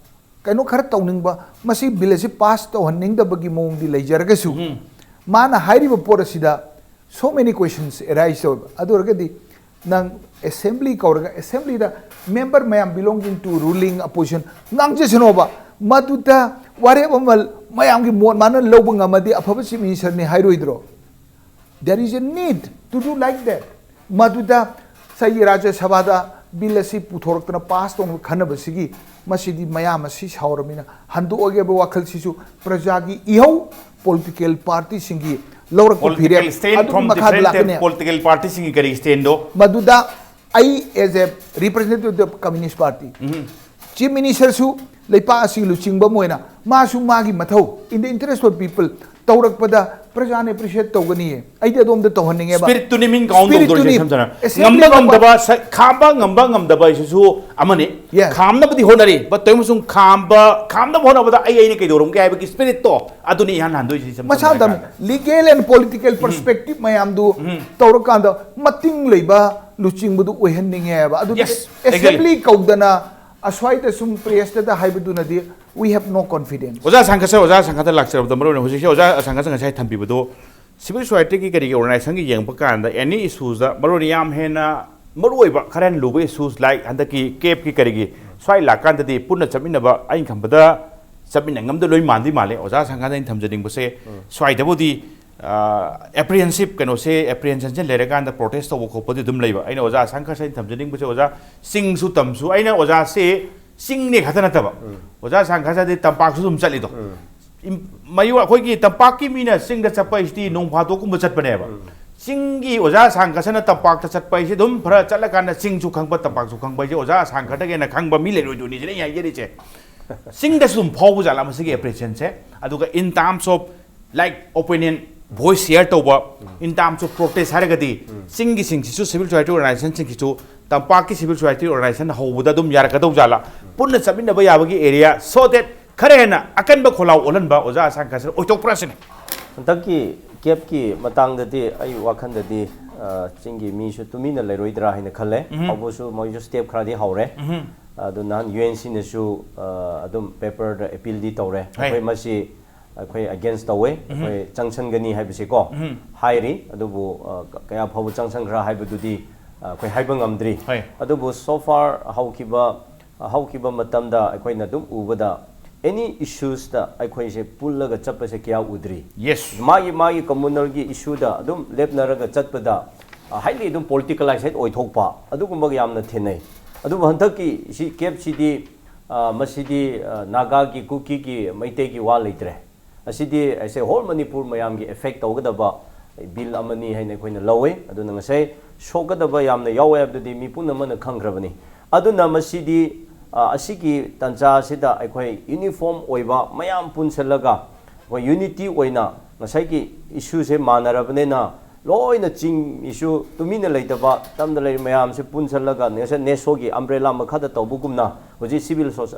ꯀꯩꯅꯣ ꯈꯔ ꯇꯧꯅꯤꯡꯕ, ꯃꯁꯤ bill ꯑꯁꯤ pass ꯇꯧꯍꯟꯅꯤꯡꯗꯕꯒꯤ ꯃꯑꯣꯡꯗꯤ ꯂꯩꯖꯔꯒꯁꯨ, ꯃꯥꯅ ꯍꯥꯏꯔꯤꯕ ꯄꯣꯠ ꯑꯁꯤꯗ so many questions arise ꯇꯧꯋꯦꯕ꯫ ꯑꯗꯨ ꯑꯣꯏꯔꯒꯗꯤ ꯅꯪ ꯑꯦꯁꯦꯝꯕ꯭ꯂꯤ ꯀꯧꯔꯒ ꯑꯦꯁꯦꯝꯕ꯭ꯂꯤꯗ ꯃꯦꯝꯕꯔ ꯃꯌꯥꯝ belonging to ruling opposition ꯉꯥꯡꯖꯁꯅꯣꯕ꯫ ꯃꯗꯨꯗ ꯋꯥꯔꯦꯞ ꯑꯃ ꯃꯌꯥꯝꯒꯤ ꯃꯣꯠ ꯃꯥꯟꯅ ꯂꯧꯕ ꯉꯝꯃꯗꯤ ꯑꯐꯕ chief ꯃꯤꯅꯤꯁꯇꯔꯅꯤ ꯍꯥꯏꯔꯣꯏꯗ꯭ꯔꯣ? There is a need to do like that. ꯃꯗꯨꯗ ꯉꯁꯥꯏꯒꯤ ꯔꯥꯖ꯭ꯌ ꯁꯚꯥꯗ ꯕꯤꯜ ꯑꯁꯤ ꯄꯨꯊꯣꯔꯛꯇꯅ ꯄꯥꯁ ꯇꯧꯅꯕ ꯈꯟꯅꯕꯁꯤꯒꯤ ꯃꯁꯤꯗꯤ ꯃꯌꯥꯝ ꯑꯁꯤ ꯁꯥꯎꯔꯕꯅꯤꯅ ꯍꯟꯗꯣꯛꯑꯒꯦꯕ ꯋꯥꯈꯜꯁꯤꯁꯨ ꯄ꯭ꯔꯖꯥꯒꯤ ꯏꯍꯧ, ꯄꯣꯂꯤꯇꯤꯀꯦꯜ ꯄꯥꯔꯇꯤꯁꯤꯡꯒꯤ ꯂꯧꯔꯛꯄ ꯐꯤꯔꯦꯞ ꯑꯗꯨꯒꯤ ꯃꯈꯥꯗ ꯂꯥꯛꯀꯅꯤ꯫ Political party ꯁꯤꯡꯒꯤ ꯀꯔꯤ stand ꯗꯣ? ꯃꯗꯨꯗ ꯑꯩ as a representative of the Communist Party, chief ꯃꯤꯅꯤꯁꯇꯔꯁꯨ ꯂꯩꯄꯥꯛ ꯑꯁꯤꯒꯤ ꯂꯨꯆꯤꯡꯕ ꯑꯃ ꯑꯣꯏꯅ ꯃꯥꯁꯨ ꯃꯥꯒꯤ ꯃꯊꯧ in the interest of people ꯇꯧꯔꯛꯄꯗ ꯄ꯭ꯔꯖꯥꯅ ꯑꯦꯄ꯭ꯔꯤꯁꯤꯌꯦꯠ ꯇꯧꯒꯅꯤꯌꯦ꯫ ꯑꯩꯗꯤ ꯑꯗꯣꯝꯗ ꯇꯧꯍꯟꯅꯤꯡꯉꯦꯕ꯫ ꯁ꯭ꯄꯤꯔꯤꯠꯇꯨꯅꯤ ꯃꯤꯡ ꯀꯥꯎꯟ ꯁ꯭ꯄꯤꯔꯤꯠꯇꯨꯅꯤ꯫ ꯇꯧꯗꯧꯔꯤꯁꯦ ꯏꯁꯝ ꯁꯝꯅ꯫ ꯑꯦꯁꯦꯝꯕ꯭ꯂꯤ ꯉꯝꯕ ꯐꯥꯎꯕ ꯉꯝꯗꯕ ꯁ- ꯈꯥꯝꯕ ꯉꯝꯕ ꯉꯝꯗꯕ ꯍꯥꯏꯁꯤꯁꯨ ꯑꯃꯅꯤ꯫ Yes. ꯈꯥꯝꯅꯕꯗꯤ ꯍꯣꯠꯅꯔꯤ, but ꯇꯧꯔꯤꯕ ꯁꯨꯝ ꯈꯥꯝꯕ ꯈꯥꯝꯅꯕ ꯍꯣꯠꯅꯕꯗ ꯑꯩ ꯑꯩꯅ ꯀꯩꯗꯧꯔꯝꯒꯦ ꯍꯥꯏꯕꯒꯤ ꯁ꯭ꯄꯤꯔꯤꯠꯇꯣ ꯑꯗꯨꯅꯤ ꯏꯍꯥꯟ ꯍꯟꯗꯣꯏꯁꯤ ꯏꯁꯝ ꯁꯝꯅ ꯃꯁꯥ ꯃꯇꯝ ꯍꯥꯏꯔꯀꯥꯟꯗ꯫ ꯂꯤꯒꯦꯜ ꯑꯦꯟ ꯄꯣꯂꯤꯇꯤꯀꯦꯜ ꯄꯔꯁꯄꯦꯛꯇꯤꯞ ꯃꯌꯥꯝꯗꯨ ꯇꯧꯔꯀꯥꯟꯗ ꯃꯇꯤꯡ ꯂꯩꯕ ꯂꯨꯆꯤꯡꯕꯗꯨ ꯑꯣꯏꯍꯟꯅꯤꯡꯉꯦꯕ꯫ ꯑꯗꯨꯗꯤ Yes, exactly. ꯑꯦꯁꯦꯝꯕ꯭ꯂꯤ ꯀꯧꯗꯅ ꯑꯁ꯭ꯋꯥꯏꯗ ꯁꯨꯝ ꯄ꯭ꯔꯦꯁꯇꯗ ꯍꯥꯏꯕꯗꯨꯅꯗꯤ we have no confidence. ꯑꯣꯖꯥ ꯁꯪꯀꯁ ꯑꯣꯖꯥ ꯁꯪꯀꯗ ꯂꯥꯛꯆꯔꯕꯗ ꯃꯔꯨ ꯑꯣꯏꯅ ꯍꯧꯖꯤꯛꯁꯦ ꯑꯣꯖꯥ ꯁꯪꯀꯁ ꯉꯁꯥꯏ ꯊꯝꯕꯤꯕꯗꯣ ꯁꯤꯚꯤꯜ ꯁꯣꯁꯥꯏꯇꯤꯒꯤ ꯀꯔꯤꯒꯤ ꯑꯣꯔꯒꯅꯥꯏꯖꯦꯁꯟꯒꯤ ꯌꯦꯡꯕ ꯀꯥꯟꯗ ꯑꯦꯅꯤ ꯏꯁꯨꯁꯇ ꯃꯔꯨ ꯑꯣꯏꯅ ꯌꯥꯝ ꯍꯦꯟꯅ ꯃꯔꯨ ꯑꯣꯏꯕ ꯈꯔ ꯍꯦꯟꯅ ꯂꯨꯕ ꯏꯁꯨꯁ ꯂꯥꯏꯛ ꯍꯟꯗꯛꯀꯤ ꯀꯦꯞꯀꯤ ꯀꯔꯤꯒꯤ ꯁ꯭ꯋꯥꯏ ꯂꯥꯛꯀꯥꯟꯗꯗꯤ ꯄꯨꯟꯅ ꯆꯠꯃꯤꯟꯅꯕ ꯑꯩꯅ ꯈꯟꯕꯗ ꯆꯠꯃꯤꯟꯅ ꯉꯝꯗ ꯂꯣꯏ ꯃꯥꯟꯗꯤ ꯃꯥꯜꯂꯦ꯫ ꯑꯣꯖꯥ ꯁꯪꯀꯗ ꯑꯩꯅ ꯊꯝꯖꯅꯤꯡꯕꯁꯦ ꯁ꯭ꯋꯥꯏꯗꯕꯨꯗꯤ ꯑꯦꯄ꯭ꯔꯤꯍꯦꯟꯁꯤꯞ ꯀꯩꯅꯣꯁꯦ ꯑꯦꯄ꯭ꯔꯤꯍꯦꯟꯁꯟꯁꯦ ꯂꯩꯔꯀꯥꯟꯗ ꯄ꯭ꯔꯣꯇꯦꯁ ꯇꯧꯕ ꯈꯣꯠꯄꯗꯤ ꯑꯗꯨꯝ ꯂꯩꯕ꯫ ꯑꯩꯅ ꯑꯣꯖꯥ ꯁꯪꯀꯁ ꯑꯩꯅ ꯊꯝꯖꯅꯤꯡꯕꯁꯦ ꯑꯣꯖꯥ ꯆꯤꯡꯁꯨ ꯇꯝꯁꯨ ꯑꯩꯅ ꯑꯣꯖꯥꯁꯦ ꯆꯤꯡꯅꯦ ꯈꯛꯇ ꯅꯠꯇꯕ ꯑꯣꯖꯥ ꯁꯪꯀꯁꯗꯤ ꯇꯝꯄꯥꯛꯁꯨ ꯑꯗꯨꯝ ꯆꯠꯂꯤꯗꯣ꯫ ꯏꯝ- ꯃꯌꯨ ꯑꯩꯈꯣꯏꯒꯤ ꯇꯝꯄꯥꯛꯀꯤ ꯃꯤꯅ ꯆꯤꯡꯗ ꯆꯠꯄ ꯍꯥꯏꯁꯤꯗꯤ ꯅꯣꯡ ꯐꯥꯗꯣꯛꯀꯨꯝꯕ ꯆꯠꯄꯅꯦꯕ꯫ ꯆꯤꯡꯒꯤ ꯑꯣꯖꯥ ꯁꯪꯀꯁꯅ ꯇꯝꯄꯥꯛꯇ ꯆꯠꯄ ꯍꯥꯏꯁꯦ ꯑꯗꯨꯝ ꯈꯔ ꯆꯠꯂꯀꯥꯟꯗ ꯆꯤꯡꯁꯨ ꯈꯪꯕ ꯇꯝꯄꯥꯛꯁꯨ ꯈꯪꯕ ꯍꯥꯏꯁꯦ ꯑꯣꯖꯥ ꯁꯪꯀꯗꯒꯤ ꯍꯦꯟꯅ ꯈꯪꯕ ꯃꯤ ꯂꯩꯔꯣꯏꯗꯣꯏꯅꯤ ꯁꯤꯅ ꯑꯩꯅ ꯍꯥꯏꯖꯔꯤꯁꯦ꯫ ꯆꯤꯡꯗꯁꯨ ꯑꯗꯨꯝ ꯐꯥꯎꯕ ꯖꯥꯠꯂꯥ ꯃꯁꯤꯒꯤ ꯑꯦꯄ꯭ꯔꯤꯁꯤꯌꯦꯁꯟꯁꯦ? ꯑꯗꯨꯒ in terms of like opinion voice share ꯇꯧꯕ, in terms of protest ꯍꯥꯏꯔꯒꯗꯤ ꯆꯤꯡꯒꯤꯁꯤꯡꯁꯤꯁꯨ ꯁꯤꯚꯤꯜ ꯁꯣꯁꯥꯏꯇꯤ ꯑꯣꯔꯒꯅꯥꯏꯖꯦꯁꯟꯁꯤꯡꯁꯤꯁꯨ ꯇꯝꯄꯥꯛꯀꯤ ꯁꯤꯚꯤꯜ ꯁꯣꯁꯥꯏꯇꯤ ꯑꯣꯔꯒꯅꯥꯏꯖꯦꯁꯟ ꯍꯧꯕꯗ ꯑꯗꯨꯝ ꯌꯥꯔꯛꯀꯗꯧ ꯖꯥꯠꯂꯥ? ꯄꯨꯟꯅ ꯆꯠꯃꯤꯟꯅꯕ ꯌꯥꯕꯒꯤ ꯑꯦꯔꯤꯌꯥ so that ꯈꯔ ꯍꯦꯟꯅ ꯑꯀꯟꯕ ꯈꯣꯜꯂꯥꯎ ꯑꯣꯜꯍꯟꯕ ꯑꯣꯖꯥ ꯑꯁꯥꯡ ꯈꯔꯁꯤꯅ ꯑꯣꯏꯊꯣꯛꯄ꯭ꯔꯥ ꯁꯤꯅꯤ꯫ ꯍꯟꯗꯛꯀꯤ ꯀꯦꯞꯀꯤ ꯃꯇꯥꯡꯗꯗꯤ ꯑꯩ ꯋꯥꯈꯜꯗꯗꯤ ꯑ, ꯆꯤꯡꯒꯤ ꯃꯤꯁꯨ ꯇꯨꯃꯤꯟꯅ ꯂꯩꯔꯣꯏꯗ꯭ꯔꯥ ꯍꯥꯏꯅ ꯈꯜꯂꯦ꯫ ꯍꯧꯕꯁꯨ ꯃꯣꯏꯁꯨ ꯁ꯭ꯇꯦꯞ ꯈꯔꯗꯤ ꯍꯧꯔꯦ꯫ ꯑꯗꯨ ꯅꯍꯥꯟ ꯌꯨ ꯑꯦꯟ ꯁꯤꯅꯁꯨ ꯑꯗꯨꯝ ꯄꯦꯄꯔꯗ ꯑꯦꯄꯤꯜꯗꯤ ꯇꯧꯔꯦ꯫ ꯍꯣꯏ꯫ ꯑꯩꯈꯣꯏ ꯃꯁꯤ ꯑꯩꯈꯣꯏ ꯑꯒꯦꯟꯁ ꯇꯧꯋꯦ, ꯑꯩꯈꯣꯏ ꯆꯪꯁꯟꯒꯅꯤ ꯍꯥꯏꯕꯁꯤꯀꯣ ꯍꯥꯏꯔꯤ꯫ ꯑꯗꯨꯕꯨ ꯑ, ꯀ- ꯀꯌꯥ ꯐꯥꯎꯕ ꯆꯪꯁꯟꯈ꯭ꯔꯥ ꯍꯥꯏꯕꯗꯨꯗꯤ ꯑꯩꯈꯣꯏ ꯍꯥꯏꯕ ꯉꯝꯗ꯭ꯔꯤ꯫ ꯍꯣꯏ꯫ ꯑꯗꯨꯕꯨ so far ꯍꯧꯈꯤꯕ ꯍꯧꯈꯤꯕ ꯃꯇꯝꯗ ꯑꯩꯈꯣꯏꯅ ꯑꯗꯨꯝ ꯎꯕꯗ, any issuesꯇ ꯑꯩꯈꯣꯏꯁꯦ ꯄꯨꯜꯂꯒ ꯆꯠꯄꯁꯦ ꯀꯌꯥ ꯎꯗ꯭ꯔꯤ꯫ Yes. ꯃꯥꯒꯤ ꯃꯥꯒꯤ communalꯒꯤ issueꯗ ꯑꯗꯨꯝ ꯂꯦꯞꯅꯔꯒ ꯆꯠꯄꯗ, highly ꯑꯗꯨꯝ politicalize ꯑꯣꯏꯊꯣꯛꯄ ꯑꯗꯨꯒꯨꯝꯕ ꯌꯥꯝꯅ ꯊꯦꯡꯅꯩ꯫ ꯑꯗꯨꯕꯨ ꯍꯟꯗꯛꯀꯤ ꯁꯤ CAPꯁꯤꯗꯤ, ꯃꯁꯤꯗꯤ ꯅꯥꯒꯥꯒꯤ, ꯀꯨꯀꯤꯒꯤ, ꯃꯩꯇꯩꯒꯤ ꯋꯥ ꯂꯩꯇ꯭ꯔꯦ꯫ ꯑꯁꯤꯗꯤ ꯑꯩꯁꯦ whole ꯃꯅꯤꯄꯨꯔ ꯃꯌꯥꯝꯒꯤ effect ꯇꯧꯒꯗꯕ bill ꯑꯃꯅꯤ ꯍꯥꯏꯅ ꯑꯩꯈꯣꯏꯅ ꯂꯧꯋꯦ꯫ ꯑꯗꯨꯅ ꯉꯁꯥꯏ ꯁꯣꯛꯀꯗꯕ ꯌꯥꯝꯅ ꯌꯥꯎꯋꯦ ꯍꯥꯏꯕꯗꯨꯗꯤ ꯃꯤꯄꯨꯝ ꯑꯃꯅ ꯈꯪꯈ꯭ꯔꯕꯅꯤ꯫ ꯑꯗꯨꯅ ꯃꯁꯤꯗꯤ, ꯑꯁꯤꯒꯤ ꯇꯥꯟꯖꯥ ꯑꯁꯤꯗ ꯑꯩꯈꯣꯏ uniform ꯑꯣꯏꯕ ꯃꯌꯥꯝ ꯄꯨꯟꯁꯤꯜꯂꯒ, ꯑꯩꯈꯣꯏ unity ꯑꯣꯏꯅ ꯉꯁꯥꯏꯒꯤ issueꯁꯦ ꯃꯥꯟꯅꯔꯕꯅꯤꯅ, ꯂꯣꯏꯅ ꯆꯤꯡ issue ꯇꯨꯃꯤꯟꯅ ꯂꯩꯇꯕ, ꯇꯝꯗ ꯂꯩꯔꯤꯕ ꯃꯌꯥꯝꯁꯦ ꯄꯨꯟꯁꯤꯜꯂꯒ ꯉꯁꯥꯏ NESOꯒꯤ umbrella ꯃꯈꯥꯗ ꯇꯧꯕꯒꯨꯝꯅ, ꯍꯧꯖꯤꯛ civil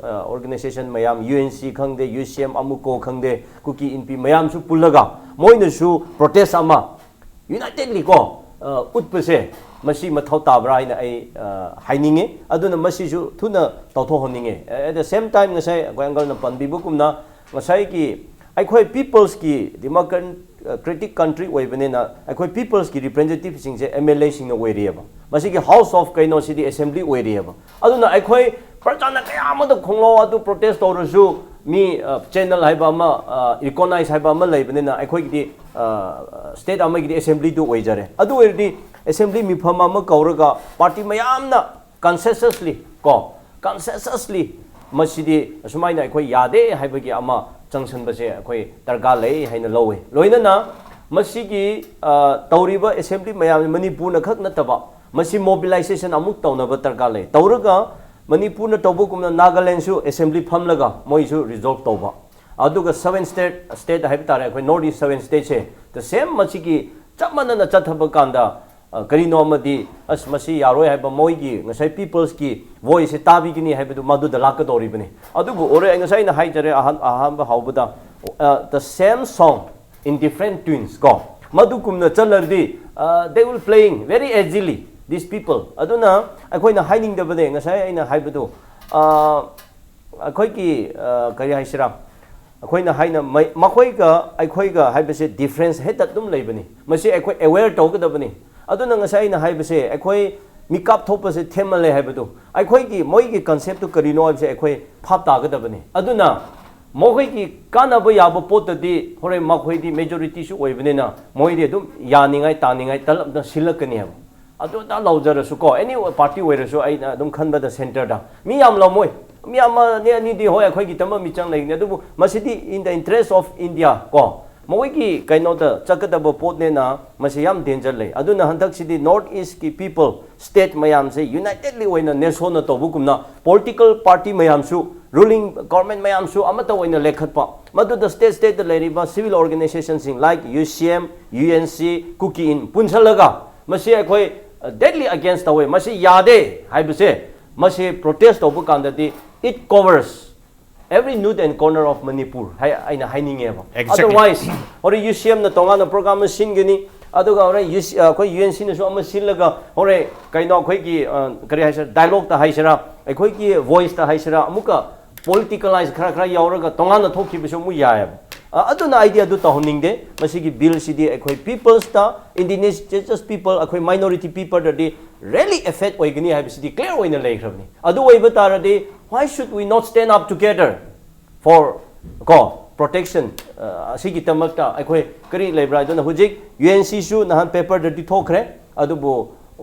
organization ꯃꯌꯥꯝ, UNC ꯈꯪꯗꯦ, UCM, AMUCO ꯈꯪꯗꯦ, ꯀꯨꯀꯤ ꯏꯟꯄꯤ ꯃꯌꯥꯝꯁꯨ ꯄꯨꯜꯂꯒ ꯃꯣꯏꯅꯁꯨ protest ꯑꯃ unitedly ꯀꯣ, ꯎꯠꯄꯁꯦ ꯃꯁꯤ ꯃꯊꯧ ꯇꯥꯕ꯭ꯔꯥ ꯍꯥꯏꯅ ꯑꯩ ꯍꯥꯏꯅꯤꯡꯉꯤ꯫ ꯑꯗꯨꯅ ꯃꯁꯤꯁꯨ ꯊꯨꯅ ꯇꯧꯊꯣꯛꯍꯟꯅꯤꯡꯉꯤ꯫ At the same time, ꯉꯁꯥꯏ ꯑꯩꯈꯣꯏ uncle ꯅ ꯄꯟꯕꯤꯕꯒꯨꯝꯅ, ꯉꯁꯥꯏꯒꯤ ꯑꯩꯈꯣꯏ people's ꯀꯤ democratic country ꯑꯣꯏꯕꯅꯤꯅ, ꯑꯩꯈꯣꯏ people's ꯀꯤ representative ꯁꯤꯡꯁꯦ MLA ꯁꯤꯡꯅ ꯑꯣꯏꯔꯤꯑꯕ꯫ ꯃꯁꯤꯒꯤ House of ꯀꯩꯅꯣꯁꯤꯗꯤ Assembly ꯑꯣꯏꯔꯤꯑꯕ꯫ ꯑꯗꯨꯅ ꯑꯩꯈꯣꯏ ꯄ꯭ꯔꯖꯥꯅ ꯀꯌꯥ ꯑꯃꯗ ꯈꯣꯡꯂꯥꯎ ꯑꯗꯨ protest ꯇꯧꯔꯁꯨ, ꯃꯤ channel ꯍꯥꯏꯕ ꯑꯃ, recognize ꯍꯥꯏꯕ ꯑꯃ ꯂꯩꯕꯅꯤꯅ, ꯑꯩꯈꯣꯏꯒꯤꯗꯤ state ꯑꯃꯒꯤꯗꯤ Assembly ꯗꯨ ꯑꯣꯏꯖꯔꯦ꯫ ꯑꯗꯨ ꯑꯣꯏꯔꯗꯤ Assembly ꯃꯤꯐꯝ ꯑꯃ ꯀꯧꯔꯒ party ꯃꯌꯥꯝꯅ consensus ꯂꯤ ꯀꯣ, consensus ꯂꯤ ꯃꯁꯤꯗꯤ ꯑꯁꯨꯃꯥꯏꯅ ꯑꯩꯈꯣꯏ ꯌꯥꯗꯦ ꯍꯥꯏꯕꯒꯤ ꯑꯃ ꯆꯪꯁꯟꯕꯁꯦ ꯑꯩꯈꯣꯏ ꯗꯔꯀꯥꯔ ꯂꯩ ꯍꯥꯏꯅ ꯂꯧꯋꯤ꯫ ꯂꯣꯏꯅꯅ ꯃꯁꯤꯒꯤ ꯇꯧꯔꯤꯕ Assembly ꯃꯌꯥꯝ, ꯃꯅꯤꯄꯨꯔꯅ ꯈꯛ ꯅꯠꯇꯕ, ꯃꯁꯤ mobilization ꯑꯃꯨꯛ ꯇꯧꯅꯕ ꯗꯔꯀꯥꯔ ꯂꯩ꯫ ꯇꯧꯔꯒ ꯃꯅꯤꯄꯨꯔꯅ ꯇꯧꯕꯒꯨꯝꯅ ꯅꯥꯒꯥꯂꯦꯟꯁꯨ Assembly ꯐꯝꯂꯒ ꯃꯣꯏꯁꯨ resolve ꯇꯧꯕ, ꯑꯗꯨꯒ seven state, state ꯍꯥꯏꯕ ꯇꯥꯔꯦ, ꯑꯩꯈꯣꯏ North East seven state say the same ꯃꯁꯤꯒꯤ ꯆꯞ ꯃꯥꯟꯅꯅ ꯆꯠꯊꯕ ꯀꯥꯟꯗ, ꯀꯔꯤꯅꯣ ꯑꯃꯗꯤ, ꯑꯁ, ꯃꯁꯤ ꯌꯥꯔꯣꯏ ꯍꯥꯏꯕ ꯃꯣꯏꯒꯤ ꯉꯁꯥꯏ people's ꯀꯤ voice ꯁꯦ ꯇꯥꯕꯤꯒꯅꯤ ꯍꯥꯏꯕꯗꯨ ꯃꯗꯨꯗ ꯂꯥꯛꯀꯗꯧꯔꯤꯕꯅꯤ꯫ ꯑꯗꯨꯕꯨ already ꯉꯁꯥꯏ ꯑꯩꯅ ꯍꯥꯏꯖꯔꯦ, ꯑꯍꯥꯟ-, ꯑꯍꯥꯟꯕ ꯍꯧꯕꯗ, the same song in different tunes ꯀꯣ, ꯃꯗꯨꯒꯨꯝꯅ ꯆꯠꯂꯔꯗꯤ, they will playing very easily, these people꯫ ꯑꯗꯨꯅ ꯑꯩꯈꯣꯏꯅ ꯍꯥꯏꯅꯤꯡꯗꯕꯅꯦ, ꯉꯁꯥꯏ ꯑꯩꯅ ꯍꯥꯏꯕꯗꯨ, ꯑꯩꯈꯣꯏꯒꯤ, ꯀꯔꯤ ꯍꯥꯏꯁꯤꯔꯥ, ꯑꯩꯈꯣꯏꯅ ꯍꯥꯏꯅ ꯃꯩ-, ꯃꯈꯣꯏꯒ ꯑꯩꯈꯣꯏꯒ ꯍꯥꯏꯕꯁꯦ difference ꯍꯦꯛꯇ ꯑꯗꯨꯝ ꯂꯩꯕꯅꯤ꯫ ꯃꯁꯤ ꯑꯩꯈꯣꯏ aware ꯇꯧꯒꯗꯕꯅꯤ꯫ ꯑꯗꯨꯅ ꯉꯁꯥꯏ ꯑꯩꯅ ꯍꯥꯏꯕꯁꯦ, ꯑꯩꯈꯣꯏ ꯃꯤꯀꯥꯞ ꯊꯣꯛꯄꯁꯦ ꯊꯦꯝꯃꯜꯂꯦ ꯍꯥꯏꯕꯗꯨ, ꯑꯩꯈꯣꯏꯒꯤ, ꯃꯣꯏꯒꯤ ꯀꯟꯁꯦꯞꯇꯨ ꯀꯔꯤꯅꯣ ꯍꯥꯏꯕꯁꯦ ꯑꯩꯈꯣꯏ ꯚꯥꯞ ꯇꯥꯒꯗꯕꯅꯤ꯫ ꯑꯗꯨꯅ ꯃꯈꯣꯏꯒꯤ ꯀꯥꯟꯅꯕ ꯌꯥꯕ ꯄꯣꯠꯇꯗꯤ ꯍꯣꯔꯦꯟ ꯃꯈꯣꯏꯗꯤ ꯃꯦꯖꯣꯔꯤꯇꯤꯁꯨ ꯑꯣꯏꯕꯅꯤꯅ ꯃꯣꯏꯗꯤ ꯑꯗꯨꯝ ꯌꯥꯅꯤꯡꯉꯥꯏ ꯇꯥꯅꯤꯡꯉꯥꯏ ꯇꯂꯞꯅ ꯁꯤꯜꯂꯛꯀꯅꯤ ꯍꯥꯏꯕ꯫ ꯑꯗꯨ ꯑꯗꯥ ꯂꯧꯖꯔꯁꯨ ꯀꯣ, ꯑꯦꯅꯤ ꯄꯥꯔꯇꯤ ꯑꯣꯏꯔꯁꯨ, ꯑꯩꯅ ꯑꯗꯨꯝ ꯈꯟꯕꯗ ꯁꯦꯟꯇꯔꯗ ꯃꯤ ꯌꯥꯝ ꯂꯧꯃꯣꯏ, ꯃꯤ ꯑꯃꯅꯤ ꯑꯅꯤꯗꯤ ꯍꯣꯏ ꯑꯩꯈꯣꯏꯒꯤꯗꯃꯛ ꯃꯤꯆꯪ ꯂꯩꯒꯅꯤ, ꯑꯗꯨꯕꯨ ꯃꯁꯤꯗꯤ in the interest of India ꯀꯣ, ꯃꯈꯣꯏꯒꯤ ꯀꯩꯅꯣꯗ ꯆꯠꯀꯗꯕ ꯄꯣꯠꯅꯦꯅ ꯃꯁꯤ ꯌꯥꯝ ꯗꯦꯟꯖꯔ ꯂꯩ꯫ ꯑꯗꯨꯅ ꯍꯟꯗꯛꯁꯤꯗꯤ ꯅꯣꯔꯠ ꯏꯁꯀꯤ ꯄꯤꯄꯜ ꯁ꯭ꯇꯦꯠ ꯃꯌꯥꯝꯁꯦ ꯌꯨꯅꯥꯏꯇꯦꯗꯂꯤ ꯑꯣꯏꯅ ꯅꯦꯁꯣꯅ ꯇꯧꯕꯒꯨꯝꯅ ꯄꯣꯂꯤꯇꯤꯀꯦꯜ ꯄꯥꯔꯇꯤ ꯃꯌꯥꯝꯁꯨ, ꯔꯨꯂꯤꯡ ꯒꯣꯔꯃꯦꯟ ꯃꯌꯥꯝꯁꯨ ꯑꯃꯠꯇ ꯑꯣꯏꯅ ꯂꯦꯞꯈꯠꯄ, ꯃꯗꯨꯗ ꯁ꯭ꯇꯦꯠ ꯁ꯭ꯇꯦꯠꯇ ꯂꯩꯔꯤꯕ ꯁꯤꯚꯤꯜ ꯑꯣꯔꯒꯅꯥꯏꯖꯦꯁꯟꯁꯤꯡ like ꯌꯨ ꯁꯤ ꯑꯦꯝ, ꯌꯨ ꯑꯦꯟ ꯁꯤ, ꯀꯨꯀꯤ ꯏꯟ ꯄꯨꯟꯁꯜꯂꯒ ꯃꯁꯤ ꯑꯩꯈꯣꯏ ꯗꯦꯗꯂꯤ ꯑꯒꯦꯟꯁ ꯇꯧꯋꯦ, ꯃꯁꯤ ꯌꯥꯗꯦ ꯍꯥꯏꯕꯁꯦ, ꯃꯁꯤ ꯄ꯭ꯔꯣꯇꯦꯁ ꯇꯧꯕ ꯀꯥꯟꯗꯗꯤ it covers every nook and corner of Manipur ꯍꯥꯏ ꯑꯩꯅ ꯍꯥꯏꯅꯤꯡꯉꯦꯕ꯫ Exactly. Otherwise ꯍꯣꯔꯦꯟ ꯌꯨ ꯁꯤ ꯑꯦꯝꯅ ꯇꯣꯉꯥꯟꯅ ꯄ꯭ꯔꯣꯒ꯭ꯔꯥꯝ ꯑꯃ ꯁꯤꯟꯒꯅꯤ, ꯑꯗꯨꯒ ꯍꯣꯔꯦꯟ ꯌꯨ ꯁꯤ ꯑꯩꯈꯣꯏ ꯌꯨ ꯑꯦꯟ ꯁꯤꯅꯁꯨ ꯑꯃ ꯁꯤꯜꯂꯒ ꯍꯣꯔꯦꯟ ꯀꯩꯅꯣ ꯑꯩꯈꯣꯏꯒꯤ ꯑ, ꯀꯔꯤ ꯍꯥꯏꯁꯤꯔꯥ, ꯗꯥꯏꯂꯣꯛꯇ ꯍꯥꯏꯁꯤꯔꯥ, ꯑꯩꯈꯣꯏꯒꯤ ꯚꯣꯏꯁꯇ ꯍꯥꯏꯁꯤꯔꯥ, ꯑꯃꯨꯛꯀ ꯄꯣꯂꯤꯇꯤꯀꯦꯂꯥꯏꯁ ꯈꯔ ꯈꯔ ꯌꯥꯎꯔꯒ ꯇꯣꯉꯥꯟꯅ ꯊꯣꯛꯈꯤꯕꯁꯨ ꯑꯃꯨꯛ ꯌꯥꯏꯑꯕ꯫ ꯑ, ꯑꯗꯨꯅ ꯑꯩꯗꯤ ꯑꯗꯨ ꯇꯧꯍꯟꯅꯤꯡꯗꯦ꯫ ꯃꯁꯤꯒꯤ ꯕꯤꯜꯁꯤꯗꯤ ꯑꯩꯈꯣꯏ ꯄꯤꯄꯜꯁꯇ, ꯏꯟꯗꯤꯖꯤꯅꯁ ꯄꯤꯄꯜ, ꯑꯩꯈꯣꯏ ꯃꯥꯏꯅꯣꯔꯤꯇꯤ ꯄꯤꯄꯜꯗꯗꯤ ꯔꯦꯂꯤ ꯑꯦꯐꯦꯛ ꯑꯣꯏꯒꯅꯤ ꯍꯥꯏꯕꯁꯤꯗꯤ ꯀ꯭ꯂꯤꯌꯥꯔ ꯑꯣꯏꯅ ꯂꯩꯈ꯭ꯔꯕꯅꯤ꯫ ꯑꯗꯨ ꯑꯣꯏꯕ ꯇꯥꯔꯗꯤ why should we not stand up together for ꯀꯣ ꯄ꯭ꯔꯣꯇꯦꯛꯁꯟ? ꯑꯁꯤꯒꯤꯗꯃꯛꯇ ꯑꯩꯈꯣꯏ ꯀꯔꯤ ꯂꯩꯕ꯭ꯔꯥ? ꯑꯗꯨꯅ ꯍꯧꯖꯤꯛ ꯌꯨ ꯑꯦꯟ ꯁꯤꯁꯨ ꯅꯍꯥꯟ ꯄꯦꯄꯔꯗꯗꯤ ꯊꯣꯛꯈ꯭ꯔꯦ, ꯑꯗꯨꯕꯨ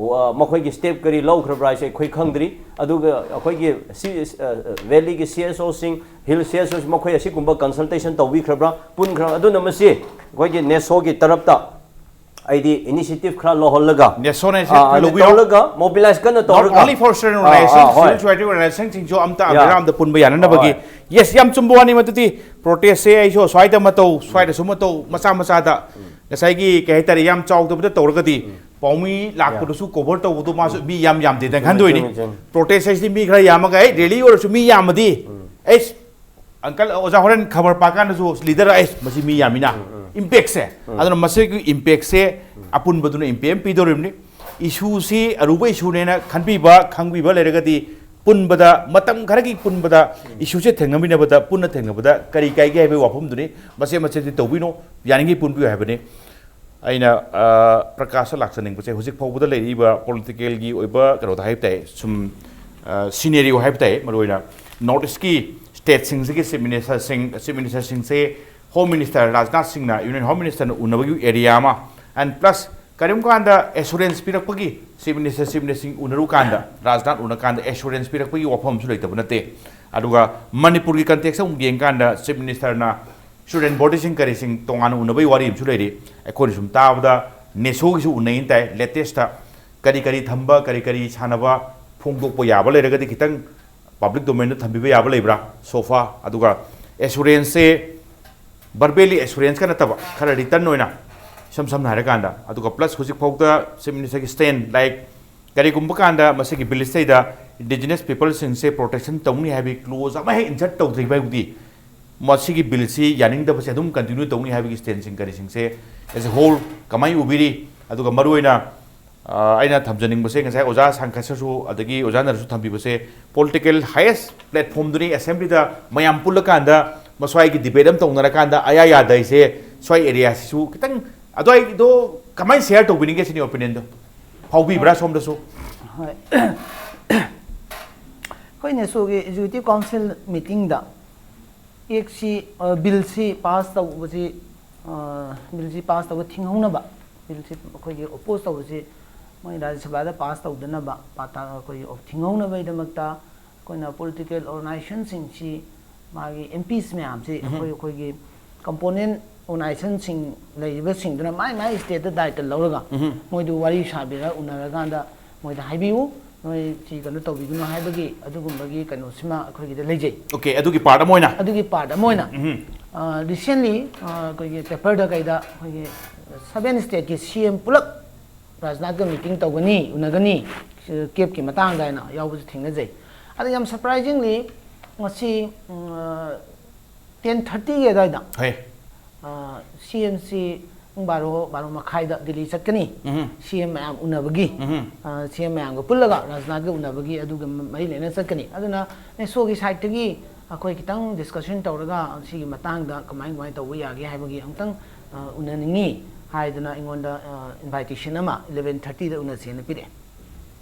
ꯑ, ꯃꯈꯣꯏꯒꯤ ꯁ꯭ꯇꯦꯞ ꯀꯔꯤ ꯂꯧꯈ꯭ꯔꯕ꯭ꯔꯥ ꯍꯥꯏꯁꯦ ꯑꯩꯈꯣꯏ ꯈꯪꯗ꯭ꯔꯤ꯫ ꯑꯗꯨꯒ ꯑꯩꯈꯣꯏꯒꯤ ꯁꯤ ꯑ, ꯚꯦꯂꯤꯒꯤ C S ꯑꯣꯁꯤꯡ, hill C S ꯑꯣꯁ, ꯃꯈꯣꯏ ꯑꯁꯤꯒꯨꯝꯕ ꯀꯟꯁꯜꯇꯦꯁꯟ ꯇꯧꯕꯤꯈ꯭ꯔꯕ꯭ꯔꯥ, ꯄꯨꯟꯈ꯭ꯔ ꯑꯗꯨꯅ ꯃꯁꯤ ꯑꯩꯈꯣꯏꯒꯤ ꯅꯦꯁꯣꯒꯤ ꯇꯔꯞꯇ ꯑꯩꯗꯤ ꯏꯅꯤꯁꯤꯌꯦꯇꯤꯚ ꯈꯔ ꯂꯧꯍꯜꯂꯒ, ꯅꯦꯁꯣꯅ ꯍꯥꯏꯁꯦ ꯑ, ꯑ, ꯂꯧꯕꯤꯔꯣ꯫ ꯇꯧꯔꯒ, ꯃꯣꯕꯤꯂꯥꯏꯁ ꯀꯟꯅ Not ꯇꯧꯔꯒ, only for student ꯑ, ꯑ, organization, ꯍꯣꯏ꯫ civil society organizationꯁꯤꯡꯁꯨ ꯑꯝꯇ Yeah. ꯑꯝꯕ꯭ꯔꯦꯂꯥ ꯑꯝꯇ ꯄꯨꯟꯕ ꯌꯥꯅꯅꯕꯒꯤ꯫ ꯍꯣꯏ꯫ Yes, ꯌꯥꯝ ꯆꯨꯝꯕ ꯋꯥꯅꯤ ꯃꯗꯨꯗꯤ꯫ ꯄ꯭ꯔꯣꯇꯦꯁꯁꯦ ꯑꯩꯁꯨ ꯁ꯭ꯋꯥꯏꯗ ꯑꯃ ꯇꯧ, ꯁ꯭ꯋꯥꯏꯗꯁꯨ ꯑꯃ ꯇꯧ, ꯃꯆꯥ ꯃꯆꯥꯗ ꯉꯁꯥꯏꯒꯤ ꯀꯩ ꯍꯥꯏꯇꯥꯔꯦ, ꯌꯥꯝ ꯆꯥꯎꯗꯕꯗ ꯇꯧꯔꯒꯗꯤ ꯄꯥꯎꯃꯤ ꯂꯥꯛꯄꯗꯁꯨ ꯀꯣꯚꯔ ꯇꯧꯕꯗꯣ ꯃꯥꯁꯨ ꯃꯤ ꯌꯥꯝ ꯌꯥꯝꯗꯦꯗꯅ ꯈꯟꯗꯣꯏꯅꯤ꯫ ꯆꯨꯝꯃꯤ, ꯆꯨꯝꯃꯤ꯫ ꯄ꯭ꯔꯣꯇꯦꯁ ꯍꯥꯏꯁꯤꯗꯤ ꯃꯤ ꯈꯔ ꯌꯥꯝꯃꯒ ꯑꯩ ꯔꯦꯂꯤ ꯑꯣꯏꯔꯁꯨ ꯃꯤ ꯌꯥꯝꯃꯗꯤ ꯑꯩꯁ ꯑꯪꯀꯜ, ꯑꯣꯖꯥ, ꯍꯣꯔꯦꯟ ꯈꯕꯔ ꯄꯥꯀꯥꯟꯗꯁꯨ ꯂꯤꯗꯔ ꯑꯩꯁ ꯃꯁꯤ ꯃꯤ ꯌꯥꯝꯃꯤꯅ ꯏꯝꯄꯦꯛꯁꯦ꯫ ꯑꯗꯨꯅ ꯃꯁꯤꯒꯤ ꯏꯝꯄꯦꯛꯁꯦ ꯑꯄꯨꯟꯕꯗꯨꯅ ꯏꯝꯄꯦꯛ ꯑꯃ ꯄꯤꯗꯧꯔꯤꯕꯅꯤ꯫ ꯏꯁꯨꯁꯤ ꯑꯔꯨꯕ ꯏꯁꯨꯅꯦꯅ ꯈꯟꯕꯤꯕ ꯈꯪꯕꯤꯕ ꯂꯩꯔꯒꯗꯤ ꯄꯨꯟꯕꯗ, ꯃꯇꯝ ꯈꯔꯒꯤ ꯄꯨꯟꯕꯗ ꯏꯁꯨꯁꯦ ꯊꯦꯡꯅꯃꯤꯟꯅꯕꯗ, ꯄꯨꯟꯅ ꯊꯦꯡꯅꯕꯗ ꯀꯔꯤ ꯀꯥꯏꯒꯦ ꯍꯥꯏꯕꯒꯤ ꯋꯥꯐꯝꯗꯨꯅꯤ꯫ ꯃꯆꯦꯠ ꯃꯆꯦꯠꯇꯤ ꯇꯧꯕꯤꯅꯣ, ꯌꯥꯔꯤꯉꯩ ꯄꯨꯟꯕꯤꯌꯨ ꯍꯥꯏꯕꯅꯤ꯫ ꯑꯩꯅ ꯄ꯭ꯔꯀꯥꯁꯇ ꯂꯥꯛꯆꯅꯤꯡꯕꯁꯦ, ꯍꯧꯖꯤꯛ ꯐꯥꯎꯕꯗ ꯂꯩꯔꯤꯕ ꯄꯣꯂꯤꯇꯤꯀꯦꯜꯒꯤ ꯑꯣꯏꯕ ꯀꯩꯅꯣꯗ ꯍꯥꯏꯕ ꯇꯥꯏ, ꯁꯨꯝ ꯁꯤꯅꯦꯔꯤꯑꯣ ꯍꯥꯏꯕ ꯇꯥꯏ, ꯃꯔꯨꯑꯣꯏꯅ ꯅꯣꯔꯠ ꯏꯁꯀꯤ ꯁ꯭ꯇꯦꯠꯁꯤꯡꯁꯤꯒꯤ ꯆꯤꯐ ꯃꯤꯅꯤꯁꯇꯔꯁꯤꯡ ꯆꯤꯐ ꯃꯤꯅꯤꯁꯇꯔꯁꯤꯡꯁꯦ ꯍꯣꯝ ꯃꯤꯅꯤꯁꯇꯔ ꯔꯥꯖꯅꯥꯊ ꯁꯤꯡꯅ, ꯌꯨꯅꯤꯌꯟ ꯍꯣꯝ ꯃꯤꯅꯤꯁꯇꯔꯅ ꯎꯅꯕꯒꯤ ꯑꯦꯔꯤꯌꯥ ꯑꯃ, ꯑꯦꯟ ꯄ꯭ꯂꯁ ꯀꯔꯤꯒꯨꯝꯕ ꯀꯥꯟꯗ ꯑꯦꯁꯨꯔꯦꯟꯁ ꯄꯤꯔꯛꯄꯒꯤ, ꯆꯤꯐ ꯃꯤꯅꯤꯁꯇꯔ ꯆꯤꯐ ꯃꯤꯅꯤꯁꯇꯔꯁꯤꯡ ꯎꯅꯔꯨ ꯀꯥꯟꯗ, ꯔꯥꯖꯅꯥꯊ ꯎꯅ ꯀꯥꯟꯗ ꯑꯦꯁꯨꯔꯦꯟꯁ ꯄꯤꯔꯛꯄꯒꯤ ꯋꯥꯐꯝ ꯑꯃꯁꯨ ꯂꯩꯇꯕ ꯅꯠꯇꯦ꯫ ꯑꯗꯨꯒ ꯃꯅꯤꯄꯨꯔꯒꯤ ꯀꯟꯇꯦꯛꯁꯇ ꯑꯃꯨꯛ ꯌꯦꯡꯀꯥꯟꯗ ꯆꯤꯐ ꯃꯤꯅꯤꯁꯇꯔꯅ ꯏꯁꯇꯨꯗꯦꯟ ꯕꯣꯗꯤꯁꯤꯡ ꯀꯔꯤꯁꯤꯡ ꯇꯣꯉꯥꯟꯅ ꯎꯅꯕꯒꯤ ꯋꯥꯔꯤ ꯑꯃꯁꯨ ꯂꯩꯔꯤ꯫ ꯑꯩꯈꯣꯏꯅ ꯁꯨꯝ ꯇꯥꯕꯗ ꯅꯦꯁꯣꯒꯤꯁꯨ ꯎꯅꯩꯅ ꯇꯥꯏ꯫ ꯂꯦꯇꯦꯁꯇ ꯀꯔꯤ ꯀꯔꯤ ꯊꯝꯕ, ꯀꯔꯤ ꯀꯔꯤ ꯁꯥꯟꯅꯕ ꯐꯣꯡꯗꯣꯛꯄ ꯌꯥꯕ ꯂꯩꯔꯒꯗꯤ ꯈꯤꯇꯪ ꯄꯕ꯭ꯂꯤꯛ ꯗꯣꯃꯦꯟꯗ ꯊꯝꯕꯤꯕ ꯌꯥꯕ ꯂꯩꯕ꯭ꯔꯥ? ꯁꯣꯐꯥ, ꯑꯗꯨꯒ ꯑꯦꯁꯨꯔꯦꯟꯁꯁꯦ ꯕꯔꯕꯦꯂꯤ ꯑꯦꯁꯨꯔꯦꯟꯁꯀ ꯅꯠꯇꯕ, ꯈꯔ ꯔꯤꯇꯟ ꯑꯣꯏꯅ, ꯏꯁꯝ ꯁꯝꯅ ꯍꯥꯏꯔꯀꯥꯟꯗ, ꯑꯗꯨꯒ ꯄ꯭ꯂꯁ ꯍꯧꯖꯤꯛ ꯐꯥꯎꯗ ꯆꯤꯐ ꯃꯤꯅꯤꯁꯇꯔꯒꯤ ꯁ꯭ꯇꯦꯟ, ꯂꯥꯏꯛ, ꯀꯔꯤꯒꯨꯝꯕ ꯀꯥꯟꯗ ꯃꯁꯤꯒꯤ ꯕꯤꯜꯁꯤꯗꯩꯗ ꯏꯟꯗꯤꯖꯤꯅꯁ ꯄꯤꯄꯜꯁꯤꯡꯁꯦ ꯄ꯭ꯔꯣꯇꯦꯛꯁꯟ ꯇꯧꯅꯤ ꯍꯥꯏꯕꯒꯤ ꯀ꯭ꯂꯣꯖ ꯑꯃ ꯍꯦꯛ ꯏꯟꯁꯔꯠ ꯇꯧꯗ꯭ꯔꯤꯕ ꯍꯥꯏꯕꯗꯤ, ꯃꯁꯤꯒꯤ ꯕꯤꯜꯁꯤ ꯌꯥꯅꯤꯡꯗꯕꯁꯦ ꯑꯗꯨꯝ ꯀꯟꯇꯤꯅ꯭ꯌꯨ ꯇꯧꯅꯤ ꯍꯥꯏꯕꯒꯤ ꯁ꯭ꯇꯦꯟꯁꯤꯡ ꯀꯔꯤꯁꯤꯡꯁꯦ ꯑꯦꯁ ꯑꯦ ꯍꯣꯜ ꯀꯃꯥꯏꯅ ꯎꯕꯤꯔꯤ? ꯑꯗꯨꯒ ꯃꯔꯨꯑꯣꯏꯅ ꯑ, ꯑꯩꯅ ꯊꯝꯖꯅꯤꯡꯕꯁꯦ, ꯉꯁꯥꯏ ꯑꯣꯖꯥ ꯁꯪꯀꯔꯁꯁꯨ ꯑꯗꯒꯤ ꯑꯣꯖꯥ ꯅꯔꯁꯨ ꯊꯝꯕꯤꯕꯁꯦ, ꯄꯣꯂꯤꯇꯤꯀꯦꯜ ꯍꯥꯏꯌꯦꯁ ꯄ꯭ꯂꯦꯠꯐꯣꯝꯗꯨꯅꯤ, ꯑꯦꯁꯦꯝꯕ꯭ꯂꯤꯗ ꯃꯌꯥꯝ ꯄꯨꯜꯂꯀꯥꯟꯗ ꯃꯁ꯭ꯋꯥꯏꯒꯤ ꯗꯤꯕꯦꯠ ꯑꯃ ꯇꯧꯅꯔꯀꯥꯟꯗ ꯑꯌꯥ ꯌꯥꯗ ꯍꯥꯏꯁꯦ, ꯁ꯭ꯋꯥꯏ ꯑꯦꯔꯤꯌꯥꯁꯤꯁꯨ ꯈꯤꯇꯪ ꯑꯗꯨꯋꯥꯏꯗꯣ ꯀꯃꯥꯏꯅ ꯁꯤꯌꯔ ꯇꯧꯕꯤꯅꯤꯡꯒꯦ ꯁꯤꯅꯤ ꯑꯣꯄꯤꯅꯤꯌꯟꯗꯣ ꯐꯥꯎꯕꯤꯕ꯭ꯔꯥ ꯁꯣꯝꯗꯁꯨ? ꯍꯣꯏ꯫ ꯑꯩꯈꯣꯏ ꯅꯦꯁꯣꯒꯤ ꯑꯦꯛꯖꯤꯀ꯭ꯌꯨꯇꯤꯚ ꯀꯥꯎꯟꯁꯤꯜ ꯃꯤꯇꯤꯡꯗ ꯑꯦꯛꯁꯤ, ꯑ, ꯕꯤꯜꯁꯤ ꯄꯥꯁ ꯇꯧꯕꯁꯤ, ꯑ, ꯕꯤꯜꯁꯤ ꯄꯥꯁ ꯇꯧꯕ ꯊꯤꯡꯍꯧꯅꯕ, ꯕꯤꯜꯁꯤ ꯑꯩꯈꯣꯏꯒꯤ ꯑꯣꯄꯣꯖ ꯇꯧꯕꯁꯤ ꯃꯣꯏ ꯔꯥꯖ꯭ꯌ ꯁꯚꯥꯗ ꯄꯥꯁ ꯇꯧꯗꯅꯕ, ꯄꯥꯇꯥ-, ꯑꯩꯈꯣꯏꯒꯤ ꯊꯤꯡꯍꯧꯅꯕꯒꯤꯗꯃꯛꯇ ꯑꯩꯈꯣꯏꯅ ꯄꯣꯂꯤꯇꯤꯀꯦꯜ ꯑꯣꯔꯒꯅꯥꯏꯖꯦꯁꯟꯁꯤꯡꯁꯤ ꯃꯥꯒꯤ ꯑꯦꯝ ꯄꯤꯁ ꯃꯌꯥꯝꯁꯤ ꯎꯝꯍꯨꯝ꯫ ꯑꯩꯈꯣꯏ, ꯑꯩꯈꯣꯏꯒꯤ ꯀꯝꯄꯣꯅꯦꯟ ꯑꯣꯔꯒꯅꯥꯏꯖꯦꯁꯟꯁꯤꯡ ꯂꯩꯔꯤꯕꯁꯤꯡꯗꯨꯅ ꯃꯥꯏ ꯃꯥꯏ ꯁ꯭ꯇꯦꯠꯇ ꯗꯥꯏꯇ ꯂꯧꯔꯒ ꯎꯝꯍꯨꯝ꯫ ꯃꯣꯏꯗꯨ ꯋꯥꯔꯤ ꯁꯥꯕꯤꯔ ꯎꯅꯔꯀꯥꯟꯗ ꯃꯣꯏꯗ ꯍꯥꯏꯕꯤꯌꯨ, ꯅꯣꯏ ꯁꯤ ꯀꯩꯅꯣ ꯇꯧꯕꯤꯒꯅꯨ ꯍꯥꯏꯕꯒꯤ ꯑꯗꯨꯒꯨꯝꯕꯒꯤ ꯀꯩꯅꯣꯁꯤꯃ ꯑꯩꯈꯣꯏꯒꯤꯗ ꯂꯩꯖꯩ꯫ ꯑꯣꯀꯦ, ꯑꯗꯨꯒꯤ ꯄꯥꯔꯠ ꯑꯃ ꯑꯣꯏꯅ꯫ ꯑꯗꯨꯒꯤ ꯄꯥꯔꯠ ꯑꯃ ꯑꯣꯏꯅ, ꯎꯝꯍꯨꯝ꯫ ꯑ, ꯔꯤꯁꯦꯟꯂꯤ, ꯑ, ꯑꯩꯈꯣꯏꯒꯤ ꯄꯦꯄꯔꯗ ꯀꯩꯗ ꯑꯩꯈꯣꯏꯒꯤ ꯁꯚꯦꯟ ꯁ꯭ꯇꯦꯠꯀꯤ ꯁꯤ ꯑꯦꯝ ꯄꯨꯂꯞ ꯔꯥꯖꯅꯥꯊꯀ ꯃꯤꯇꯤꯡ ꯇꯧꯒꯅꯤ, ꯎꯅꯒꯅꯤ, ꯀꯦꯞꯀꯤ ꯃꯇꯥꯡꯗ ꯍꯥꯏꯅ ꯌꯥꯎꯕꯁꯨ ꯊꯦꯡꯅꯖꯩ꯫ ꯑꯗ ꯌꯥꯝ ꯁꯔꯄ꯭ꯔꯥꯏꯖꯤꯡꯂꯤ ꯉꯁꯤ, ꯎꯝ, ꯑ, ꯇꯦꯟ ꯊꯥꯔꯇꯤꯒꯤ ꯑꯗꯨꯋꯥꯏꯗ, ꯍꯣꯏ꯫ ꯑ, ꯁꯤ ꯑꯦꯝꯁꯤ ꯄꯨꯡ ꯕꯥꯔꯣ, ꯕꯥꯔꯣ ꯃꯈꯥꯏꯗ ꯗꯤꯜꯂꯤ ꯆꯠꯀꯅꯤ꯫ ꯎꯝꯍꯨꯝ꯫ ꯁꯤ ꯑꯦꯝ ꯃꯌꯥꯝ ꯎꯅꯕꯒꯤ, ꯎꯝꯍꯨꯝ꯫ ꯑ, ꯁꯤ ꯑꯦꯝ ꯃꯌꯥꯝꯒ ꯄꯨꯜꯂꯒ ꯔꯥꯖꯅꯥꯊꯀ ꯎꯅꯕꯒꯤ ꯑꯗꯨꯒ ꯃꯔꯤ ꯂꯩꯅꯅ ꯆꯠꯀꯅꯤ꯫ ꯑꯗꯨꯅ ꯅꯦꯁꯣꯒꯤ ꯁꯥꯏꯠꯇꯒꯤ ꯑꯩꯈꯣꯏ ꯈꯤꯇꯪ ꯗꯤꯁꯀꯁꯟ ꯇꯧꯔꯒ ꯁꯤꯒꯤ ꯃꯇꯥꯡꯗ ꯀꯃꯥꯏ ꯀꯃꯥꯏꯅ ꯇꯧꯕ ꯌꯥꯒꯦ ꯍꯥꯏꯕꯒꯤ ꯑꯃꯨꯛꯇꯪ, ꯑ, ꯎꯅꯅꯤꯡꯉꯤ꯫ ꯍꯥꯏꯗꯅ ꯑꯩꯉꯣꯟꯗ ꯏꯟꯚꯥꯏꯇꯦꯁꯟ ꯑꯃ ꯏꯂꯚꯦꯟ ꯊꯥꯔꯇꯤꯗ ꯎꯅꯁꯦꯅ ꯄꯤꯔꯛꯑꯦ꯫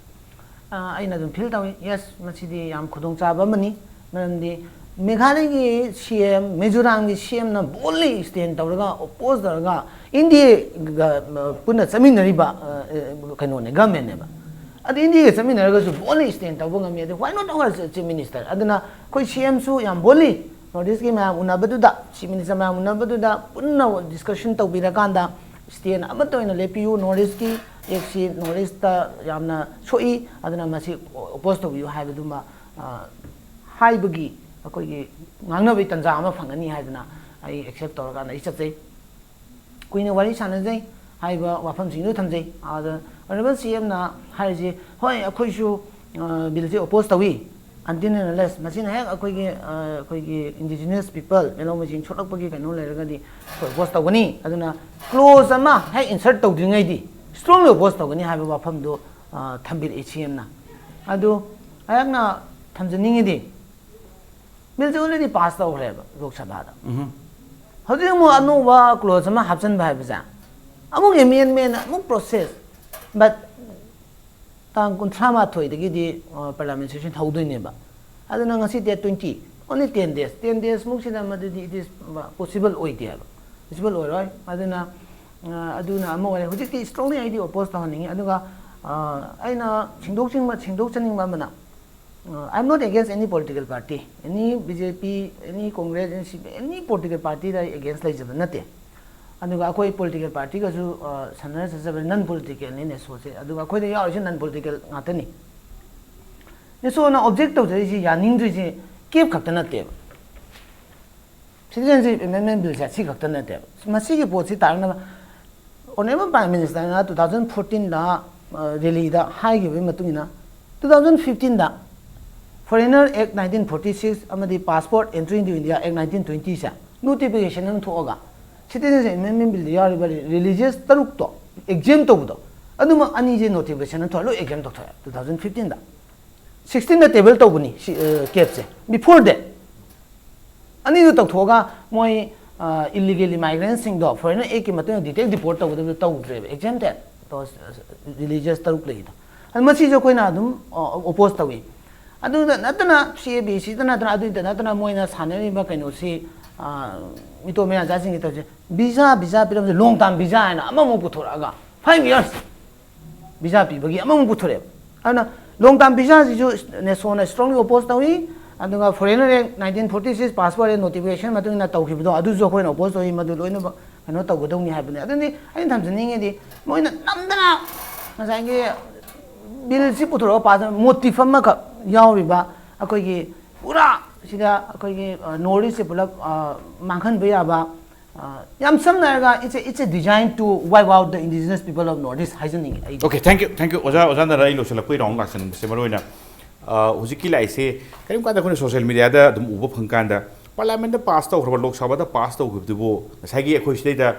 ꯑ, ꯑꯩꯅ ꯑꯗꯨꯝ ꯐꯤꯜ ꯇꯧꯏ, ꯌꯦꯁ, ꯃꯁꯤꯗꯤ ꯌꯥꯝ ꯈꯨꯗꯣꯡꯆꯥꯕ ꯑꯃꯅꯤ꯫ ꯃꯔꯝꯗꯤ ꯃꯦꯘꯥꯂꯌꯒꯤ ꯁꯤ ꯑꯦꯝ, ꯃꯤꯖꯣꯔꯥꯝꯒꯤ ꯁꯤ ꯑꯦꯝꯅ ꯕꯣꯜꯂꯤ ꯁ꯭ꯇꯦꯟ ꯇꯧꯔꯒ, ꯑꯣꯄꯣꯖ ꯇꯧꯔꯒ, ꯏꯟꯗꯤꯌꯥꯒ, ꯑ, ꯄꯨꯟꯅ ꯆꯠꯃꯤꯟꯅꯔꯤꯕ, ꯑ, ꯑ, ꯀꯩꯅꯣꯅꯦ, ꯒꯃꯦꯟꯅꯦꯕ꯫ ꯑꯗꯨ ꯏꯟꯗꯤꯌꯥꯒ ꯆꯠꯃꯤꯟꯅꯔꯒꯁꯨ ꯕꯣꯜꯂꯤ ꯁ꯭ꯇꯦꯟ ꯇꯧꯕ ꯉꯝꯃꯤ꯫ ꯑꯗꯨ why not our chief minister? ꯑꯗꯨꯅ ꯑꯩꯈꯣꯏ ꯁꯤ ꯑꯦꯝꯁꯨ ꯌꯥꯝ ꯕꯣꯜꯂꯤ, ꯅꯣꯔꯠ ꯏꯁꯀꯤ ꯃꯌꯥꯝ ꯎꯅꯕꯗꯨꯗ, ꯆꯤꯐ ꯃꯤꯅꯤꯁꯇꯔ ꯃꯌꯥꯝ ꯎꯅꯕꯗꯨꯗ ꯄꯨꯟꯅ ꯗꯤꯁꯀꯁꯟ ꯇꯧꯕꯤꯔꯀꯥꯟꯗ ꯁ꯭ꯇꯦꯟ ꯑꯃꯠꯇ ꯑꯣꯏꯅ ꯂꯦꯞꯄꯤꯌꯨ, ꯅꯣꯔꯠ ꯏꯁꯀꯤ ꯑꯦꯛꯁꯤ ꯅꯣꯔꯠ ꯏꯁꯇ ꯌꯥꯝꯅ ꯁꯣꯛꯏ, ꯑꯗꯨꯅ ꯃꯁꯤ ꯑꯣꯄꯣꯖ ꯇꯧꯕꯤꯌꯨ ꯍꯥꯏꯕꯗꯨꯃ, ꯑ, ꯍꯥꯏꯕꯒꯤ, ꯑꯩꯈꯣꯏꯒꯤ ꯉꯥꯡꯅꯕꯒꯤ ꯇꯥꯟꯖꯥ ꯑꯃ ꯐꯪꯒꯅꯤ ꯍꯥꯏꯗꯅ ꯑꯩ ꯑꯦꯛꯁꯦꯞ ꯇꯧꯔꯀꯥꯟꯗ ꯑꯩ ꯆꯠꯆꯩ꯫ ꯀꯨꯏꯅ ꯋꯥꯔꯤ ꯁꯥꯟꯅꯖꯩ, ꯍꯥꯏꯔꯤꯕ ꯋꯥꯐꯝꯁꯤꯡꯗꯨ ꯊꯝꯖꯩ꯫ ꯑꯗ ꯑꯣꯅꯔꯦꯕꯜ ꯁꯤ ꯑꯦꯝꯅ ꯍꯥꯏꯔꯤꯁꯤ, ꯍꯣꯏ, ꯑꯩꯈꯣꯏꯁꯨ, ꯑ, ꯕꯤꯜꯁꯦ ꯑꯣꯄꯣꯖ ꯇꯧꯏ, until and unless ꯃꯁꯤꯅ ꯍꯦꯛ ꯑꯩꯈꯣꯏꯒꯤ, ꯑ, ꯑꯩꯈꯣꯏꯒꯤ ꯏꯟꯗꯤꯖꯤꯅꯁ ꯄꯤꯄꯜ, ꯃꯦꯂꯧꯃꯩꯁꯤꯡ ꯁꯣꯛꯂꯛꯄꯒꯤ ꯀꯩꯅꯣ ꯂꯩꯔꯒꯗꯤ ꯑꯩꯈꯣꯏ ꯑꯣꯄꯣꯖ ꯇꯧꯒꯅꯤ꯫ ꯑꯗꯨꯅ ꯀ꯭ꯂꯣꯖ ꯑꯃ ꯍꯦꯛ ꯏꯟꯁꯔꯠ ꯇꯧꯗ꯭ꯔꯤꯉꯩꯗꯤ ꯏꯁꯇ꯭ꯔꯣꯡꯂꯤ ꯑꯣꯄꯣꯖ ꯇꯧꯒꯅꯤ ꯍꯥꯏꯕ ꯋꯥꯐꯝꯗꯨ, ꯑ, ꯊꯝꯕꯤꯔꯛꯏ ꯁꯤ ꯑꯦꯝꯅ꯫ ꯑꯗꯨ ꯑꯩꯍꯥꯛꯅ ꯊꯝꯖꯅꯤꯡꯉꯤꯗꯤ, ꯕꯤꯜꯁꯦ ꯑꯣꯜꯔꯦꯗꯤ ꯄꯥꯁ ꯇꯧꯈ꯭ꯔꯦꯕ ꯂꯣꯛ ꯁꯚꯥꯗ꯫ ꯎꯝꯍꯨꯝ꯫ ꯍꯧꯖꯤꯛ ꯑꯃꯨꯛ ꯑꯅꯧꯕ ꯀ꯭ꯂꯣꯖ ꯑꯃ ꯍꯥꯞꯆꯤꯟꯕ ꯍꯥꯏꯕꯁꯦ, ꯑꯃꯨꯛ ꯑꯦꯃꯦꯟꯃꯦꯟ, ꯑꯃꯨꯛ ꯄ꯭ꯔꯣꯁꯦꯁ꯫ ꯕꯠ ꯇꯥꯡ ꯀꯨꯟꯊ꯭ꯔꯥ ꯃꯥꯊꯣꯏꯗꯒꯤꯗꯤ, ꯑ, ꯄꯥꯔꯂꯤꯌꯥꯃꯦꯟ ꯁꯦꯁꯟ ꯍꯧꯗꯣꯏꯅꯦꯕ꯫ ꯑꯗꯨꯅ ꯉꯁꯤ date twenty, only ten days, ten ꯗꯦꯖꯃꯨꯛꯁꯤꯗ ꯃꯗꯨꯗꯤ ꯏꯠ ꯏꯁ ꯄꯣꯁꯤꯕꯜ ꯑꯣꯏꯗꯦ ꯍꯥꯏꯕ, ꯄꯣꯁꯤꯕꯜ ꯑꯣꯏꯔꯣꯏ꯫ ꯑꯗꯨꯅ, ꯑ, ꯑꯗꯨꯅ ꯑꯃ ꯑꯣꯏꯔꯦ꯫ ꯍꯧꯖꯤꯛꯇꯤ ꯏꯁꯇ꯭ꯔꯣꯡꯂꯤ ꯑꯩꯗꯤ ꯑꯣꯄꯣꯖ ꯇꯧꯍꯟꯅꯤꯡꯉꯤ꯫ ꯑꯗꯨꯒ, ꯑ, ꯑꯩꯅ ꯁꯦꯡꯗꯣꯛꯆꯅꯤꯡꯕ, ꯁꯦꯡꯗꯣꯛꯆꯅꯤꯡꯕ ꯑꯃꯅ, ꯑ, I am not against any political party, any B J P, any Congress, any C P I, any political party ꯗ ꯑꯩ ꯑꯦꯒꯦꯟꯁ ꯂꯩꯖꯕ ꯅꯠꯇꯦ꯫ ꯑꯗꯨꯒ ꯑꯩꯈꯣꯏ ꯄꯣꯂꯤꯇꯤꯀꯦꯜ ꯄꯥꯔꯇꯤꯒꯁꯨ, ꯑ, ꯁꯥꯟꯅꯔ ꯆꯠꯆꯕ ꯅꯟ ꯄꯣꯂꯤꯇꯤꯀꯦꯜꯅꯤ ꯅꯦꯁꯣꯁꯦ꯫ ꯑꯗꯨꯒ ꯑꯩꯈꯣꯏꯗ ꯌꯥꯎꯔꯤꯁꯦ ꯅꯟ ꯄꯣꯂꯤꯇꯤꯀꯦꯜ ꯉꯥꯛꯇꯅꯤ꯫ ꯅꯦꯁꯣꯅ ꯑꯣꯕꯖꯦꯛ ꯇꯧꯖꯔꯤꯁꯤ, ꯌꯥꯅꯤꯡꯗ꯭ꯔꯤꯁꯤ ꯀꯦꯞ ꯈꯛꯇ ꯅꯠꯇꯦꯕ꯫ ꯁꯤꯇꯤꯖꯦꯟꯁꯤꯞ ꯑꯦꯃꯦꯟꯃꯦꯟ ꯕꯤꯜꯁꯦ ꯁꯤ ꯈꯛꯇ ꯅꯠꯇꯦꯕ꯫ ꯃꯁꯤꯒꯤ ꯄꯣꯠꯁꯤ ꯇꯥꯔꯛꯅꯕ ꯑꯣꯅꯔꯦꯕꯜ ꯄ꯭ꯔꯥꯏꯝ ꯃꯤꯅꯤꯁꯇꯔꯅ ꯇꯨ ꯊꯥꯎꯖꯟ ꯐꯣꯔꯇꯤꯟꯗ, ꯑ, ꯔꯦꯂꯤꯗ ꯍꯥꯏꯈꯤꯕꯒꯤ ꯃꯇꯨꯡ ꯏꯟꯅ, ꯇꯨ ꯊꯥꯎꯖꯟ ꯐꯤꯐꯇꯤꯟꯗ Foreigner Act nineteen forty six ꯑꯃꯗꯤ Passport Entry into India Act nineteen twenty ꯁꯦ ꯅꯣꯇꯤꯐꯤꯀꯦꯁꯟ ꯑꯃ ꯊꯣꯛꯑꯒ, ꯁꯤꯇꯤꯖꯦꯟꯁꯤꯞ ꯑꯦꯃꯦꯟꯃꯦꯟ ꯕꯤꯜꯗ ꯌꯥꯎꯔꯤꯕ ꯔꯤꯂꯤꯖꯤꯌꯁ ꯇꯔꯨꯛꯇꯣ ꯑꯦꯛꯖꯦꯝ ꯇꯧꯕꯗꯣ, ꯑꯗꯨꯃꯛ ꯑꯅꯤꯁꯦ ꯅꯣꯇꯤꯐꯤꯀꯦꯁꯟ ꯑꯃ ꯊꯣꯛꯑꯒ ꯂꯣꯏ ꯑꯦꯛꯖꯦꯝ ꯇꯧꯊꯣꯛꯑꯦ ꯇꯨ ꯊꯥꯎꯖꯟ ꯐꯤꯐꯇꯤꯟꯗ꯫ ꯁꯤꯛꯁꯇꯤꯟꯗ ꯇꯦꯕꯜ ꯇꯧꯕꯅꯤ ꯁꯤ, ꯑ, ꯀꯦꯞꯁꯦ, before that꯫ ꯑꯅꯤꯗꯨ ꯇꯧꯊꯣꯛꯑꯒ ꯃꯣꯏ, ꯏꯜꯂꯤꯒꯦꯜ ꯏꯃꯥꯏꯒ꯭ꯔꯦꯟꯁꯤꯡꯗꯣ ꯐꯣꯔꯦꯟꯅꯔ ꯑꯦꯛꯀꯤ ꯃꯇꯨꯡ ꯏꯟꯅ ꯗꯤꯇꯦꯛ ꯗꯤꯄꯣꯔꯠ ꯇꯧꯒꯗꯕꯗꯣ ꯇꯧꯗ꯭ꯔꯦꯕ, ꯑꯦꯛꯖꯦꯝꯇꯦꯠ ꯔꯤꯂꯤꯖꯤꯌꯁ ꯇꯔꯨꯛ ꯂꯩꯔꯤꯗꯣ꯫ ꯑꯗꯨ ꯃꯁꯤꯁꯨ ꯑꯩꯈꯣꯏꯅ ꯑꯗꯨꯝ ꯑꯣꯄꯣꯁ ꯇꯧꯏ꯫ ꯑꯗꯨꯗ ꯅꯠꯇꯅ ꯁꯤ ꯑꯦ ꯕꯤ ꯁꯤꯗ ꯅꯠꯇꯅ, ꯑꯗꯨꯗ ꯅꯠꯇꯅ ꯃꯣꯏꯅ ꯁꯥꯟꯅꯔꯤꯕ ꯀꯩꯅꯣꯁꯤ, ꯃꯤꯇꯣꯞ ꯃꯌꯥꯖꯥꯁꯤꯡꯒꯤ ꯇꯧꯁꯦ, ꯚꯤꯖꯥ ꯚꯤꯖꯥ ꯄꯤꯔꯝꯕꯁꯦ ꯂꯣꯡ ꯇꯥꯝ ꯚꯤꯖꯥ ꯍꯥꯏꯅ ꯑꯃꯃꯨꯛ ꯄꯨꯊꯣꯔꯛꯑꯒ, ꯐꯥꯏꯚ ꯌꯔꯁ ꯚꯤꯖꯥ ꯄꯤꯕꯒꯤ ꯑꯃꯃꯨꯛ ꯄꯨꯊꯣꯔꯛꯑꯦꯕ꯫ ꯑꯗꯨꯅ ꯂꯣꯡ ꯇꯥꯝ ꯚꯤꯖꯥꯁꯤꯁꯨ ꯅꯦꯁꯣꯅ ꯏꯁꯇ꯭ꯔꯣꯡꯂꯤ ꯑꯣꯄꯣꯁ ꯇꯧꯏ꯫ ꯑꯗꯨꯒ foreigner act nineteen forty six passport and notification ꯃꯇꯨꯡ ꯏꯟꯅ ꯇꯧꯈꯤꯕꯗꯣ, ꯑꯗꯨꯁꯨ ꯑꯩꯈꯣꯏꯅ ꯑꯣꯄꯣꯁ ꯇꯧꯏ, ꯃꯗꯨ ꯂꯣꯏꯅꯃꯛ ꯀꯩꯅꯣ ꯇꯧꯒꯗꯧꯅꯤ ꯍꯥꯏꯕꯅꯤ꯫ ꯑꯗꯨꯅꯤ ꯑꯩꯅ ꯊꯝꯖꯅꯤꯡꯉꯤꯗꯤ, ꯃꯣꯏꯅ ꯅꯝꯗꯅ ꯉꯁꯥꯏꯒꯤ ꯕꯤꯜꯁꯤ ꯄꯨꯊꯣꯔꯛꯑꯒ ꯄꯥꯁ, ꯃꯣꯇꯤꯐ ꯑꯃꯈꯛ ꯌꯥꯎꯔꯤꯕ ꯑꯩꯈꯣꯏꯒꯤ ꯄꯨꯔꯥ ꯁꯤꯗ ꯑꯩꯈꯣꯏꯒꯤ ꯅꯣꯔꯠ ꯏꯁꯁꯦ ꯄꯨꯂꯞ ꯃꯥꯡꯍꯟꯕ ꯌꯥꯕ, ꯌꯥꯝ ꯁꯝꯅ ꯍꯥꯏꯔꯒ, it's a, it's a design to wipe out the indigenous people of North East ꯍꯥꯏꯖꯅꯤꯡꯉꯤ ꯑꯩ꯫ Okay, thank you, thank you, ꯑꯣꯖꯥ꯫ ꯑꯣꯖꯥ ꯅꯔꯥ, ꯑꯩ ꯂꯣꯏꯁꯤꯜꯂꯛꯄꯒꯤ ꯔꯥꯎꯟ ꯂꯥꯛꯆꯅꯤꯡꯕꯁꯦ, ꯃꯔꯨ ꯑꯣꯏꯅ ꯍꯧꯖꯤꯛꯀꯤ ꯂꯥꯛꯏꯁꯦ ꯀꯔꯤꯒꯨꯝꯕ ꯀꯥꯟꯗ ꯑꯩꯈꯣꯏꯅ ꯁꯣꯁꯤꯌꯦꯜ ꯃꯤꯗꯤꯌꯥꯗ ꯑꯗꯨꯝ ꯎꯕ ꯐꯪꯀꯥꯟꯗ, ꯄꯥꯔꯂꯥꯃꯦꯟꯗ ꯄꯥꯁ ꯇꯧꯈ꯭ꯔꯕ, ꯂꯣꯛ ꯁꯚꯥꯗ ꯄꯥꯁ ꯇꯧꯈꯤꯕꯗꯨꯕꯨ ꯉꯁꯥꯏꯒꯤ ꯑꯩꯈꯣꯏ ꯁꯤꯗꯩꯗ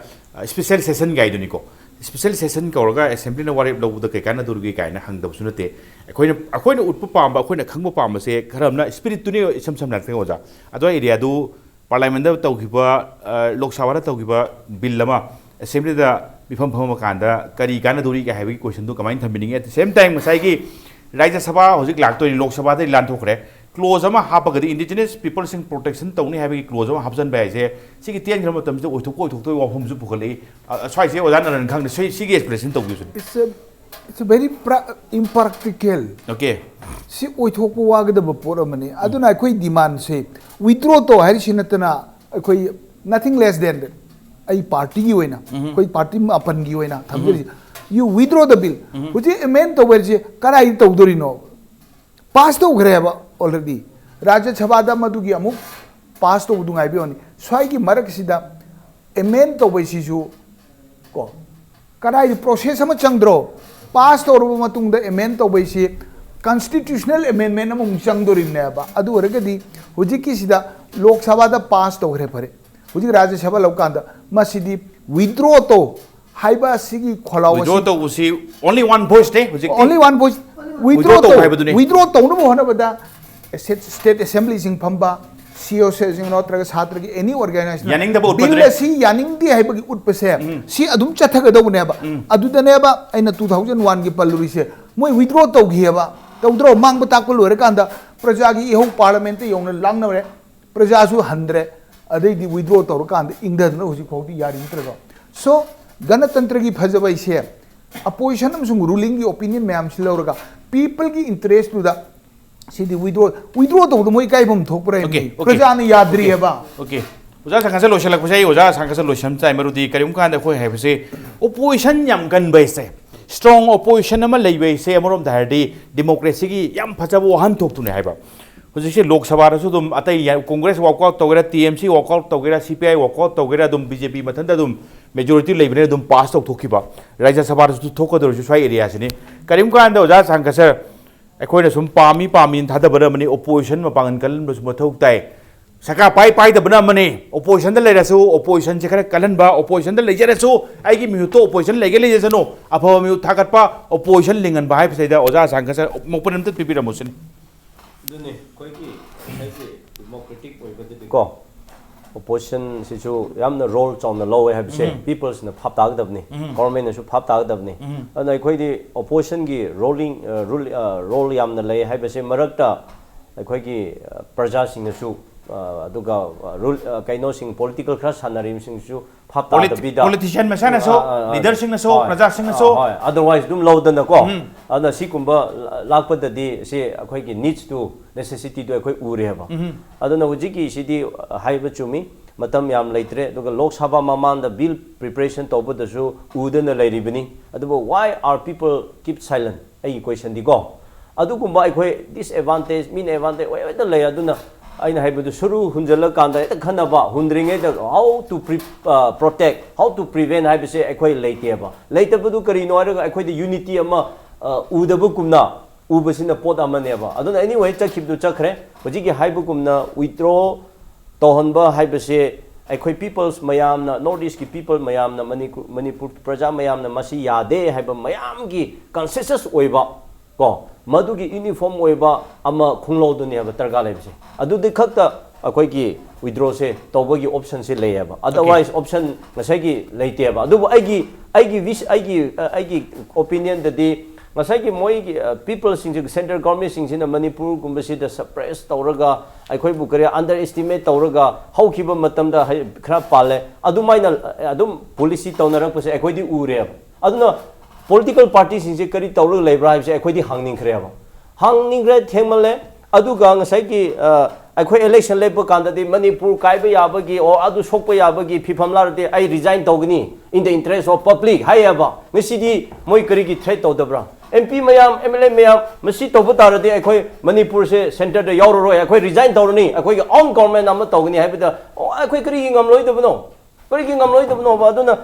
ꯁ꯭ꯄꯦꯁꯦꯜ ꯁꯦꯁꯟ ꯀꯥꯏꯗꯨꯅꯤꯀꯣ, ꯁ꯭ꯄꯦꯁꯦꯜ ꯁꯦꯁꯟ ꯀꯧꯔꯒ ꯑꯦꯁꯦꯝꯕ꯭ꯂꯤꯅ ꯋꯥꯔꯦꯞ ꯂꯧꯕꯗ ꯀꯩ ꯀꯥꯟꯅꯗꯣꯔꯤꯒꯦ ꯀꯥꯏꯅ ꯍꯪꯗꯕꯁꯨ ꯅꯠꯇꯦ꯫ ꯑꯩꯈꯣꯏꯅ ꯑꯩꯈꯣꯏꯅ ꯎꯠꯄ ꯄꯥꯝꯕ, ꯑꯩꯈꯣꯏꯅ ꯈꯪꯕ ꯄꯥꯝꯕꯁꯦ ꯈꯔ ꯑꯃꯅ ꯏꯁꯄꯤꯔꯤꯠꯇꯨꯅꯤ, ꯏꯁꯝ ꯁꯝꯅ ꯍꯥꯏꯔꯒ ꯑꯣꯖꯥ, ꯑꯗꯣ ꯑꯦꯔꯤꯌꯥꯗꯨ ꯄꯥꯔꯂꯥꯃꯦꯟꯗ ꯇꯧꯈꯤꯕ, ꯂꯣꯛ ꯁꯚꯥꯗ ꯇꯧꯈꯤꯕ ꯕꯤꯜ ꯑꯃ ꯑꯦꯁꯦꯝꯕ꯭ꯂꯤꯗ ꯃꯤꯐꯝ ꯐꯝꯃ ꯀꯥꯟꯗ ꯀꯔꯤ ꯀꯥꯟꯅꯗꯧꯔꯤꯒꯦ ꯍꯥꯏꯕꯒꯤ ꯀꯣꯏꯁꯟꯗꯨ ꯀꯃꯥꯏꯅ ꯊꯝꯕꯤꯅꯤꯡꯉꯤ? At the same time, ꯉꯁꯥꯏꯒꯤ ꯔꯥꯖ꯭ꯌ ꯁꯚꯥ ꯍꯧꯖꯤꯛ ꯂꯥꯛꯇꯣꯏꯅꯤ, ꯂꯣꯛ ꯁꯚꯥꯗꯒꯤ ꯂꯥꯟꯊꯣꯛꯈ꯭ꯔꯦ, ꯀ꯭ꯂꯣꯖ ꯑꯃ ꯍꯥꯞꯄꯒꯗꯤ, ꯏꯟꯗꯤꯖꯤꯅꯁ ꯄꯤꯄꯜꯁꯤꯡ ꯄ꯭ꯔꯣꯇꯦꯛꯁꯟ ꯇꯧꯅꯤ ꯍꯥꯏꯕꯒꯤ ꯀ꯭ꯂꯣꯖ ꯑꯃ ꯍꯥꯞꯆꯟꯕ ꯍꯥꯏꯁꯦ, ꯁꯤꯒꯤ ꯇꯦꯟꯈ꯭ꯔꯕ ꯃꯇꯝꯁꯤꯗ ꯑꯣꯏꯊꯣꯛꯄ ꯑꯣꯏꯊꯣꯛꯇꯕꯒꯤ ꯋꯥꯐꯝꯁꯨ ꯄꯨꯈꯠꯂꯛꯏ꯫ ꯑ, ꯁ꯭ꯋꯥꯏꯁꯦ ꯑꯣꯖꯥ ꯅꯔꯟ ꯈꯪꯗꯦ, ꯁꯤ-, ꯁꯤꯒꯤ ꯑꯦꯛꯁꯄ꯭ꯂꯦꯅꯦꯁꯟ ꯇꯧꯕꯤꯌꯨ ꯁꯤꯅꯤ꯫ It's a, it's a very pra- impractical. Okay. ꯁꯤ ꯑꯣꯏꯊꯣꯛꯄ ꯋꯥꯒꯗꯕ ꯄꯣꯠ ꯑꯃꯅꯤ꯫ ꯑꯗꯨꯅ ꯑꯩꯈꯣꯏ ꯗꯤꯃꯥꯟꯁꯦ ꯋꯤꯗ꯭ꯔꯣ ꯇꯧ ꯍꯥꯏꯔꯤꯁꯤ ꯅꯠꯇꯅ, ꯑꯩꯈꯣꯏ nothing less than that, ꯑꯩ ꯄꯥꯔꯇꯤꯒꯤ ꯑꯣꯏꯅ, ꯑꯩꯈꯣꯏ ꯄꯥꯔꯇꯤ ꯃꯥꯄꯟꯒꯤ ꯑꯣꯏꯅ ꯊꯝꯖꯔꯤꯁꯤ, you withdraw the bill. ꯍꯧꯖꯤꯛ ꯑꯦꯃꯦꯟ ꯇꯧꯕ ꯍꯥꯏꯔꯤꯁꯦ ꯀꯗꯥꯏꯗ ꯇꯧꯗꯣꯔꯤꯅꯣ? ꯄꯥꯁ ꯇꯧꯈ꯭ꯔꯦꯕ ꯑꯣꯜꯔꯦꯗꯤ꯫ ꯔꯥꯖ꯭ꯌ ꯁꯚꯥꯗ ꯃꯗꯨꯒꯤ ꯑꯃꯨꯛ ꯄꯥꯁ ꯇꯧꯕꯗꯨ ꯉꯥꯏꯕꯤꯌꯣꯅꯤ꯫ ꯁ꯭ꯋꯥꯏꯒꯤ ꯃꯔꯛꯁꯤꯗ ꯑꯦꯃꯦꯟ ꯇꯧꯕꯩꯁꯤꯁꯨ ꯀꯣ, ꯀꯗꯥꯏꯗ ꯄ꯭ꯔꯣꯁꯦꯁ ꯑꯃ ꯆꯪꯗ꯭ꯔꯣ? ꯄꯥꯁ ꯇꯧꯔꯕ ꯃꯇꯨꯡꯗ ꯑꯦꯃꯦꯟ ꯇꯧꯕꯩꯁꯤ ꯀꯟꯁꯇꯤꯇ꯭ꯌꯨꯁꯅꯦꯜ ꯑꯦꯃꯦꯟꯃꯦꯟ ꯑꯃꯃꯨꯛ ꯆꯪꯗꯣꯔꯤꯕꯅꯦꯕ꯫ ꯑꯗꯨ ꯑꯣꯏꯔꯒꯗꯤ ꯍꯧꯖꯤꯛꯀꯤꯁꯤꯗ ꯂꯣꯛ ꯁꯚꯥꯗ ꯄꯥꯁ ꯇꯧꯈ꯭ꯔꯦ, ꯐꯔꯦ꯫ ꯍꯧꯖꯤꯛ ꯔꯥꯖ꯭ꯌ ꯁꯚꯥ ꯂꯧꯀꯥꯟꯗ ꯃꯁꯤꯗꯤ ꯋꯤꯗ꯭ꯔꯣ ꯇꯧ ꯍꯥꯏꯕ ꯑꯁꯤꯒꯤ ꯈꯣꯜꯂꯥꯎ ꯋꯤꯗ꯭ꯔꯣ ꯑꯁꯤ ꯇꯧꯕꯁꯤ only one voice ꯅꯦ ꯍꯧꯖꯤꯛꯇꯤ꯫ Only one voice. Withdraw withdraw ꯇꯧ ꯇꯧ ꯍꯥꯏꯕꯗꯨꯅꯤ꯫ ꯋꯤꯗ꯭ꯔꯣ ꯇꯧꯅꯕ ꯍꯣꯠꯅꯕꯗ ꯁ꯭ꯇꯦꯠ ꯑꯦꯁꯦꯝꯕ꯭ꯂꯤꯁꯤꯡ ꯐꯝꯕ, ꯁꯤ ꯑꯣ ꯁꯤꯁꯤꯡꯅꯣ ꯅꯠꯇ꯭ꯔꯒ ꯁꯥꯇ꯭ꯔꯒꯤ ꯑꯦꯅꯤ ꯑꯣꯔꯒꯅꯥꯏꯖꯦꯁꯟ ꯌꯥꯅꯤꯡꯗꯕ ꯕꯤꯜ ꯎꯠꯄꯗꯨꯅꯦ꯫ ꯑꯁꯤ ꯌꯥꯅꯤꯡꯗꯦ ꯍꯥꯏꯕꯒꯤ ꯎꯠꯄꯁꯦ ꯁꯤ ꯑꯗꯨꯝ ꯆꯠꯊꯒꯗꯧꯕꯅꯦꯕ꯫ ꯑꯗꯨꯗꯅꯦꯕ ꯑꯩꯅ ꯇꯨ ꯊꯥꯎꯖꯟ ꯋꯥꯟꯒꯤ ꯄꯜꯂꯨꯔꯤꯁꯦ꯫ ꯃꯣꯏ ꯋꯤꯗ꯭ꯔꯣ ꯇꯧꯈꯤꯑꯕ꯫ ꯇꯧꯗ꯭ꯔꯣ? ꯃꯥꯡꯕ ꯇꯥꯛꯄ ꯂꯣꯏꯔꯀꯥꯟꯗ ꯄ꯭ꯔꯖꯥꯒꯤ ꯏꯍꯧ ꯄꯥꯔꯂꯃꯦꯟꯇ ꯌꯧꯅ ꯂꯥꯡꯅꯔꯦ꯫ ꯄ꯭ꯔꯖꯥꯁꯨ ꯍꯟꯗ꯭ꯔꯦ꯫ ꯑꯗꯩꯗꯤ ꯋꯤꯗ꯭ꯔꯣ ꯇꯧꯔꯀꯥꯟꯗ ꯏꯪꯊꯗꯅ ꯍꯧꯖꯤꯛ ꯐꯥꯎꯗꯤ ꯌꯥꯔꯤ ꯅꯠꯇ꯭ꯔꯗꯣ꯫ ꯁꯣ ꯒꯅꯇꯟꯇ꯭ꯔꯒꯤ ꯐꯖꯕ ꯍꯥꯏꯁꯦ ꯑꯄꯣꯖꯤꯁꯟ ꯑꯃꯁꯨꯡ ꯔꯨꯂꯤꯡꯒꯤ ꯑꯣꯄꯤꯅꯤꯌꯟ ꯃꯌꯥꯝꯁꯤ ꯂꯧꯔꯒ ꯄꯤꯄꯜꯒꯤ ꯏꯟꯇꯔꯦꯁꯇꯨꯗ ꯁꯤꯗꯤ ꯋꯤꯗ꯭ꯔꯣ ꯋꯤꯗ꯭ꯔꯣ ꯇꯧꯕꯗ ꯃꯣꯏ ꯏꯀꯥꯏꯐꯝ ꯊꯣꯛꯄ꯭ꯔꯥ Okay, ꯍꯥꯏꯕꯅꯤ꯫ okay. ꯄ꯭ꯔꯖꯥꯅ ꯌꯥꯗ꯭ꯔꯤ Okay, ꯍꯥꯏꯕ꯫ Okay. ꯑꯣꯖꯥ ꯁꯪꯒꯁ ꯂꯣꯏꯁꯤꯜꯂꯛꯄꯁꯦ ꯑꯩ ꯑꯣꯖꯥ ꯁꯪꯒꯁ ꯂꯣꯏꯁꯤꯟ ꯆꯥꯏ꯫ ꯃꯔꯨꯗꯤ ꯀꯔꯤꯒꯨꯝꯕ ꯀꯥꯟꯗ ꯑꯩꯈꯣꯏ ꯍꯥꯏꯕꯁꯦ ꯑꯣꯄꯣꯖꯤꯁꯟ ꯌꯥꯝ ꯀꯟꯕ ꯍꯥꯏꯁꯦ, ꯁ꯭ꯇ꯭ꯔꯣꯡ ꯑꯣꯄꯣꯖꯤꯁꯟ ꯑꯃ ꯂꯩꯕ ꯍꯥꯏꯁꯦ ꯑꯃꯔꯣꯝꯗ ꯍꯥꯏꯔꯗꯤ ꯗꯤꯃꯣꯀ꯭ꯔꯦꯁꯤꯒꯤ ꯌꯥꯝ ꯐꯖꯕ ꯋꯥꯍꯟꯊꯣꯛꯇꯨꯅꯦ ꯍꯥꯏꯕ꯫ ꯍꯧꯖꯤꯛꯁꯦ ꯂꯣꯛ ꯁꯚꯥꯗꯁꯨ ꯑꯗꯨꯝ ꯑꯇꯩ ꯌꯥ-, ꯀꯣꯡꯒ꯭ꯔꯦꯁ ꯋꯥꯛꯑꯥꯎꯠ ꯇꯧꯒꯦꯔꯥ, ꯇꯤ ꯑꯦꯝ ꯁꯤ ꯋꯥꯛꯑꯥꯎꯠ ꯇꯧꯒꯦꯔꯥ, ꯁꯤ ꯄꯤ ꯑꯥꯏ ꯋꯥꯛꯑꯥꯎꯠ ꯇꯧꯒꯦꯔꯥ, ꯑꯗꯨꯝ ꯕꯤ ꯖꯦ ꯄꯤ ꯃꯊꯟꯇ ꯑꯗꯨꯝ ꯃꯦꯖꯣꯔꯤꯇꯤ ꯂꯩꯕꯅꯤꯅ ꯑꯗꯨꯝ ꯄꯥꯁ ꯇꯧꯊꯣꯛꯈꯤꯕ꯫ ꯔꯥꯖ꯭ꯌ ꯁꯚꯥꯗꯁꯨ ꯊꯣꯛꯀꯗꯧꯔꯤꯁꯨ ꯁ꯭ꯋꯥꯏ ꯑꯦꯔꯤꯌꯥꯁꯤꯅꯤ꯫ ꯀꯔꯤꯒꯨꯝꯕ ꯀꯥꯟꯗ ꯑꯣꯖꯥ ꯁꯪꯒꯁ ꯁꯔ, ꯑꯩꯈꯣꯏꯅ ꯁꯨꯝ ꯄꯥꯝꯃꯤ ꯄꯥꯝꯃꯤꯅ ꯊꯥꯗꯕꯅ ꯑꯃꯅꯤ, ꯑꯣꯄꯣꯖꯤꯁꯟ ꯃꯄꯥꯡꯒꯜ ꯀꯜꯍꯟꯕꯁꯨ ꯃꯊꯧ ꯇꯥꯏ꯫ ꯁꯔꯀꯥꯔ ꯄꯥꯏ ꯄꯥꯏꯗꯕꯅ ꯑꯃꯅꯤ, ꯑꯣꯄꯣꯖꯤꯁꯟꯗ ꯂꯩꯔꯁꯨ ꯑꯣꯄꯣꯖꯤꯁꯟꯁꯦ ꯈꯔ ꯀꯜꯍꯟꯕ, ꯑꯣꯄꯣꯖꯤꯁꯟꯗ ꯂꯩꯖꯔꯁꯨ ꯑꯩꯒꯤ ꯃꯤꯍꯨꯠꯇꯣ ꯑꯣꯄꯣꯖꯤꯁꯟ ꯂꯩꯒꯦ ꯂꯩꯖꯁꯅꯨ, ꯑꯐꯕ ꯃꯤꯍꯨꯠ ꯊꯥꯒꯠꯄ, ꯑꯣꯄꯣꯖꯤꯁꯟ ꯂꯤꯡꯍꯟꯕ ꯍꯥꯏꯕꯁꯤꯗ ꯑꯣꯖꯥ ꯁꯪꯒꯁ ꯁꯔ ꯃꯣꯄꯟ ꯑꯝꯇ ꯄꯤꯕꯤꯔꯝꯃꯨꯁꯤꯅꯤ꯫ ꯑꯗꯨꯅꯤ ꯑꯩꯈꯣꯏꯒꯤ ꯉꯁꯥꯏꯒꯤ ꯗꯤꯃꯣꯀ꯭ꯔꯦꯇꯤꯛ ꯑꯣꯏꯕꯗꯗꯤ ꯀꯣ, ꯑꯣꯄꯣꯖꯤꯁꯟꯁꯤꯁꯨ ꯌꯥꯝꯅ ꯔꯣꯜ ꯆꯥꯎꯅ ꯂꯧꯋꯦ ꯍꯥꯏꯕꯁꯦ ꯄꯤꯄꯜꯁꯅ ꯚꯥꯞ ꯇꯥꯒꯗꯕꯅꯤ, ꯒꯣꯔꯃꯦꯟꯅꯁꯨ ꯚꯥꯞ ꯇꯥꯒꯗꯕꯅꯤ꯫ ꯑꯗꯨꯅ ꯑꯩꯈꯣꯏꯗꯤ ꯑꯣꯄꯣꯖꯤꯁꯟꯒꯤ ꯔꯣꯂꯤꯡ ꯔꯣꯜ ꯌꯥꯝꯅ ꯂꯩ ꯍꯥꯏꯕꯁꯦ ꯃꯔꯛꯇ ꯑꯩꯈꯣꯏꯒꯤ ꯑ, ꯄ꯭ꯔꯖꯥꯁꯤꯡꯅꯁꯨ ꯑ, ꯑꯗꯨꯒ ꯔꯨꯜ ꯀꯩꯅꯣꯁꯤꯡ ꯄꯣꯂꯤꯇꯤꯀꯦꯜ ꯈꯔ ꯁꯥꯟꯅꯔꯤꯕꯁꯤꯡꯁꯨ ꯚꯥꯞ ꯄꯣꯂꯤꯇꯤ- ꯇꯥꯗꯕꯤꯗ ꯄꯣꯂꯤꯇꯤꯁꯤꯌꯥꯟ ꯃꯁꯥꯅꯁꯨ, ꯑ, ꯑ, ꯑ, ꯂꯤꯗꯔꯁꯤꯡꯅꯁꯨ, ꯍꯣꯏ. ꯄ꯭ꯔꯖꯥꯁꯤꯡꯅꯁꯨ꯫ ꯑ, ꯍꯣꯏ. ꯑꯗꯔꯋꯥꯏꯁ ꯑꯗꯨꯝ ꯂꯧꯗꯅꯀꯣ, ꯑꯗꯨꯅ ꯁꯤꯒꯨꯝꯕ ꯂꯥꯛꯄꯗꯗꯤ ꯁꯤ ꯑꯩꯈꯣꯏꯒꯤ ꯅꯤꯗꯁꯇꯨ, ꯅꯦꯁꯦꯁꯤꯇꯤꯗꯨ ꯑꯩꯈꯣꯏ ꯎꯔꯦꯕ꯫ ꯑꯗꯨꯅ ꯍꯧꯖꯤꯛꯀꯤꯁꯤꯗꯤ ꯍꯥꯏꯕ ꯆꯨꯝꯃꯤ, ꯃꯇꯝ ꯌꯥꯝ ꯂꯩꯇ꯭ꯔꯦ꯫ ꯑꯗꯨꯒ ꯂꯣꯛ ꯁꯚꯥ ꯃꯃꯥꯡꯗ ꯕꯤꯜ ꯄ꯭ꯔꯤꯄꯦꯔꯦꯁꯟ ꯇꯧꯕꯗꯁꯨ ꯎꯗꯅ ꯂꯩꯔꯤꯕꯅꯤ꯫ ꯑꯗꯨꯕꯨ why are people keep silent? ꯑꯩꯒꯤ ꯀꯣꯏꯁꯟꯗꯤꯀꯣ, ꯑꯗꯨꯒꯨꯝꯕ ꯑꯩꯈꯣꯏ ꯗꯤꯁꯑꯦꯗꯚꯥꯟꯇꯦꯖ, ꯃꯤꯅ ꯑꯦꯗꯚꯥꯟꯇꯦꯖ ꯑꯣꯏ ꯑꯣꯏꯗ ꯂꯩ꯫ ꯑꯗꯨꯅ ꯑꯩꯅ ꯍꯥꯏꯕꯗꯨ ꯁꯨꯔꯨ ꯍꯨꯟꯖꯜꯂꯀꯥꯟꯗ ꯍꯦꯛꯇ ꯈꯟꯅꯕ, ꯍꯨꯟꯗ꯭ꯔꯤꯉꯩꯗ how to pre-, uh, protect, how to prevent ꯍꯥꯏꯕꯁꯦ ꯑꯩꯈꯣꯏ ꯂꯩꯇꯦꯕ꯫ ꯂꯩꯇꯕꯗꯨ ꯀꯔꯤꯅꯣ ꯍꯥꯏꯔꯒ ꯑꯩꯈꯣꯏꯗ ꯌꯨꯅꯤꯇꯤ ꯑꯃ ꯑ, ꯎꯗꯕꯒꯨꯝꯅ ꯎꯕꯁꯤꯅ ꯄꯣꯠ ꯑꯃꯅꯦꯕ꯫ ꯑꯗꯨꯅ anyway ꯆꯠꯈꯤꯕꯗꯨ ꯆꯠꯈ꯭ꯔꯦ꯫ ꯍꯧꯖꯤꯛꯀꯤ ꯍꯥꯏꯕꯒꯨꯝꯅ ꯋꯤꯗ꯭ꯔꯣ ꯇꯧꯍꯟꯕ ꯍꯥꯏꯕꯁꯦ ꯑꯩꯈꯣꯏ ꯄꯤꯄꯜꯁ ꯃꯌꯥꯝꯅ, ꯅꯣꯔꯠ ꯏꯁꯀꯤ ꯄꯤꯄꯜ ꯃꯌꯥꯝꯅ, ꯃꯅꯤꯄꯨꯔ, ꯃꯅꯤꯄꯨꯔ ꯄ꯭ꯔꯖꯥ ꯃꯌꯥꯝꯅ ꯃꯁꯤ ꯌꯥꯗꯦ ꯍꯥꯏꯕ ꯃꯌꯥꯝꯒꯤ ꯀꯟꯁꯦꯟꯁꯁ ꯑꯣꯏꯕ ꯀꯣ, ꯃꯗꯨꯒꯤ ꯌꯨꯅꯤꯐꯣꯔꯝ ꯑꯣꯏꯕ ꯑꯃ ꯈꯣꯡꯂꯧꯗꯨꯅꯦꯕ ꯗꯔꯀꯥꯔ ꯂꯩꯕꯁꯦ꯫ ꯑꯗꯨꯗꯤ ꯈꯛꯇ ꯑꯩꯈꯣꯏꯒꯤ withdrawꯁꯦ ꯇꯧꯕꯒꯤ optionꯁꯦ ꯂꯩꯌꯦꯕ, otherwise option ꯉꯁꯥꯏꯒꯤ ꯂꯩꯇꯦꯕ꯫ ꯑꯗꯨꯕꯨ ꯑꯩꯒꯤ ꯑꯩꯒꯤ wish ꯑꯩꯒꯤ ꯑ, ꯑꯩꯒꯤ opinionꯗꯗꯤ ꯉꯁꯥꯏꯒꯤ ꯃꯣꯏꯒꯤ peopleꯁꯤꯡꯁꯦ, central governmentꯁꯤꯡꯁꯤꯅ ꯃꯅꯤꯄꯨꯔꯒꯨꯝꯕꯁꯤꯗ suppress ꯇꯧꯔꯒ ꯑꯩꯈꯣꯏꯕꯨ ꯀꯔꯤ underestimate ꯇꯧꯔꯒ ꯍꯧꯈꯤꯕ ꯃꯇꯝꯗ ꯈꯔ ꯄꯥꯜꯂꯦ, ꯑꯗꯨꯃꯥꯏꯅ ꯑꯗꯨꯝ policy ꯇꯧꯅꯔꯛꯄꯁꯦ ꯑꯩꯈꯣꯏꯗꯤ ꯎꯔꯦꯕ꯫ ꯑꯗꯨꯅ political partyꯁꯤꯡꯁꯦ ꯀꯔꯤ ꯇꯧꯔꯒ ꯂꯩꯕ꯭ꯔꯥ ꯍꯥꯏꯕꯁꯦ ꯑꯩꯈꯣꯏꯗꯤ ꯍꯪꯅꯤꯡꯈ꯭ꯔꯦꯕ꯫ ꯍꯪꯅꯤꯡꯈ꯭ꯔꯦ, ꯊꯦꯡꯃꯜꯂꯦ꯫ ꯑꯗꯨꯒ ꯉꯁꯥꯏꯒꯤ ꯑꯩꯈꯣꯏ election ꯂꯦꯞꯄ ꯀꯥꯟꯗꯗꯤ ꯃꯅꯤꯄꯨꯔ ꯀꯥꯏꯕ ꯌꯥꯕꯒꯤ ꯑꯣꯔ ꯑꯗꯨ ꯁꯣꯛꯄ ꯌꯥꯕꯒꯤ ꯐꯤꯕꯝ ꯂꯥꯛꯂꯗꯤ ꯑꯩ resign ꯇꯧꯒꯅꯤ in the interest of public ꯍꯥꯏꯌꯦꯕ꯫ ꯉꯁꯤꯗꯤ ꯃꯣꯏ ꯀꯔꯤꯒꯤ threat ꯇꯧꯗꯕ꯭ꯔꯥ? MP ꯃꯌꯥꯝ, MLA ꯃꯌꯥꯝ, ꯃꯁꯤ ꯇꯧꯕ ꯇꯥꯔꯗꯤ ꯑꯩꯈꯣꯏ ꯃꯅꯤꯄꯨꯔꯁꯦ centreꯗ ꯌꯥꯎꯔꯔꯣꯏ, ꯑꯩꯈꯣꯏ resign ꯇꯧꯔꯅꯤ, ꯑꯩꯈꯣꯏꯒꯤ own government ꯑꯃ ꯇꯧꯒꯅꯤ ꯍꯥꯏꯕꯗ ꯑꯣ, ꯑꯩꯈꯣꯏ ꯀꯔꯤꯒꯤ ꯉꯝꯂꯣꯏꯗꯕꯅꯣ? ꯀꯔꯤꯒꯤ ꯉꯝꯂꯣꯏꯗꯕꯅꯣꯕ? ꯑꯗꯨꯅ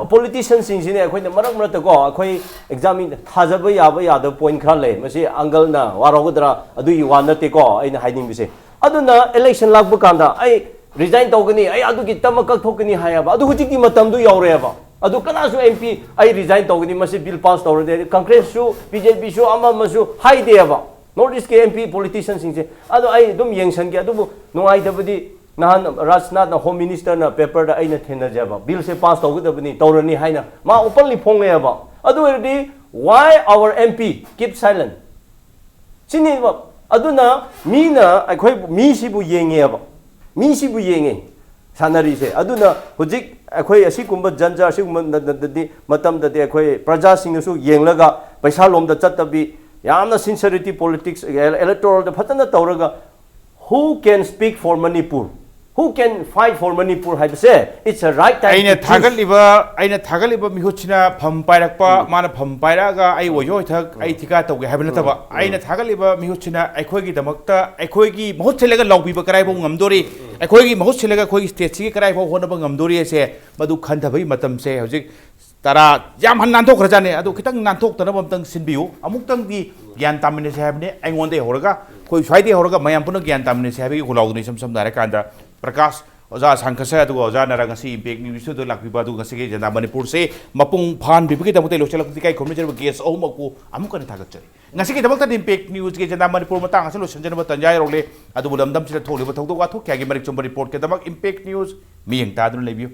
politicianꯁꯤꯡꯁꯤꯅꯦ ꯑꯩꯈꯣꯏꯅ ꯃꯔꯛ ꯃꯔꯛꯇꯀꯣ ꯑꯩꯈꯣꯏ examine ꯊꯥꯖꯕ ꯌꯥꯕ ꯌꯥꯗꯕ point ꯈꯔ ꯂꯩ꯫ ꯃꯁꯤ uncleꯅ ꯋꯥꯔꯧꯒꯗ꯭ꯔꯥ? ꯑꯗꯨꯒꯤ ꯋꯥ ꯅꯠꯇꯦꯀꯣ ꯑꯩꯅ ꯍꯥꯏꯅꯤꯡꯕꯁꯦ꯫ ꯑꯗꯨꯅ election ꯂꯥꯛꯄ ꯀꯥꯟꯗ ꯑꯩ resign ꯇꯧꯒꯅꯤ, ꯑꯩ ꯑꯗꯨꯒꯤ ꯇꯝꯃ ꯀꯛꯊꯣꯛꯀꯅꯤ ꯍꯥꯏꯌꯦꯕ꯫ ꯑꯗꯨ ꯍꯧꯖꯤꯛꯇꯤ ꯃꯇꯝꯗꯨ ꯌꯧꯔꯦꯕ꯫ ꯑꯗꯨ ꯀꯅꯥꯁꯨ MP ꯑꯩ resign ꯇꯧꯒꯅꯤ, ꯃꯁꯤ bill pass ꯇꯧꯔꯗꯤ, Congressꯁꯨ, BJPꯁꯨ, ꯑꯃ ꯑꯃꯁꯨ ꯍꯥꯏꯗꯦꯕ꯫ North Eastꯀꯤ MP politicianꯁꯤꯡꯁꯦ꯫ ꯑꯗꯣ ꯑꯩ ꯑꯗꯨꯝ ꯌꯦꯡꯁꯟꯒꯦ꯫ ꯑꯗꯨꯕꯨ ꯅꯨꯡꯉꯥꯏꯇꯕꯗꯤ ꯅꯍꯥꯟ ꯔꯥꯖꯅꯥꯊꯅ, Home Ministerꯅ paperꯗ ꯑꯩꯅ ꯊꯦꯡꯅꯖꯕ, billꯁꯦ pass ꯇꯧꯒꯗꯕꯅꯤ, ꯇꯧꯔꯅꯤ ꯍꯥꯏꯅ ꯃꯥ openly ꯐꯣꯡꯉꯦꯕ꯫ ꯑꯗꯨ ꯑꯣꯏꯔꯗꯤ why our MP keep silent? ꯁꯤꯅꯦꯕ꯫ ꯑꯗꯨꯅ ꯃꯤꯅ ꯑꯩꯈꯣꯏ ꯃꯤꯁꯤꯕꯨ ꯌꯦꯡꯉꯦꯕ, ꯃꯤꯁꯤꯕꯨ ꯌꯦꯡꯉꯦ ꯁꯥꯟꯅꯔꯤꯁꯦ꯫ ꯑꯗꯨꯅ ꯍꯧꯖꯤꯛ ꯑꯩꯈꯣꯏ ꯑꯁꯤꯒꯨꯝꯕ ꯖꯟꯖ ꯑꯁꯤꯒꯨꯝꯕ ꯅ-, ꯅ-, ꯅꯗꯤ ꯃꯇꯝꯗꯗꯤ ꯑꯩꯈꯣꯏ ꯄ꯭ꯔꯖꯥꯁꯤꯡꯅꯁꯨ ꯌꯦꯡꯂꯒ ꯄꯩꯁꯥ ꯂꯣꯝꯗ ꯆꯠꯇꯕꯤ, ꯌꯥꯝꯅ sincerity politics, electoralꯗ ꯐꯖꯅ ꯇꯧꯔꯒ who can speak for Manipur? Who can fight for Manipur ꯍꯥꯏꯕꯁꯦ, it's a right time ꯑꯩꯅ to choose. ꯊꯥꯒꯠꯂꯤꯕ ꯑꯩꯅ ꯊꯥꯒꯠꯂꯤꯕ ꯃꯤꯍꯨꯠꯁꯤꯅ ꯐꯝ ꯄꯥꯏꯔꯛꯄ, ꯃꯥꯅ ꯐꯝ ꯄꯥꯏꯔꯛꯑꯒ ꯑꯩ ꯑꯣꯏꯖ ꯑꯣꯏꯊꯛ ꯑꯩ ꯊꯤꯀꯥ ꯇꯧꯒꯦ ꯍꯥꯏꯕ ꯅꯠꯇꯕ, ꯑꯩꯅ ꯊꯥꯒꯠꯂꯤꯕ ꯃꯤꯍꯨꯠꯁꯤꯅ ꯑꯩꯈꯣꯏꯒꯤꯗꯃꯛꯇ ꯑꯩꯈꯣꯏꯒꯤ ꯃꯍꯨꯠ ꯁꯤꯜꯂꯒ ꯂꯥꯎꯕꯤꯕ ꯀꯔꯥꯏꯐꯥꯎ ꯉꯝꯗꯣꯔꯤ, ꯑꯩꯈꯣꯏꯒꯤ ꯃꯍꯨꯠ ꯁꯤꯜꯂꯒ ꯑꯩꯈꯣꯏꯒꯤ stateꯁꯤꯒꯤ ꯀꯔꯥꯏꯐꯥꯎ ꯍꯣꯠꯅꯕ ꯉꯝꯗꯣꯔꯤ ꯍꯥꯏꯁꯦ, ꯃꯗꯨ ꯈꯟꯊꯕꯒꯤ ꯃꯇꯝꯁꯦ ꯍꯧꯖꯤꯛ ꯇꯔꯥ ꯌꯥꯝ ꯍꯟꯅ ꯅꯥꯟꯊꯣꯛꯈ꯭ꯔꯖꯥꯠꯅꯦ꯫ ꯑꯗꯨ ꯈꯤꯇꯪ ꯅꯥꯟꯊꯣꯛꯇꯅꯕ ꯑꯝꯇꯪ ꯁꯤꯟꯕꯤꯌꯨ꯫ ꯑꯃꯨꯛꯇꯪꯗꯤ ꯒ꯭ꯌꯥꯟ ꯇꯥꯃꯤꯟꯅꯁꯦ ꯍꯥꯏꯕꯅꯤ, ꯑꯩꯉꯣꯟꯗꯒꯤ ꯍꯧꯔꯒ, ꯑꯩꯈꯣꯏ ꯁ꯭ꯋꯥꯏꯗꯒꯤ ꯍꯧꯔꯒ ꯃꯌꯥꯝ ꯄꯨꯟꯅ ꯒ꯭ꯌꯥꯟ ꯇꯥꯃꯤꯟꯅꯁꯦ ꯍꯥꯏꯕꯒꯤ ꯈꯣꯜꯂꯥꯎꯗꯨꯅꯤ꯫ ꯏꯁꯝ ꯁꯝꯅ ꯍꯥꯏꯔꯀꯥꯟꯗ, ꯄ꯭ꯔꯀꯥꯁ, ꯑꯣꯖꯥ ꯁꯪꯀꯔꯁꯦ, ꯑꯗꯨꯒ ꯑꯣꯖꯥꯅ ꯉꯁꯤ ꯏꯝꯄꯦꯛ ꯅ꯭ꯌꯨꯁꯇꯨꯗ ꯂꯥꯛꯄꯤꯕ, ꯑꯗꯨꯒ ꯉꯁꯤꯒꯤ ꯖꯟꯗꯥ ꯃꯅꯤꯄꯨꯔꯁꯦ ꯃꯄꯨꯡ ꯐꯥꯍꯟꯕꯤꯕꯒꯤꯗꯃꯛꯇ ꯂꯣꯏꯁꯤꯜꯂꯛꯄꯗ ꯏꯀꯥꯏ ꯈꯨꯝꯅꯖꯔꯤꯕ ꯒꯦꯁ ꯑꯍꯨꯝꯃꯛꯄꯨ ꯑꯃꯨꯛꯀ ꯍꯟꯅ ꯊꯥꯒꯠꯆꯔꯤ꯫ ꯉꯁꯤꯒꯤꯗꯃꯛꯇꯗꯤ ꯏꯝꯄꯦꯛ ꯅ꯭ꯌꯨꯁꯀꯤ ꯖꯟꯗꯥ ꯃꯅꯤꯄꯨꯔ ꯃꯇꯥꯡ ꯑꯁꯤ ꯂꯣꯏꯁꯤꯟꯖꯅꯕ ꯇꯟꯖꯥ ꯌꯧꯔꯛꯂꯦ꯫ ꯑꯗꯨꯕꯨ ꯂꯝꯗꯝꯁꯤꯗ ꯊꯣꯛꯂꯤꯕ ꯊꯧꯗꯣꯛ ꯋꯥꯊꯣꯛ ꯀꯌꯥꯒꯤ ꯃꯔꯤꯛ ꯆꯨꯝꯕ ꯔꯤꯄꯣꯔꯠꯀꯤꯗꯃꯛ ꯏꯝꯄꯦꯛ ꯅ꯭ꯌꯨꯁ ꯃꯤꯠꯌꯦꯡ ꯇꯥꯗꯨꯅ ꯂꯩꯕꯤꯌꯨ꯫